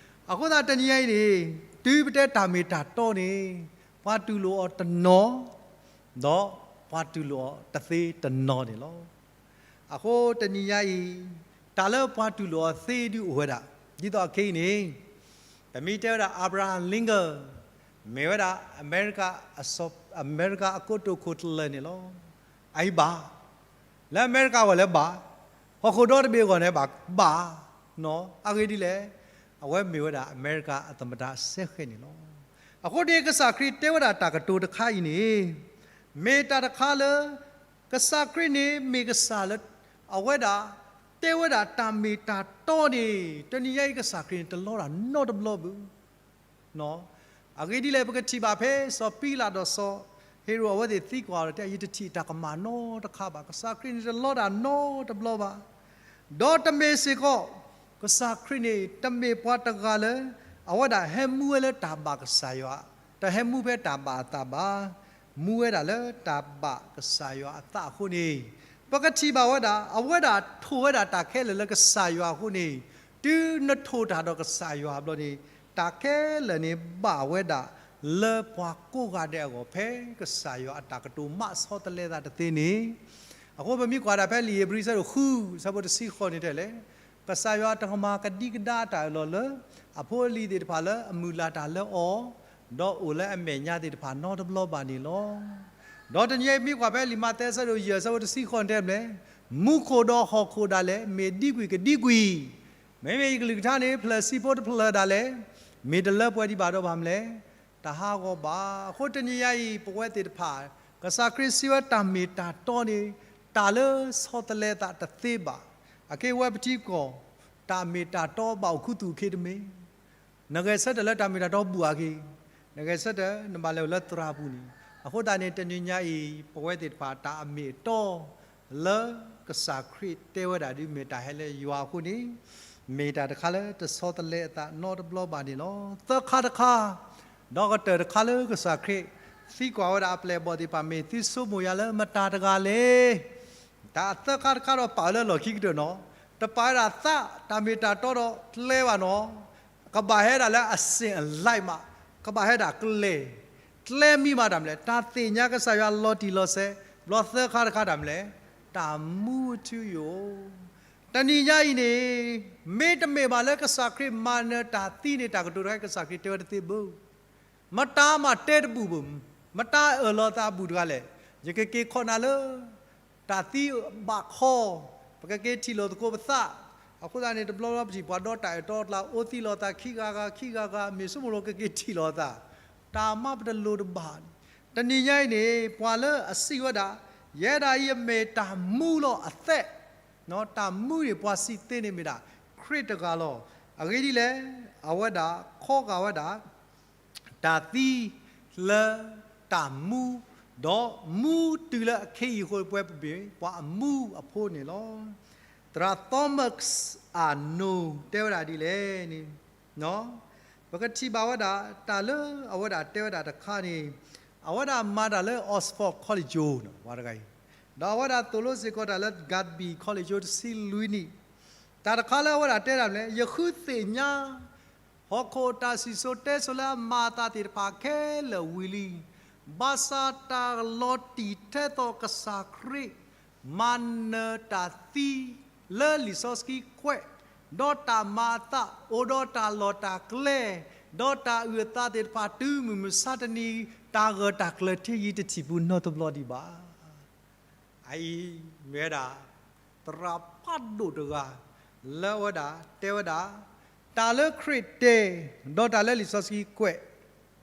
အဃိသတးတနံၤညါအံၤန့ၣ် တုၤပတဲတၢ်မ့ၢ်တၢ်တီန့ၣ် ပှၤတူၢ်လိာ်အီၤတနီၤ ဒီးပှၤတူၢ်လိာ်အီၤတသ့တနီၤန့ၣ်လီၤ. အဃိတနံၤညါအံၤ တၢ်လၢပှၤတူၢ်လိာ်အီၤသ့ဒုအိၣ်ဝဲဒၣ် ဒ်သိးအခဲအံၤန့ၣ် ပမ့ၢ်တဲဝဲဒၣ် Abraham Lincoln မ့ၢ်ဝဲဒၣ်အမဲရကၤ အမဲရကၤအကိတိာ်ခိၣ်ကျၢၢ်န့ၣ်လီၤ. အအံၤဘၣ်, လၢအမဲရကၤအဂီၢ်လၢဘၣ်, ဟီၣ်ခိၣ်ဒီတဘ့ၣ်အဂီၢ်န့ၣ်ဘၣ်, ဘၣ်, အဂ့ၢ်ဒ်လဲၣ်, အဝဲမ့ၢ်ဝဲဒၣ်အမဲရကၤအသမ္မတစဲဃဲၤန့ၣ်လီၤ. အဃိန့ၣ် ကစၢ်ခရံာ်တဲဝဲဒၣ်တၢ်ကတိၤတခါအံၤန့ၣ် မ့ၢ်တၢ်တခါလၢ ကစၢ်ခရံာ်န့ၣ်မ့ၢ်ကစၢ်လၢ အဝဲဒၣ်တဲဝဲဒၣ်တၢ်မ့ၢ်တၢ်တီန့ၣ် တနံၤညါအံၤကစၢ်ခရံာ်န့ၣ်တလီတၢ်နီတဘျီဘၣ်. အဂ့ၢ်ဒ်လဲၣ် ပကထံၣ်ဘၣ်ဖဲစီၤပံလးဒီးစီၤဟ့ၤရိာ်အဝဲသ့ၣ်သံကွၢ်အီၤဒီး တဲယတထံၣ်တၢ်ကမၣ်နီတခါဘၣ်. ကစၢ်ခရံာ်န့ၣ်တလီတၢ်နီတဘျီဘၣ်. ဒီးတမ့ၢ်စ့ၢ်ကီး ကစၢ်ခရံာ်န့ၣ် တမ့ၢ်ပှၤတဂၤလၢ အဝဲဒၣ်ဟဲမူဝဲလၢတၢ်ဘၣ်ကစၢ်ယွၤ, တဟဲမူဖဲတၢ်ဘၣ်အသးဘၣ်, မူဝဲဒၣ်လၢတၢ်ဘၣ်ကစၢ်ယွၤအသးအဃိန့ၣ်, ပကထံၣ်ဘၣ်ဝဲဒၣ် အဝဲဒၣ်ထိၣ်ဝဲဒၣ်တၢ်ခဲလၢာ်လၢကစၢ်ယွၤအဃိန့ၣ်, တုၤနထိၣ်တၢ်ဒီးကစၢ်ယွၤဘျီန့ၣ် တၢ်ခဲလၢာ်န့ၣ်ဘၣ်ဝဲဒၣ်လၢပှၤကိးဂၤဒဲးအဂီၢ် ဖဲကစၢ်ယွၤအတၢ်ကတိၤမးဆီတလဲသးတသ့န့ၣ်, အဃိပမ့ၢ်ကွၢ်ဒၣ်ဖဲလံာ်ဧ့ၤဘြံၤဆၢဒိၣ်ဃု ဆၢဖိတဆံဃိးန့ၣ်တဲလဲၣ်, ကစၢ်ယွၤတကမၤကဒံကဒါတၢ်အၢၣ်လီၤလၢ အဖိအလံၤသ့ၣ်တဖၣ်လၢအမုၢ်လၢ်တၢ်လၢအီၤ, ဒီးအိၣ်လၢအမဲာ်ညါသ့ၣ်တဖၣ်နီတဘျီဘၣ်န့ၣ်လီၤ. ဒီးတနံၤအံၤမ့ၢ်ကွၢ်ဖဲလံာ်မးသဲဆၢဒိၣ်ယဲၢ်ဆၢဖိတဆံဃိးန့ၣ်တဲလဲၣ်, မူခိၣ်ဒီးဟီၣ်ခိၣ်ဒၣ်လဲာ် မ့ၢ်ဒံကွံာ်ကဒံကွံာ်, မ့မ့ၢ်ယကလုၢ်ကထါန့ၣ် ဖျၢၣ်ဆံဖိတဖျၢၣ်ဒၣ်လဲာ် မ့ၢ်တလၢပှဲၤဒံးဘၣ်ဒီးဘၣ်မနုၤလဲၣ်. တဟးဂီၤဘၣ်. အဃိတနံၤညါအံၤ ပဝဲသ့ၣ်တဖၣ် ကစၢ်ခရံာ်စံးဝဲတၢ်မ့ၢ်တၢ်တီန့ၣ် တၢ်လၢဆီတလဲသးတသ့ဘၣ်. အက့ၤဝဲပထံကီၢ် တၢ်မ့ၢ်တၢ်တီဘၣ်အိၣ်ခူသူၣ်အခ့တမ့ၢ် နဂဲၤဆၢထၢၣ်လၢတၢ်မ့ၢ်တၢ်တီဘူးအဂ့ၢ်, နဂဲၤဆၢထၢၣ်နဘၣ်လဲၤအိၣ်လၢသရၣ်ပူၤန့ၣ်, အဃိသတးန့ၣ် တနံၤညါအံၤ ပဝဲသ့ၣ်တဖၣ်တၢ်အမ့ၢ်အတီ လၢကစၢ်ခရံာ်တဲဝဲဒၣ်ဒ်မ့ၢ်တၢ်ဟဲလၢယွၤအဃိန့ၣ်, မ့ၢ်တၢ်တခါလၢတဆီတလဲအသးနီတဘျီဘၣ်န့ၣ်လီၤ. သၢခါတခါ, ဒီးကတၢၢ်တခါလၢကစၢ်ခရံာ် သံကွၢ်ဝဲဒၣ်အပျဲၢ်အဘီၣ်သ့ၣ်တဖၣ် မ့ၢ်သုဆိကမိၣ်ယၤလၢမတၤတဂၤလဲၣ် တၢ်သၢခါတခါဒီးပာ်ဝဲလၢလီၢ်ခံကတၢၢ်နီၤ, တပာ်ဝဲဒၣ်သး တၢ်မ့ၢ်တၢ်တီဒီးကျဲဘၣ်နီၤ, ကဘၣ်ဟဲဒၣ်လၢအစ့ၣ်အလဲၣ်မး, ကဘၣ်ဟဲဒၣ်ကျဲ, ကျဲမံမးတၢ်မနုၤလဲၣ်, တၢ်သ့ၣ်ညါကစၢ်ယွၤလီၤတံၢ်လီၤဆဲး, ဘျီသၢခါတခါတၢ်မနုၤလဲၣ်, တၢ်မူအထူအယိာ် တနံၤညါအံၤန့ၣ်, မ့တမ့ၢ်ဘၣ်လၢကစၢ်ခရံာ်မၤနၢၤတၢ်သံန့ၣ် တၢ်ကတိၤတခါအံၤ ကစၢ်ခရံာ်တဲဝဲတသ့ဘၣ်. မတၤမးတဲတဘူၣ်ဘၣ်, မတၤအၢၣ်လီၤသးအဘူၣ်တဂၤလဲၣ်, ယကက့ၤခိးနၤလၢ တၢ်သံဘၣ်ခီ, ပကက့ၤထံၣ်လိာ်သကိးပသး, အဃိသတးန့ၣ် တဘျီဘျီပထံၣ်ပှၤဒီးတၢ်အၢၣ်တီအကျါ အိၣ်သံလိာ်သးခံဂၤဂၤခံဂၤဂၤ မ့ၢ်ဆိကမိၣ်လီၤကက့ၤထံၣ်လိာ်သး, တၢ်မၤပတလိၤတဘၣ်. တနံၤညါအံၤန့ၣ် ပှၤလၢအစံးဝဲဒၣ်, ယဲဒၣ်အံၤအမ့ၢ်တၢ်မူလီၤအသး, တၢ်မူန့ၣ် ပှၤစံးသ့န့ၣ်မ့ၢ်ဒၣ် ခရံာ်တဂၤလီၤ. အဂ့ၢ်ဒ်လဲၣ်, အဝဲဒၣ်ခီဂာ်ဝဲဒၣ် တၢ်သံလၢတၢ်မူ, ဒီးမူတုၤလၢအခ့အံၤအဃိ ပဝဲပမ့ၢ်ပှၤအမူအဖိန့ၣ်လီၤ. သရၣ် Thomas Arnold တဲဝဲဒၣ်ဒ်လဲၣ်န့ၣ်, ပကထံၣ်ဘၣ်ဝဲဒၣ် တၢ်လၢအဝဲဒၣ်တဲဝဲဒၣ်တခါန့ၣ်, အဝဲဒၣ်မၤတၢ်လၢ Oxford College ပှၤတဂၤအံၤ, ဒီးအဝဲဒၣ်သိၣ်လိစ့ၢ်ကီးတၢ်လၢ Gadsby College တဆံလွံၢ်နံၣ်, တၢ်တခါလၢအဝဲဒၣ်တဲတၢ်မနုၤလဲၣ်, ယဃုသ့ၣ်ညါ ဟီၣ်ခိၣ်တၢ်စံၣ်စိၤတဲစိၤလၢအမၤအသးသ့ၣ်တဖၣ်ခဲလၢာ်ဝံၤလံ, ဘၣ်ဆၣ်တၢ်လီၤတံၢ်ထဲသိးကစၢ်ခရံာ် မၤနၢၤတၢ်သံလၢလံာ်စီဆှံကွဲး, ဒီးတၢ်မၤအသးအိၣ်ဒီးတၢ်လီၢ်တၢ်ကျဲ, ဒီးတၢ်အုၣ်အသးသ့ၣ်တဖၣ်တုၤမုၢ်မဆါတနံၤ, တၢ်ဂၢၢ်တၢ်ကျၢၤထဲယံၤတထံၣ်ပူၤနီတဘျီဒံးဘၣ်. အအံၤမ့ၢ်ဝဲဒၣ် သရၣ်ဖးဒိၣ်တဂၤ လၢအဝဲဒၣ်တဲဝဲဒၣ် တၢ်လၢခရံာ်တဲ ဒီးတၢ်လၢလံာ်စီဆှံကွဲး,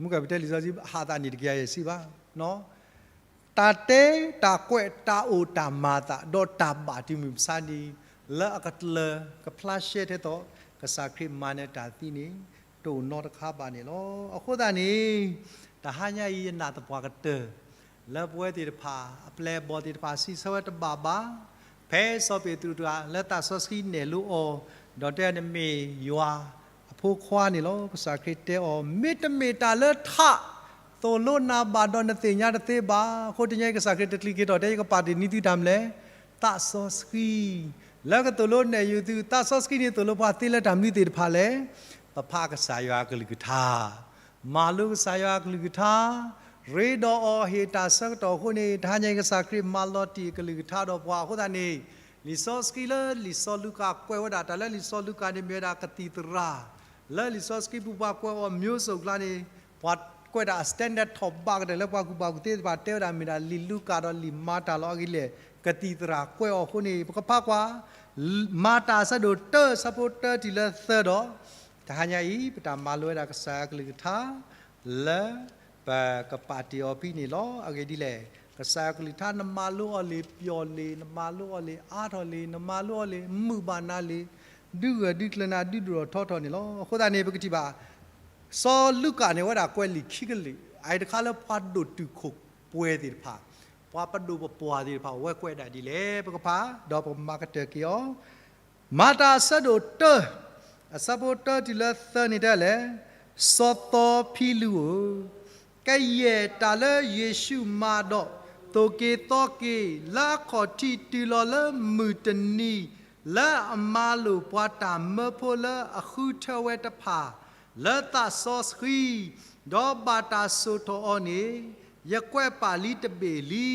မုၢ်ကပတဲလံာ်စီဆှံဟးသးန့ၣ်တကယၤယဲၢ်ဆံဘၣ်, တၢ်တဲတၢ်ကွဲးတၢ်အိၣ်တၢ်မၤအသး ဒီးတၢ်ဘၣ်တုၤမုၢ်မဆါန့ၣ် လၢအကတြၢၤကဖျါရှဲထဲသိး ကစၢ်ခရံာ်မၤနၢၤတၢ်သံန့ၣ် တအိၣ်နီတခါဘၣ်န့ၣ်လီၤ. အဃိသတးန့ၣ် တဟါညါအံၤယနာ်သပှၢ်ကတၢၢ် လၢပဝဲသ့ၣ်တဖၣ် အပျဲၢ်အဘီၣ်သ့ၣ်တဖၣ်စံးဆၢဝဲတဘၣ်ဘၣ်, ဖဲစီၤပ့းတရူးတဂၤလၢသးစီဆှံနဲၣ်လိအီၤ, ဒီးတဲနမ့ၢ်ယွၤအဖိခွါန့ၣ်လီၤ. ကစၢ်ခရံာ်တဲအီၤ မ့တမ့ၢ်တၢ်လၢထးသိၣ်လိနၤဘၣ်ဒီးနသ့ၣ်ညါတသ့ဘၣ်. အဃိတနံၤအံၤကစၢ်ခရံာ်တချုးက့ၤထီၣ်တဲ ယကပာ်တ့ၢ်န့ၢ်သုတၢ်မနုၤလဲၣ်, သးစီဆှံ လၢကသိၣ်လိနဲၣ်ယုာ်သု, သးစီဆှံန့ၣ်သိၣ်လိပှၤသ့လၢတၢ်မနုၤသ့ၣ်တဖၣ်လဲၣ်, ပဖးကစၢ်ယွၤအကလုၢ်ကထါ, မၤလိကစၢ်ယွၤအကလုၢ်ကထါ, ရ့ဒီးအီၤဟ့ၣ်တၢ်ဆၢကတီၢ်အဃိန့ၣ် တဟါညါအံၤကစၢ်ခရံာ်မၤလီၤတံၢ်အကလုၢ်ကထါဒီးပှၤအဃိသတးန့ၣ်, လံာ်စီဆှံလၢလံာ်စီၤလူၤကၣ်ကွဲးဝဲဒၣ် တၢ်လၢလံာ်စီၤလူၤကၣ်န့ၣ်မ့ၢ်ဝဲဒၣ်ကသံၣ်သရၣ်, လၢလံာ်စီဆှံပူၤပှၤကွဲးအီၤမျိုးစုံအကျါန့ၣ်, ပှၤ ကွဲးဒၣ်အ standard ထီၣ်ဘးကတၢၢ်လၢပှၤကူၣ်ဘၣ်ကူၣ်သ့သ့ၣ်တဖၣ် တဲဝဲဒၣ်မ့ၢ်ဒၣ်လံာ်လူၤကၣ်ဒီးလံာ်မၤတၢ်လီၤ. အဂ့ၢ်ဒ်လဲၣ်, ကသံၣ်သရၣ်ကွဲးအီၤအဃိန့ၣ် ပကဖးကွၢ် မၤတၢ်အဆၢဒိၣ်တၢ အဆၢဖိတၢတုၤလၢသၢဒီး, တဟါညါအံၤ ပတၢ်မၤလိဝဲဒၣ်ကစၢ်ယွၤကလုၢ်ကထါ လၢပကပာ်တ့ၢ်အီၤဖဲန့ၣ်လီၤ. အဂ့ၢ်ဒ်လဲၣ်, ကစၢ်ယွၤကလုၢ်ကထါ နမၤလိအီၤလံာ်ပျီၣ်လံာ်, နမၤလိအီၤလံာ်အါထီၣ်လံာ်, နမၤလိအီၤလံာ်မုာ်ဘၣ်နၤလံာ်, ဒုးဂၢၢ်ဒုးကျၢၤနၤ ဒုးဒိၣ်ထီၣ်ထီထီၣ်န့ၣ်လီၤ. အဃိသတးန့ၣ် ပကထံၣ်ဘၣ် စီၤလူၤကၣ်န့ၣ် အဝဲဒၣ်ကွဲးလံာ်ခံကလုာ်, အအံၤတခါလၢပှၤဒိၣ်တုာ်ခိၣ်ပှဲၤသ့ၣ်တဖၣ်, ပှၤပဒိၣ်ပပှၢ်သ့ၣ်တဖၣ် အဝဲကွဲးဒၣ်ဒ်လဲၣ် ပကဖး ဒီးပကမၤကတၢၢ်က့ၤအီၤ. မၤတၢ်အဆၢဒိၣ်တၢ အဆၢဖိတၢတုၤလၢသၢန့ၣ်တဲလဲၣ်, စီၤသီဖံလူဧၢ, ကယဲၢ်တၢ်လၢယ့ၣ်ၡူးမၤဒီး သိၣ်က့ၤသီက့ၤ လၢအခီၣ်ထံးတုၤလီၤလၢမုၢ်တနံၤ လၢအမၤလိာ်ပှၤတၢ်မၢဖိလၢအဃုထၢဝဲတဖၣ် လၢသးစီဆှံ, ဒီးဘၣ်တၢ်စိာ်ထီၣ်အီၤန့ၣ် ယကွဲးပာ်လံတဘ့ၣ်လံ.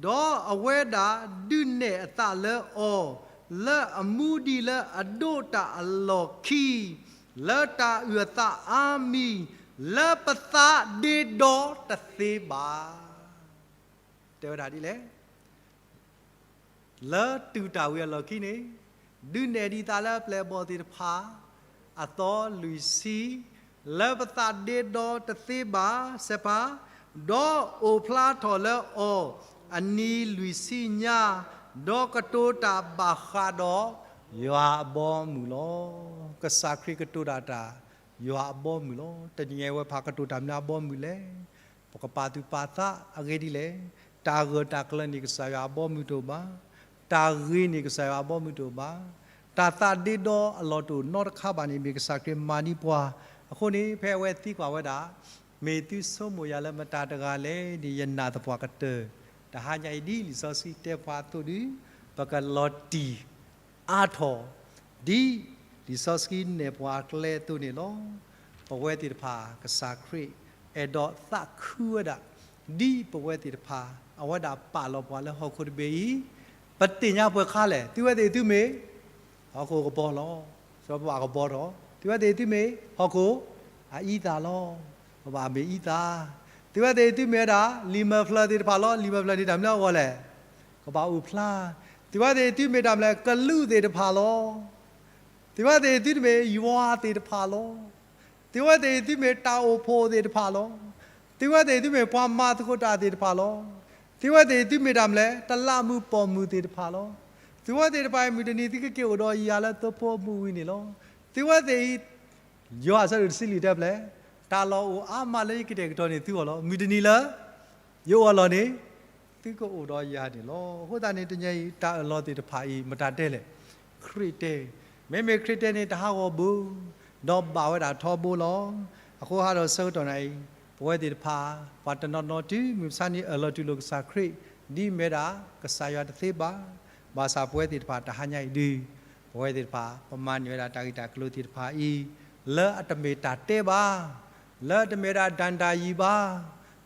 ဒီးအဝဲဒၣ်ဒုးနဲၣ်အသးလၢအီၤ လၢအမူဒံးလၢအဒိးတၢ်အလီၢ်ခံ, လၢတၢ်အုၣ်အသးအါမံၤ လၢပသးဒ့ဒီတသ့ဘၣ်. တဲဝဲဒၣ်ဒ်လဲၣ်, လၢတူၢ်တၢ်ဝံၤအလီၢ်ခံန့ၣ်, ဒုးနဲၣ်ဒံးသးလၢအပျဲၢ်အဘီၣ်သ့ၣ်တဖၣ် အသီလွံၢ်ဆံ, လၢပသးဒ့ဒီတသ့ဘၣ်, စဲးဖး, ဒီးအိၣ်ဖျါထီၣ်လၢအီၤ အနံၤလွံၢ်ဆံညါ, ဒီးကတိၤတၢ်ဘၣ်ဃးဒီးယွၤအဘီအမုၢ်လီၤ. ကစၢ်ခရံာ်ကတိၤတၢ်တၢ် ယွၤအဘီအမုၢ်လီၤ. တနံၤအံၤဝဲဖးကတိၤတၢ်မနုၤအဘီအမုၢ်လဲၣ်. ပကပာ်သူၣ်ပာ်သးအဂ့ၢ်ဒ်လဲၣ်. တၢ်ဂၢၢ်တၢ်ကျၢၤန့ၣ် ကစၢ်ယွၤအဘီအမုၢ်တအိၣ်ဘၣ်. တၢ်ဂ့ၤန့ၣ် ကစၢ်ယွၤအဘီအမုၢ်တအိၣ်ဘၣ်. တၢ်သးဒ့ဒီအလီၢ်တအိၣ်နီတခါဘၣ်န့ၣ် မ့ၢ်ကစၢ်ခရံာ်မၤန့ၢ်ပှၤ. အဃိန့ၣ် ဖဲအဝဲသံကွၢ်ဝဲဒၣ် မ့ၢ်သုဆိကမိၣ်ယၤလၢမတၤတဂၤလဲၣ်န့ၣ် ယနာ်သပှၢ်ကတၢၢ် တဟါညါအံၤဒ်လံာ်စီဆှံတဲပှၤအသိးဒီး ပကလီၤတံၢ် အါထီၣ် ဒ်လံာ်စီဆှံနဲၣ်ပှၤကျဲအသိးန့ၣ်လီၤ. ပဝဲသ့ၣ်တဖၣ် ကစၢ်ခရံာ်အဲၣ်ဒိးသးခုဝဲဒၣ် ဒ်ပဝဲသ့ၣ်တဖၣ် အဝဲဒၣ်ပာ်လီၤပှၤလၢဟီၣ်ခိၣ်တဘ့ၣ်အံၤ ပသ့ၣ်ညါပှဲၤခါလဲၣ်. သုဝဲသ့ၣ်သုမ့ၢ် ဟီၣ်ခိၣ်ကဘီလီၤ. စီၤပဘၣ်ကဘီထီၣ်. သုဝဲသ့ၣ်သုမ့ၢ် ဟီၣ်ခိၣ်အအံသၣ်လီၤ. ပဘၣ်မ့ၢ်အံသၣ်. သုဝဲသ့ၣ်သုမ့ၢ်ဝဲဒၣ် လံာ်မဲာ်ဖျၢၣ်သ့ၣ်တဖၣ်လီၤ. လံာ်မဲာ်ဖျၢၣ်န့ၣ်တၢ်မနုၤအဂီၢ်လဲၣ်. ကဘၣ်အိၣ်ဖျါ. သုဝဲသ့ၣ်သုမ့ၢ်တၢ်မနုၤလဲၣ် ကလူးသ့ၣ်တဖၣ်လီၤ. သုဝဲသ့ၣ်သုတမ့ၢ်ယွၤသ့ၣ်တဖၣ်လီၤ. သုဝဲသ့ၣ်သုမ့ၢ်တၢ်အိၣ်ဖှိၣ်သ့ၣ်တဖၣ်လီၤ. သုဝဲသ့ၣ်သုမ့ၢ်ပှၤမၤသကိးတၢ်သ့ၣ်တဖၣ်လီၤ. သုဝဲသ့ၣ်သုမ့ၢ်တၢ်မနုၤလဲၣ် တလးမူးပိာ်မုၣ်သ့ၣ်တဖၣ်လီၤ. သုဝဲသ့ၣ်တဖၣ်အံၤ မုၢ်တနံၤသုကက့ၤအိၣ်ဒီးယၤလၢသိဖိမုၢ်ဝံၤန့ၣ်လီၤ. သုဝဲသ့ၣ်အံၤ ယိၤဟၣ်အဆၢဒိၣ်တဆံလွံၢ်တဲဖျဲၣ်, တၢ်လီၢ်အိၣ်အါမးလၢယကတဲာ်ကတီၤန့ၢ်သုအဂီၢ်လီၤ. မုၢ်တနံၤလၢ ယအိၣ်အလီၢ်န့ၣ် သုကအိၣ်ဒီးယၤန့ၣ်လီၤ. အဃိသတးန့ၣ် တနံၤအံၤ တၢ်အၢၣ်လီၤသ့ၣ်တဖၣ်အံၤ မတၤတဲလဲၣ်. ခရံာ်တဲ. မ့မ့ၢ်ခရံာ်တဲန့ၣ် တဟးဂီၤဘၣ်, ဒီးဘၣ်ဝဲဒၣ်ထီဘိလီၤ. အဃိဟးဒီးဆၢကတီၢ်နၤအံၤ ပဝဲသ့ၣ်တဖၣ် ပှၤတနီၤနီၤတုၤမုၢ်မဆါန့ၣ် အၢၣ်လီၤတူၢ်လိာ်ကစၢ်ခရံာ် ဒ်မ့ၢ်ဝဲဒၣ် ကစၢ်ယွၤတသ့ဘၣ်. ဘၣ်ဆၣ်ပဝဲသ့ၣ်တဖၣ်တဟါညါအံၤဒုး ပဝဲသ့ၣ်တဖၣ် ပမၤန့ၢ်ဝဲဒၣ်တၢ်ဂ့ၢ်တၢ်ကျိၤသ့ၣ်တဖၣ်အံၤ လၢအတမ့ၢ်တၢ်တဲဘၣ်, လၢအတမ့ၢ်ဝဲဒၣ်တၢ်ဒၣ်ယံၤဘၣ်,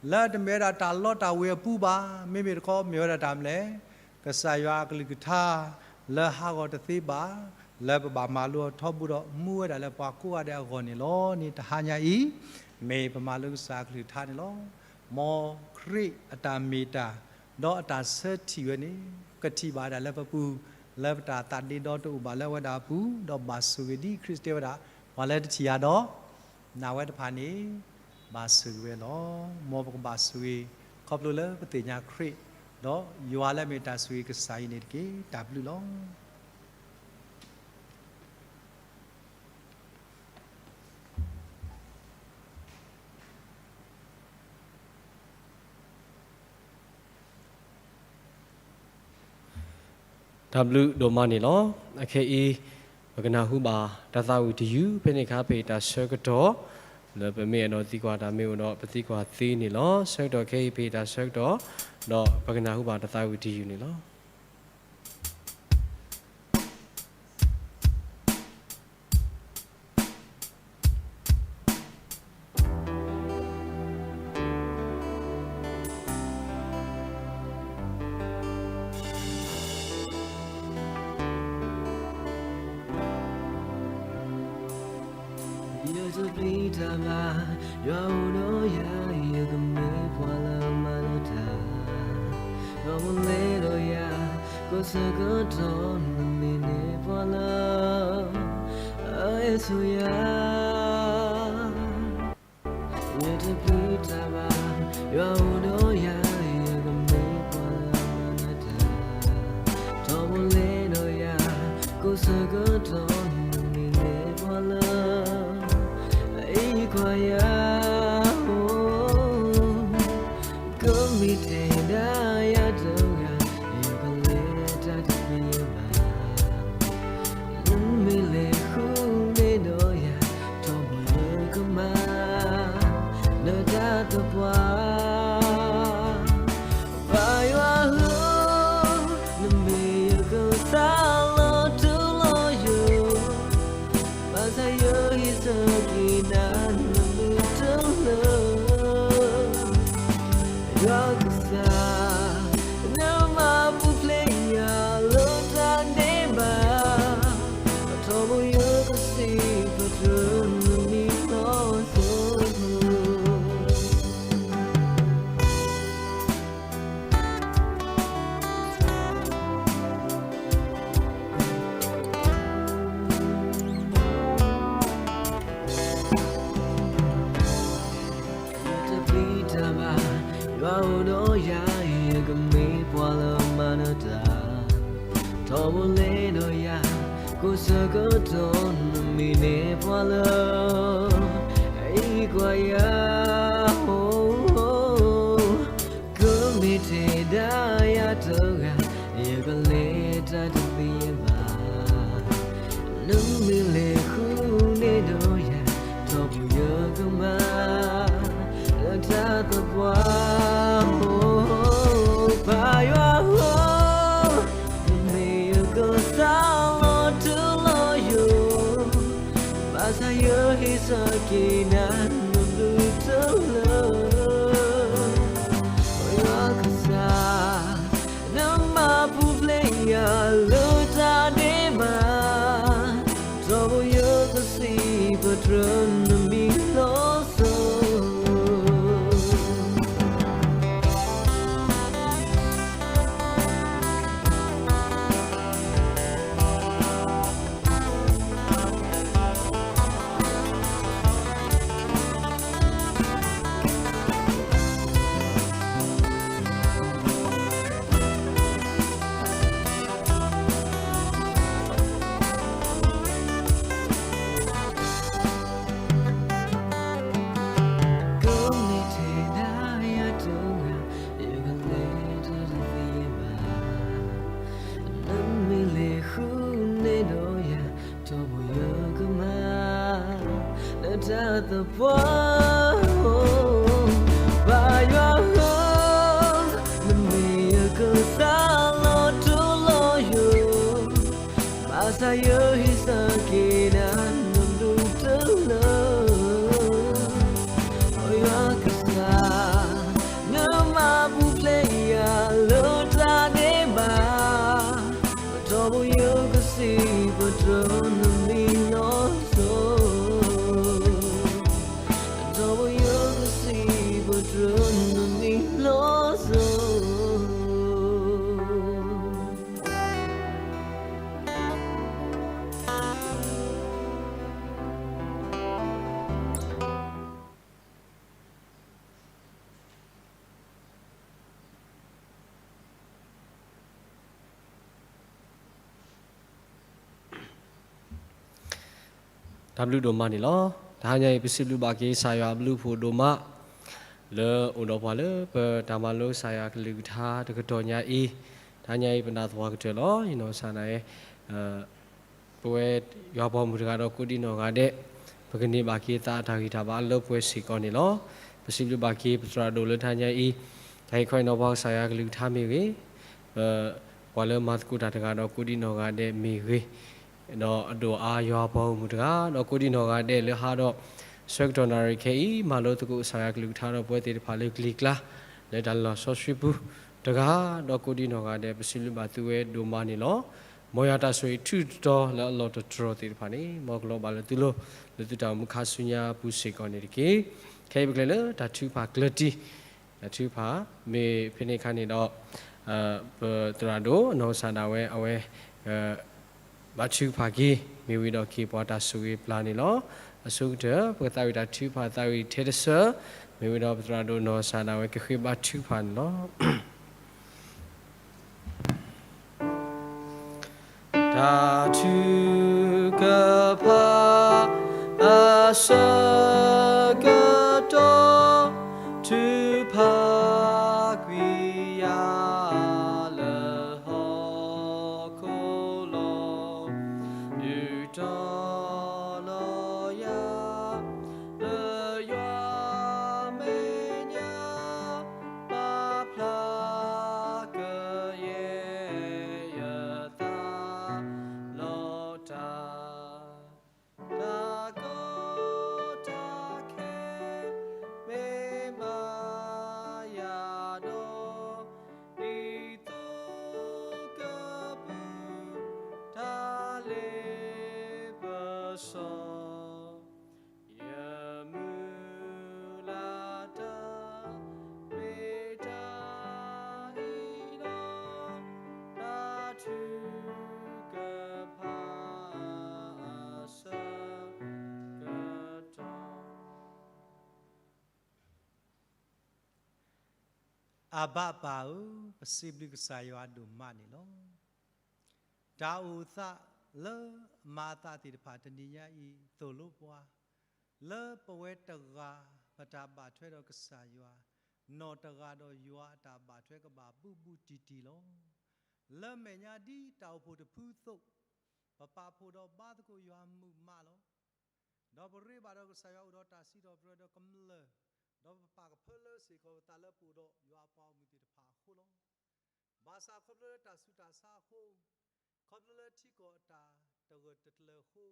လၢအတမ့ၢ်ဝဲဒၣ်တၢ်လီတၢ်ဝ့ၤအပူၤဘၣ်, မ့မ့ၢ်တခီ မ့ၢ်ဝဲဒၣ်တၢ်မနုၤလဲၣ်, ကစၢ်ယွၤအကလုၢ်ကထါ လၢဟးဂီၤတသ့ဘၣ်, လၢပဘၣ်မၤလိအီၤထီဘိဒီး မူဝဲဒၣ်လၢပှၤကိးဂၤဒဲးအဂီၢ်န့ၣ်လီၤန့ၣ် တဟါညါအံၤ မ့ၢ်ပမၤလိကစၢ်အကလုၢ်ကထါန့ၣ်လီၤ. မ်ခရံာ်အတၢ်မ့ၢ်တၢ် ဒီးအတၢ်ဆၢထံၣ်ဝဲန့ၣ် ကထံၣ်ဘၣ်ဝဲဒၣ်လၢပပူၤ, လၢပတၢ်သးဒ့ဒီတအိၣ်ဘၣ်လၢအဝဲဒၣ်အပူၤ, ဒီးဘၣ်ဆိၣ်ဂ့ၤဒ်ခရံာ်တဲဝဲဒၣ်, ပှၤလၢတထံၣ်ယၤဒီး နာ်ဝဲတဖၣ်န့ၣ် ဘၣ်ဆိၣ်ဂ့ၤဝဲလီၤ. မ်ပကဘၣ်ဆိၣ်ဂ့ၤ ခီဖျိလၢပသ့ၣ်ညါခရံာ်, ဒီးယွၤလၢအမ့ၢ်တၢ်ဆိၣ်ဂ့ၤကစၢ်အံၤန့ၣ်တက့ၢ်. တၢ်ဘျုးလီၤ. တၢ်ဘျုးဒိၣ်မးန့ၣ်လီၤ. အခဲအံၤ ပကနၢ်ဟူဘၣ်တၢ်သးဝံၣ်တယုၢ် ဖဲန့ၣ်အခါ ပဟ့ၣ်တၢ်ဆၢကတီၢ် လၢပမ့ၢ်အဲၣ်ဒိးသံကွၢ်တၢ်မ့ၢ်အိၣ်ဒီး ပသံကွၢ်သ့န့ၣ်လီၤ. ဆၢကတီၢ်ခဲအံၤ ပဟ့ၣ်တၢ်ဆၢကတီၢ် ဒီးပကနၢ်ဟူဘၣ်တၢ်သးဝံၣ်တယုၢ်န့ၣ်လီၤ. တပျံၤတၢ်ဘၣ်, ယွၤအိၣ်ဒီးယၤ, ယကမ့ၢ်ပှၤလၢမၤနၢၤတၢ်, ဒီးမ့ၢ်လဲၤဒီးယၤ, ကိးဆၢကတီၢ်နမ့ၢ်န့ၢ်ပှၤလၢ အအဲၣ်ဆိယၤ ယတပျံၤတၢ်ဘၣ်, ယွၤအိၣ်ဒီးယၤ, ယကမ့ၢ်ပှၤလၢမၤနၢၤတၢ်, ဒီးမ့ၢ်လဲၤဒီးယၤ, ကိးဆၢကတီၢ်နမ့ၢ်န့ၢ်ပှၤလၢ အအံၤကွၢ်ယၤ အိၣ် ကမ့ၢ်ထဲဒၣ်ယၤတဂၤ, ယကလဲၤတၢ်တသ့ဘၣ်, နမ့ၢ်လဲၤဃုန့ၢ်ဒီးယၤ, ထီဘိယကမၤ နတၢ်သပှၢ် ပၢ်ယွၤဧၢ, နမ့ၢ်ယကစၢ်လီၤထူလီၤယိာ်, ဘၣ်ဆၣ်ယဟ့ၣ်ဆၢက့ၤနၤနဘျုးတလၢာ်, ယွၤကစၢ်, နမၤပူၤဖျဲးယၤလၢတၢ်ဒဲးဘး, ထီဘိယကစံးပတြၢၤနမံၤလီၤစိၤ တပျံၤတၢ်ဘၣ်, ယွၤအိၣ်ဒီးယၤ, ယကမ့ၢ်ပှၤလၢမၤနၢၤတၢ်, ထီဘိလဲၤဒီးယၤ, ကိးဆၢကတီၢ်နမ့ၢ်န့ၢ်ပှၤလၢ အအံၤကွၢ်ယၤ အိၣ် ကမ့ၢ်ထဲဒၣ်ယၤတဂၤ, ယကလဲၤတၢ်တသ့ဘၣ်, နမ့ၢ်လဲၤဃုန့ၢ်ဒီးယၤ, ထီဘိယကမၤ နတၢ်သပှၢ် ပၢ်ယွၤဧၢ, နမ့ၢ်ယကစၢ်လီၤထူလီၤယိာ်, ဘၣ်ဆၣ်ယဟ့ၣ်ဆၢက့ၤနၤနဘျုးတလၢာ်, ယွၤကစၢ်, နမၤပူၤဖျဲးယၤလၢတၢ်ဒဲးဘး, ထီဘိယကစံးပတြၢၤနမံၤလီၤစိၤ ကမ့ၢ်ထဲဒၣ်ယၤတဂၤ, ယကလဲၤတၢ်တသ့ဘၣ်, နမ့ၢ်လဲၤဃုန့ၢ်ဒီးယၤ, ထီဘိယကမၤ နတၢ်သပှၢ် ပၢ်ယွၤဧၢ, နမ့ၢ်ယကစၢ်လီၤထူလီၤယိာ်, ဘၣ်ဆၣ်ယဟ့ၣ်ဆၢက့ၤနၤနဘျုးတလၢာ်, ယွၤကစၢ်, နမၤပူၤဖျဲးယၤလၢတၢ်ဒဲးဘး, ထီဘိယကစံးပတြၢၤနမံၤလီၤစိၤ, ထီဘိယကစံးပတြၢၤနမံၤလီၤစိၤ တၢ်ဘျုးဒိၣ်မးန့ၣ်လီၤ. တဟါညါအံၤ ပစံးဘျုးဘၣ်က့ၤကစၢ်ယွၤအဘျုးအဖှိၣ်ဒိၣ်မး လၢအိၣ်ဒီးပှၤလၢပတၢ်မၤလိကစၢ်ယွၤကလုၢ်ကထါတကတီၢ်ညါအံၤ, တဟါညါအံၤ ပနၢ်သပှၢ်ကတၢၢ်လီၤ. ယနီၢ်ကစၢ်ဒၣ်ယဲ ပဝဲယွၤပှၤဂီၢ်မုၢ်တဂၤဒီးကိးဒံနီၢ်ဂၤဒဲး ပကန့ၢ်ဘၣ်က့ၤသးအတၢ်ဂံၢ်တၢ်ဘါလၢပှဲၤစ့ၢ်ကီးန့ၣ်လီၤ. ပစံးဘျုးဘၣ်က့ၤပသရၣ်ဒိၣ်လၢတဟါညါအံၤ, တၢ်ဟ့ၣ်ခီဟ့ၣ်နီၤပှၤကစၢ်ယွၤကလုၢ်ကထါမ့ၢ်ဂ့ၤ, ပှၤလၢမၤသကိးတၢ်တဂၤဒီးကိးဒံနီၢ်ဂၤဒဲးမ့ၢ်ဂ့ၤ, ဒီးအဒိၣ်အါယွၤပှၤဂီၢ်မုၢ်တဂၤ ဒီးကိးဒံနီၢ်ဂၤဒဲးလၢဟးဒီး ဆၢကတီၢ်နၣ်ရံၣ်ခဲအံၤ မၤလိသကိးကစၢ်ယွၤကလုၢ်ကထါဒီးပဝဲသ့ၣ်တဖၣ်လၢကလံၤကျါ လၢတၢ်လီၢ်စီဆှံပူၤတဂၤ ဒီးကိးဒံနီၢ်ဂၤဒဲး ပစံးဘျုးဘၣ်သုဝဲဒိၣ်မးန့ၣ်လီၤ. မ်ယွၤတၢ်ဆိၣ်ဂ့ၤထူးတတီၤလၢအလီၢ်တတြီၢ်သ့ၣ်တဖၣ်န့ၣ် မ်ကလီၤဘၣ်လၢသုလိၤ လၢသုတၢ်အိၣ်မူခါဆူညါအပူၤစ့ၢ်ကီးန့ၣ်တက့ၢ်. ခဲအံၤပကလဲၤလၢတၢ်ထုကဖၣ်ကျၢၢ်တံၢ်, တၢ်ထုကဖၣ် မ့ၢ်ဖဲန့ၣ်အခါန့ၣ်ဒီး ပသရၣ်ဒိၣ်နီၢ်ကစၢ်ဒၣ်ဝဲ အဝဲ ဘၣ်ထုကဖၣ်က့ၤ မ့ၢ်ဝံၤဒီးက့ၤပှၤတၢ်ဆိၣ်ဂ့ၤပျၢ်န့ၣ်လီၤ. အဆိကတၢၢ် ပကသးဝံၣ်တၢ်ထုကဖၣ်သးဝံၣ်ထဲတဆၢ, မ့ၢ်ဝံၤဒီးပသရၣ်ဒိၣ်နီၢ်ကစၢ်ဒၣ်ဝဲကဃ့ဘါထုကဖၣ်န့ၣ်လီၤ. တၢ်ထုကဖၣ်အဆၢကတီၢ် ထုကဖၣ်ကွံာ်ယၤလၢဟီၣ်ခိၣ်လီၤ. ဒုးတီၤလီၤယၤ လၢယွၤမဲာ်ညါ ပာ်ဖျါကယဲၢ် ယသးလီၤတၢ်, တၢ်ကီတၢ်ခဲ မ့ၢ်မၤယၤဒီး ဒ်သိးကပူၤ တၢ်လ့ပစီ ယမုၢ်လၢ်တၢ် မ့ၢ်တၢ်အံၤလီၤ. တၢ်ထုကဖၣ်အဆၢကတီၢ် အဘၣ်ပၢ်ဧၢ, ပစံးဘျုးကစၢ်ယွၤဒိၣ်မးန့ၣ်လီၤ. တၢ်အိၣ်သးလၢအမၤအသးသ့ၣ်တဖၣ် တနံၤညါအံၤ သိၣ်လိပှၤ လၢပဝဲတဂၤ ပတၢ်ဘၣ်ထွဲဒီးကစၢ်ယွၤ, နီၢ်တဂၤဒီးယွၤအတၢ်ဘၣ်ထွဲကဘၣ်ဘူးဘူးတံၢ်တံၢ်လီၤ. လၢမဲာ်ညါဒ်တၢ်အိၣ်ဖှိၣ်တဖုသိး, ပပာ်ဖှိၣ်ဒီးဘါသကိးယွၤမုာ်မးလီၤ. ဒီးပရ့ဘၣ်ဒီးကစၢ်ယွၤအိၣ်ဒီးတၢ်စံးထီၣ်ပတြၢၤဒီးကမျၢၢ်, ဒီးပပာ်ကဖၢလၢစ့ၢ်ကီးပသးလၢပအိၣ်ဒီးယွၤအပှၤဂီၢ်မုၢ်သ့ၣ်တဖၣ်အဃိလီၤ. ဘၣ်ဆၣ်ခီဖျိလၢတၢ်ဆူးတၢ်ဆါအဃိ, ခီဖျိလၢထံကီၢ်အတၢ်တဂၢၢ်တကျၢၤအဃိ,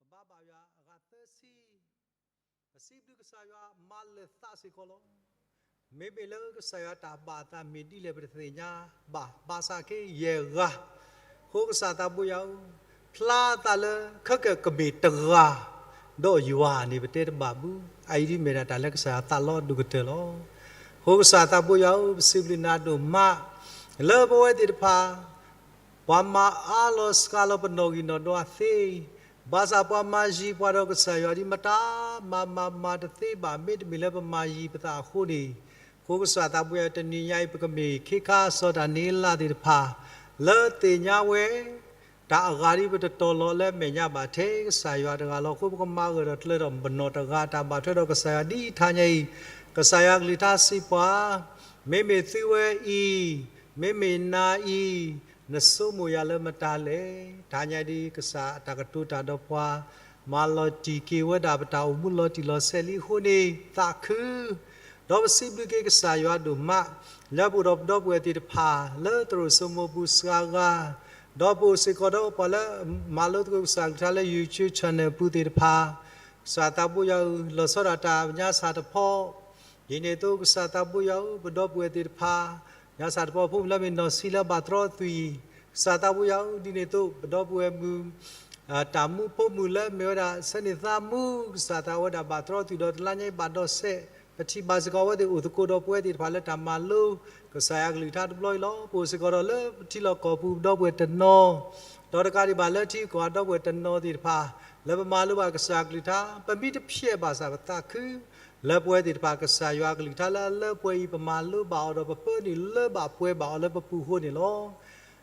ပဘၣ်ဘၣ်ယွၤအဂၤသၢဆံ ပစံးဘျုးကစၢ်ယွၤမၤလၢာ်သးစ့ၢ်ကီးလီၤ. မ့မ့ၢ်လၢကစၢ်ယွၤတၢ်ဘၣ်အသးမ့ၢ်ဒ်လဲၣ်ပတသ့ၣ်ညါဘၣ်, ဘၣ်ဆၣ်က့ယဲၢ်ဂၤ, အဃိကစၢ်သးဘိယွၤဧၢ, ဖျါသးလၢခဲကၢၣ်ကမ့ၢ်တဂၤ, ဒီးယွၤန့ၣ်ပတဲတဘၣ်ဘၣ်, အအံၤဒ်မ့ၢ်ဒၣ်တၢ်လၢကစၢ်ယွၤသးလီဒိၣ်ကတၢၢ်လီၤ. အဃိကစၢ်သးဘိယွၤဧၢ, ပစံးဘျုးနၤဒိၣ်မး, လၢပဝဲသ့ၣ်တဖၣ် ပှၤမၤအါလီၤစှၤလီၤပနီၣ်ဂံၢ်နီၣ်ဒွးသ့, ဘၣ်ဆၣ်ပှၤမၤယံၤပှၤဒီးကစၢ်ယွၤဒ်မတၤမၤမၤမၤတသ့ဘၣ်, မ့တမ့ၢ်လၢပမၤယံၤပသးအဃိန့ၣ်, အဃိကစၢ်သးဘိယွၤဧၢ, တနံၤညါအံၤ ပကမ့ၢ်ခ့ခါစီၤတၢ်န့ၢ်လၢ်သ့ၣ်တဖၣ် လၢသ့ၣ်ညါဝဲ တၢ်အဂၤဒ်ပတတီၤလီၤလၢအမဲာ်ညါဘၣ်ထဲကစၢ်ယွၤတဂၤလီၤ. အဃိပကမၤဂၢၢ်ဒီးကျၢၤဒီးပနီၢ်တဂၤ တၢ်ဘၣ်ထွဲဒီးကစၢ်ယွၤဒ်ထါညါအံၤ, ကစၢ်ယွၤကလုၢ်ကထါစံးပှၤ, မ့မ့ၢ်သုဝဲအံၤ, မ့မ့ၢ်နၤအံၤ, နဆိကမိၣ်ယၤလၢမတၤလဲၣ်. ထါညါဒ်ကစၢ်အတၢ်ကတိၤတၢ်ဒီးပှၤ, မၤလီၤတံၢ်က့ၤဝဲဒၣ်ပတၢ်အိၣ်မူလီၤတံၢ်လီၤဆဲးလံအဃိန့ၣ် သးခု ဒီးပစံးဘျုးက့ၤကစၢ်ယွၤဒိၣ်မး, လၢပအိၣ်ဒီးပဒီပုၢ်ဝဲၢ်သ့ၣ်တဖၣ် လၢသရိာ်စိမိၤပူၤစှၤဂၤ, ဒီးပအိၣ်စ့ၢ်ကီးဒီးပှၤလၢမၤလိသကိးကစၢ်ကလုၢ်ကထါလၢ YouTube channel ပူၤသ့ၣ်တဖၣ်, ကစၢ်သးဘိယွၤဧၢ, လီၤဆီဒၣ်တၢ်ညါစၢ်တဖီ, ဒ်န့ၣ်အသိးကစၢ်သးဘိယွၤဧၢ, ပဒီပုၢ်ဝဲၢ်သ့ၣ်တဖၣ်, ညါစၢ်တဖီဖိမုၣ်လၢမ့ၢ်နီၢ်ဆံလၢဘၣ်တြီအသွံၣ်, ကစၢ်သးဘိယွၤဧၢ, ဒ်န့ၣ်အသိးပဒီပုၢ်ဝဲၢ်မုၣ် တၢ်မူဖိမုၣ်လၢမ့ၢ်ဝဲဒၣ်ဆၢန့ၣ်သးမူ, ကစၢ်သးဝဲဒၣ်ဘၣ်တြီသွံၣ်ဒီးတလါညါအံၤဘၣ်ဒီးစဲး, ပထံၣ်ဘၣ်စ့ၢ်ကီးအဝဲသ့ၣ်အိၣ်သကိးဒီးပဝဲသ့ၣ်တဖၣ်လၢတၢ်မၤလိကစၢ်ယွၤကလုၢ်ကထါတဘျီအံၤလီၤ. ပအိၣ်စ့ၢ်ကီးဒီးလၢပထံလီၢ်ကီၢ်ပူၤပဒီပုၢ်ဝဲၢ်တနီၤ, ဒီးတကးဒံးဘၣ်လၢထံကီၢ်အဒီပုၢ်ဝဲၢ်တနီၤသ့ၣ်တဖၣ်, လၢပမၤလိဘၣ်ကစၢ်ယွၤကလုၢ်ကထါ, ပမ့ၢ်တဖျဲးဘၣ်ဆၣ်ပသးခု လၢပဝဲသ့ၣ်တဖၣ်ကစၢ်ယွၤကလုၢ်ကထါလၢအလၢပှဲၤအံၤ ပမၤလိဘၣ်အီၤဒီးပပၢနုာ်လၢဘၣ်ပှဲၤဘၣ်အီၤလၢပပူၤအဃိန့ၣ်လီၤ.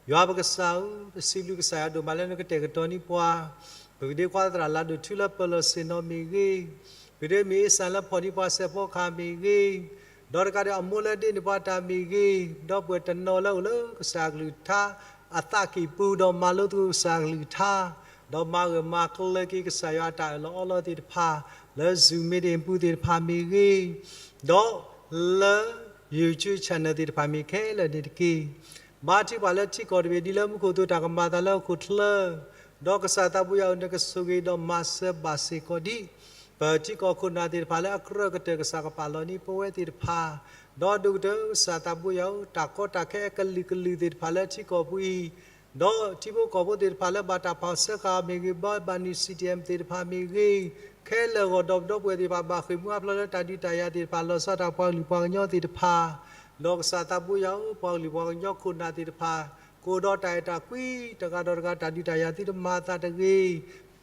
ယွၤပကစၢ်ဧၢ, ပစံးဘျုးကစၢ်ယွၤဒိၣ်မးလၢနကတဲာ်ကတီၤန့ၢ်ပှၤ, ပကဒ့ခွါသရၣ်လၢဒိၣ်ထူလၢပၢၤလီၢ်ဆ့ၣ်နီၤမ့ၢ်ဂ့ၤ, ပကဒ့မ့ၢ်အ့စၢ်လၢဖီၣ်န့ၢ်ပှၤစဲးဖီကဟၣ်မ့ၢ်ဂ့ၤ, ဒီးတကးဒံးအမိၢ်လၢဒ့န့ၢ်ပှၤတၢ်မ့ၢ်ဂ့ၤ, ဒီပုၢ်ဝဲၢ်တနီၤလၢအိၣ်လၢကစၢ်ယွၤကလုၢ်ကထါအသးကံၢ်ပူၤဒီးမၤလိသကိးကစၢ်ယွၤကလုၢ်ကထါ, ဒီးမၤဂၢၢ်မၤကျၢၤက့ၤကစၢ်ယွၤအတၢ်အၢၣ်လီၤအီလီၤသ့ၣ်တဖၣ်, လၢ Zoom meeting ပူၤသ့ၣ်တဖၣ်မ့ၢ်ဂ့ၤ, ဒီးလၢ YouTube channel သ့ၣ်တဖၣ်မ့ၢ်ခဲလၢာ်န့ၣ်တက့ၢ်. ဘါထုကဖၣ်လၢထံကီၢ်တဘ့ၣ်ဒ်လၢမူခိၣ်အသိး တၢ်ကမၤအသးလၢဟီၣ်ခိၣ်ချၢ, ဒီးကစၢ်သးဘိယွၤဧၢ, နကဆိၣ်ဂ့ၤဒီးမၤစၢၤဘၣ်စ့ၢ်ကီးဒ် ပထံကီၢ်ခိၣ်နၢ်သ့ၣ်တဖၣ်လၢအကြၢးကတၢၢ် ကစၢ်ကပာ်လီၤန့ၢ်ပဝဲသ့ၣ်တဖၣ်, ဒီးဒိၣ်ကတၢၢ်ကစၢ်သးဘိယွၤဧၢ, တၢ်ကီတၢ်ခဲအကလုာ်ကလုာ်သ့ၣ်တဖၣ်လၢထံကီၢ်ပူၤအံၤ ဒီးထံဖိကီၢ်ဖိသ့ၣ်တဖၣ်လၢဘၣ်တၢ်ဖီၣ်ဆၢဃာ်အီၤမ့ၢ်ဂ့ၤ, ဘၣ်ဘၣ်နုာ် C D M သ့ၣ်တဖၣ်မ့ၢ်ဂ့ၤ, ခဲလၢာ်အဂီၢ် ဒီးပဒီပုၢ်ဝဲၢ်သ့ၣ်တဖၣ် ဘၣ်ဃ့ၢ်မှံဟးဖျိးလၢတၢ်ဒုးတၢ်ယၤသ့ၣ်တဖၣ် လီၤဆီဒၣ်တၢ်ပှၤကလုာ်ပှၤကညီသ့ၣ်တဖၣ်, ဒီးကစၢ်သးဘိယွၤဧၢ, ပှၤကလုာ်ပှၤကညီခိၣ်နၢ်သ့ၣ်တဖၣ် ကအိၣ်ဒီးတၢ်အဲၣ်တၢ်ကွံ တဂၤဒီးတဂၤ တၢ်ဒုးတၢ်ယၤသုတမၤအသးတဂ့ၤ,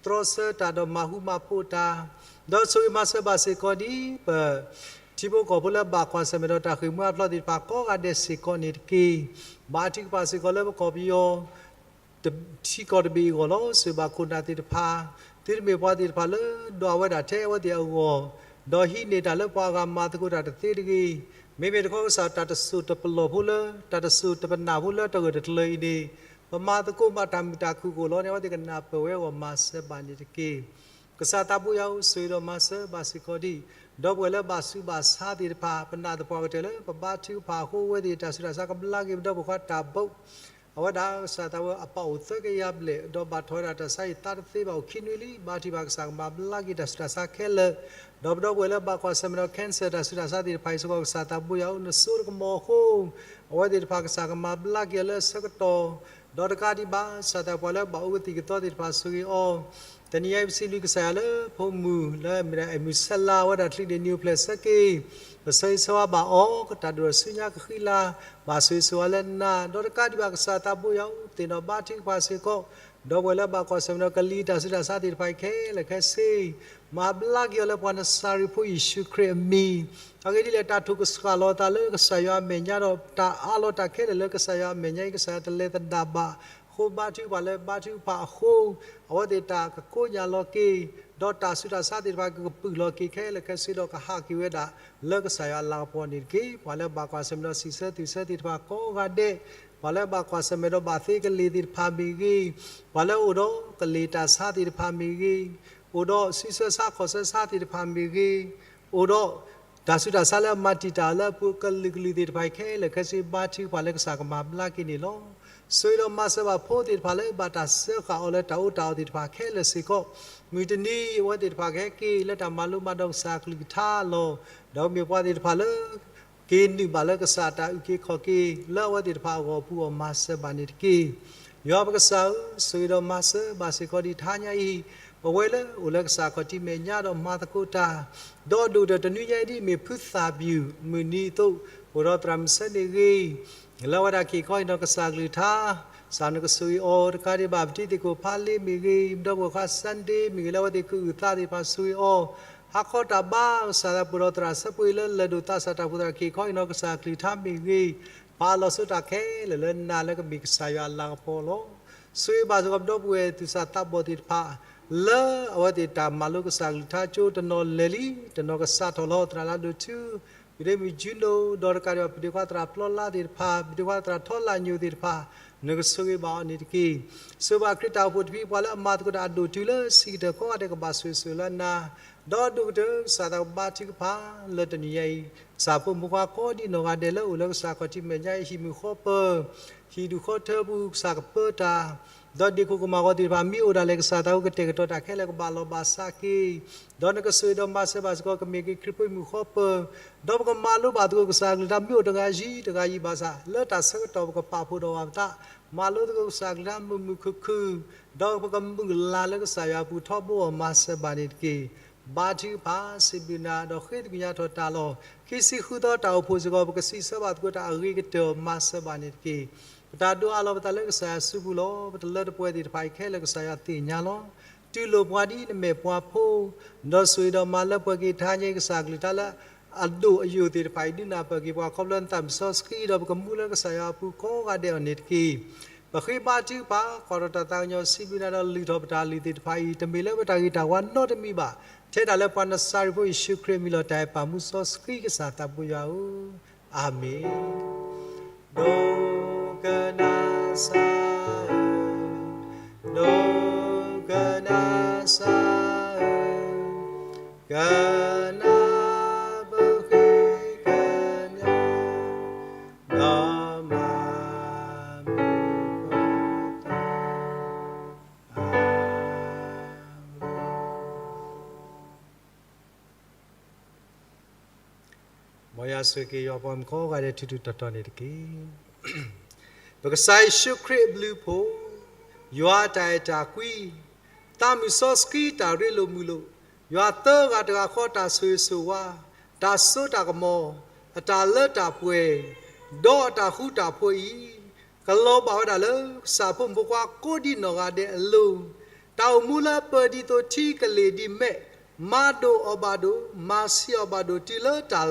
တြီဆၢတၢ်ဒီးမၤဟူမၤဖိးတၢ်, ဒီးဆိၣ်ဂ့ၤမၤစၢၤဘၣ်စ့ၢ်ကီးဒ် ပ ထံဖိကီၢ်ဖိလၢဘၣ်ကွၢ်ဆၢၣ်မဲာ်ဒီးတၢ်ဃ့ၢ်မှံဟးဖျိးသ့ၣ်တဖၣ်ကိးဂၤဒဲးစ့ၢ်ကီးန့ၣ်တက့ၢ်. ဘါထုကဖၣ်စ့ၢ်ကီးလၢပကီၢ်ပယီၤ ထံကီၢ်တဘ့ၣ်အဂီၢ်လီၤ. ဆိၣ်ဂ့ၤဘၣ်ခိၣ်နၢ်သ့ၣ်တဖၣ်, သုတမ့ၢ်ပှၤသ့ၣ်တဖၣ်လၢဒွးဝဲဒၣ်ထဲအဝဲသ့ၣ်အဂီၢ်, ဒီးဟံးန့ၢ်တၢ်လၢပှၤအဂၤမၤသကိးတၢ်တသ့တဂ့ၤ. မ့မ့ၢ်တခီကစၢ်တၢ်တစိၢ်တပလီၢ်ဖိလၢ တၢ်တစိၢ်တပနၢ်ဖိလၢတဂၢၢ်တကျၢၤအံၤန့ၣ်, ပမၤသကိးမးတၢ်မုာ်တၢ်ခုၣ်ကအိၣ်လီၤန့ၣ် အဝဲသ့ၣ်ကနၢ်ပၢၢ်ဝဲအဂီၢ်မၤစၢၤဘၣ်န့ၣ်တက့ၢ်. ကစၢ်သးဘိယွၤဧၢ, ဆိၣ်ဂ့ၤဒီးမၤစၢၤဘၣ်စ့ၢ်ကီးဒ် ဒီပုၢ်ဝဲၢ်လၢဘၣ်ဆူးဘၣ်ဆါသ့ၣ်တဖၣ်, ပနာ်သပှၢ်ကတၢၢ်လၢပဘါထုကဖၣ်အဃိ အဝဲသ့ၣ်တၢ်ဆူးတၢ်ဆါကဘျါက့ၤပဒီပုၢ်ဝဲၢ်ခွါတၢ်ဘိး, အဝဲဒၣ်ကစၢ်သးဘိယွၤအပာ်အိၣ်သၢကယၤဘျဲၣ်, ဒီးဘၣ်ထီၣ်ဝဲဒၣ်တၢ်ဆါအံၤသးတသ့ဘၣ်အိၣ်ခံနွံလံ. ဘါထုကဖၣ်ကစၢ်ကမၤဘျါက့ၤတၢ်ဆူးတၢ်ဆါခဲလၢာ်, ဒီးပဒီပုၢ်ဝဲၢ်လၢဘၣ်ကွၢ်ဆၢၣ်မဲာ်ဒီး cancer တၢ်ဆူးတၢ်ဆါသ့ၣ်တဖၣ်အံၤစ့ၢ်ကီး ကစၢ်သးဘိယွၤဧၢ, နစိတကမီၤအဃိ အဝဲသ့ၣ်တဖၣ်ကစၢ်ကမၤဘျါက့ၤအီၤလၢအဆၢကတီၢ်, ဒီးတကးဒံးဘၣ် ကစၢ်သးပှၤလၢဘၣ်အိၣ်ကသံၣ်ကသီသ့ၣ်တဖၣ်ဆိၣ်ဂ့ၤအီၤ, တနံၤအံၤပစံးဘျုးကစၢ်ယွၤလၢဖိမုၣ်လၢအမ့ၢ်ဒၣ်အဲၣ်မုၢ်ဆဲလါ အဝဲဒၣ်ချံးန့ၢ်နံၤအိၣ်ဖျဲၣ်ဆၢက့ၤ, ပဆၢဂ့ၤဆၢဝါဘၣ်အီၤ, ကတၢ်ဒိၣ်ထီၣ်ဆူညါကဃံလၤ, ဘၣ်ဆိၣ်ဂ့ၤဆိၣ်ဝါလၢနၤ, ဒီးတကးဒံးဘၣ်ကစၢ်သးဘိယွၤ သ့ၣ်နီၣ်ဘါထုကဖၣ်စ့ၢ်ကီး ဒီပုၢ်ဝဲၢ်လၢဘၣ်ကွၢ်ဆၢၣ်မဲာ်ဒီးကလံၤတၢ်ဆူးတၢ်ဆါသ့ၣ်တဖၣ်အံၤခဲလၢာ်ခဲဆ့, မၤဘျါက့ၤအီၤလၢပှၤနစၤရ့းဖိယ့ၣ်ၡူးခရံာ်အမံၤ, အဂ့ၢ်ဒ်လဲၣ် တၢ်ထိၣ်ကစှၤလီၤအသးလၢကစၢ်ယွၤအမဲာ်ညါဒီး တၢ်အးလီၤတၢ်ခဲလၢာ်လၢကစၢ်ယွၤအမဲာ်ညါအံၤ ကစၢ်ယွၤတလဲၤသဒၣ်ဘၣ်အဃိ ဘါထုကဖၣ်လၢဘါထုကဖၣ်အဃိ အဝဲသ့ၣ်တၢ်ကကိးညါလီၤက့ၤ, ဒီးတၢ်ဆူးတၢ်ဆါသ့ၣ်တဖၣ်ကကပုာ်လီၤက့ၤခဲလၢာ်ခဲဆ့ဒီးကဟးက့ၤဝဲဒၣ်လၢကစၢ်ယွၤအလၤကပီၤန့ၣ်တက့ၢ်. ပှၤလၢဘၣ်ကွၢ်ဆၢၣ်မဲာ်ဒီးစံးဆၢသူၣ်ဆၢသ့ၣ်တဖၣ်ကိးဂၤဒဲး, ပှၤလၢဘၣ်ကွၢ်ဆၢၣ်မဲာ်ဒီးဘၣ်သ့ကလ့ၤသ့ၣ်တဖၣ်မ့ၢ်ဂ့ၤ, ပှၤလၢအိၣ်ဒီးကလ့ၤတၢ်ဆါသ့ၣ်တဖၣ်မ့ၢ်ဂ့ၤ, အိၣ်ဒီးစုဆၢဆါခီၣ်ဆၢဆါသ့ၣ်တဖၣ်မ့ၢ်ဂ့ၤ, အိၣ်ဒီး တၢ်ဆူးတၢ်ဆါလၢအမၤတံာ်တာ်အီၤလၢအပူၤကလုာ်ကလုာ်သ့ၣ်တဖၣ်အံၤခဲလၢာ်ခဲဆ့ ဘါထုကဖၣ်လၢကစၢ်ကမၤဘျါက့ၤန့ၣ်လီၤ. ဆိၣ်ဂ့ၤဒီးမၤစၢၤဘၣ်ဖိသ့ၣ်တဖၣ်လၢဘၣ်တၢ်စၢဃာ်အီၤလၢတၢ်အီၣ်တၢ်အီသ့ၣ်တဖၣ်ခဲလၢာ်စ့ၢ်ကီး, မုၢ်တနံၤ အဝဲသ့ၣ်တဖၣ်ကဟဲက့ၤလၢတၢ်မၤလိမၤဒိးကစၢ်အကလုၢ်ကထါလီၤ. ဒီးမ့ၢ်ပှၤသ့ၣ်တဖၣ်လၢ က့ၤနုာ်ဘၣ်လၢကစၢ်အတၢ်အုၣ်က့ၤခီၣ်က့ၤ လၢအဝဲသ့ၣ်တဖၣ်အဂီၢ်အပူၤအီၤမၤစၢၤဘၣ်န့ၣ်တက့ၢ်. ယွၤပကစၢ်ဧၢ, ဆိၣ်ဂ့ၤဒီးမၤစၢၤဘၣ်စ့ၢ်ကီးဒံးတဟါညါအံၤ, ပဝဲလၢအိၣ်လၢကစၢ်ခီၣ်ထံးမဲာ်ညါဒီးမၤသကိးတၢ်, ဒီးဒိၣ်ကတၢၢ်တနွံညါအံၤဒ်အမ့ၢ်ဖုသၣ်ပျူၤ မုၢ်နံၤအသိး အိၣ်ဒီးသရၣ်မုၣ်ဆၢန့ၣ်ဂ့ၤ လၢအဝဲဒၣ်က့ၤခီအံၤနီၢ်ကစၢ်ကလုၢ်ကထါ, ကစၢ်နကဆိၣ်ဂ့ၤအီၤတကးဒံးဘၣ် ပတံၤသကိးဖးလ့မ့ၢ်ဂ့ၤ, ဒီပုၢ်ဝဲၢ်ခွါ Sunday မ့ၢ်ဂ့ၤ လၢအဝဲသ့ၣ်ကအုၣ်သးသ့ၣ်တဖၣ်ဆိၣ်ဂ့ၤအီၤ, ဟးခီတၢ်ဘါကစၢ်သးပှၢ်ဒီးသရၣ်ဆၢပှ့ၤလၢလၢၢ်ဒိၣ်သးစၢ်တၢ်ဖိသရၣ်က့ၤခီအံၤနီၢ်ကစၢ်ကလုၢ်ကထါမ့ၢ်ဂ့ၤ, ပာ်လီၤဆိတၢ်ခဲလၢာ်လၢနၤလၢကမ့ၢ်ကစၢ်ယွၤအလၤကပီၤလီၤ. ဆိၣ်ဂ့ၤဘၣ်စ့ၢ်ကီးပဒီပုၢ်ဝဲၢ်သူၣ်စၢ်သးဘီၣ်သ့ၣ်တဖၣ် လၢအဝဲသ့ၣ်တၢ်မၤလိကစၢ်ကလုၢ်ကထါကၠိတနီၤလဲၤလံ, တနီၤကစးထီၣ်လီၤ သရၣ်လၢဒိၣ်ထူ ပဒ့မုၣ်ကၠူနိ ဒီးတကးဒံးဘၣ် ပဒ့ခွါသရၣ်ဖျီလါသ့ၣ်တဖၣ်, ပဒ့ခွါသရၣ်ထီလၣ်ညိၣ်သ့ၣ်တဖၣ်, နကဆိၣ်ဂ့ၤဘၣ်အီၤန့ၣ်တက့ၢ်. ဆိၣ်ဂ့ၤဘၣ်ခရံာ်တၢ်အိၣ်ဖှိၣ်တဖု ပှၤလၢအမၤသကိးတၢ်အဒိၣ်တုၤလၢဆံးကတၢၢ်ကိးဂၤဒဲးကဘၣ်ဆိၣ်ဂ့ၤဆိၣ်ဂ့ၤလၢနၤ, ဒီးဒိၣ်ကတၢၢ်ကစၢ်သးကဘါထုကဖၣ်လၢတနံၤညါအံၤ, ကစၢ်ဖိမုၣ်ဖိခွါကိးဒံးနီၢ်ဂၤဒဲးလၢအိၣ်လၢကစၢ်ခီၣ်ထံးမဲာ်ညါအံၤ ဟံၣ်မုာ်ဃီပၢၤ, ဟံၣ်ဒူၣ်ဃီထၢပူၤကစၢ်ကပၢတၢ် ဒီးဒ့ၣ်ခိၣ်ကမၢ်ဂီၤသ့ၣ်တဖၣ် မ့ၢ်အိၣ်ဒၣ်လဲာ် ကစၢ်သးဖိကတဲာ်ကတီၤတၢ်ခဲလၢာ်ကဘၣ်လီၤဘၣ်စးက့ၤ, ဒီးနကဆိၣ်ဂ့ၤဒီးမၤစၢၤဘၣ်စ့ၢ်ကီး ကမ့ၢ်က့ၤခရံာ်ဖိမုၣ်ဃီပၢၤ, ဒီးပကမၤလိဘၣ်သကိးကစၢ်ကလုၢ်ကထါ မ့ၢ်အိၣ်တဂၤယံၤတဂၤယံၤဘၣ်ဆၣ် လၢတၢ်ဆၢကတီၢ်ပကပာ်ဖှိၣ်ဒီးဘၣ်ပသး, မၤလိသကိးကစၢ်ကလုၢ်ကထါမုာ်မုာ်ခုၣ်ခုၣ်, ဒီးပကမုၢ်လၢ်လၢကစၢ်ယွၤအပူၤထီဘိအီၤမၤစၢၤဘၣ်န့ၣ်တက့ၢ်. ဘါထုကဖၣ်စံးဘျုးနၤ ဒီးဃ့သကွံာ်ညါထီၣ်တၢ်လီၤ. ခံဆံဃုသီတၢ်အိၣ်ဖှိၣ်စ့ၢ်ကီး ပကစံးဆၢဘၣ်သကိးတၢ်အဂ့ၤကတၢၢ်အီၤမၤစၢၤဘၣ်န့ၣ်တက့ၢ်. ပတၢ်ဒိးအးလီၤပသးလၢကစၢ်ယွၤစုပူၤလီၤ. ပတလၢတပှဲၤသ့ၣ်တဖၣ်အံၤခဲလၢာ် ကစၢ်ယွၤသ့ၣ်ညါလီၤ. တူၢ်လိာ်ပှၤဒ်နမဲာ်ပှၤဖိ, ဒီးဆိၣ်ဂ့ၤဒီးမၤလၢပှဲၤက့ၤတဟါညါအံၤ ကစၢ်ကလုၢ်ကထါလၢအဒိၣ်အယိာ်သ့ၣ်တဖၣ်အံၤ ဒုးနၢ်ပၢၢ်က့ၤပှၤခီဖျိလၢနသးမုၢ်စီဆှံ ဒီးပကမူလၢကစၢ်ယွၤအပူၤကိးဂၤဒဲးအီၤန့ၣ်တက့ၢ်. ပဃ့ဘါထုကဖၣ် ကွၢ်ထီၣ်တၢ်သးကညီၤ စံးဘျုးနၤဒီးလုၢ်ထီၣ်ပတၢ်လုၢ်သ့ၣ်တဖၣ်အံၤ တမ့ၢ်လၢပတၢ်ဂ့ၤတၢ်ဝါနီတမံၤဘၣ်, ထဲဒၣ်လၢပှၤနစၤရ့းဖိယ့ၣ်ၡူးခရံာ်အမံၤလီၤ. တၢ်အဲၣ်ပၢ်မူစီဆှံကစၢ်သးဘိယွၤဧၢ, အၤမ့ၣ်. ဒိကနၣ်စၢ်ဧၢ, ဒိကနၣ်စၢ်ဧၢ, ကနၣ်ပဃ့ကညး ဒီးမၤမုာ်ပသး, အၤမ့ၣ်. မ်ယွၤဆိၣ်ဂ့ၤက့ၤယွၤပှၤမုၣ်ကိးဂၤဒဲး ထူးထူးတီၤတီၤန့ၣ်တက့ၢ်. ပကစၢ်ယ့ၣ်ၡူးခရံာ်အဘျုးအဖှိၣ် ယွၤအတၢ်အဲၣ်တၢ်ကွံ, သးမုၢ်စီဆှံတၢ်ရ့လိာ်မုာ်လိာ်, ယွၤသၢဂၤတဂၤဃီတၢ်ဆိၣ်ဂ့ၤဆိၣ်ဝါ, တၢ်စိတၢ်ကမီၤ, အတၢ်လၢတၢ်ပှဲၤ, ဒီးအတၢ်ဃူတၢ်ဖိးအံၤ, ကလီၤဘၣ်ဝဲဒၣ်လၢကစၢ်ဖိမုၣ်ဖိခွါကိးဒံးနီၢ်ဂၤဒဲးအလိၤ, တၢ်အိၣ်မူလၢပၢၤဒ်သိးထံကလ့ၢ်ဒ်မဲး, မၤဒိၣ်အီၤဘၣ်ဒိၣ်, မၤဆံးအီၤဘၣ်ဒိၣ်တုၤလၢတၢ်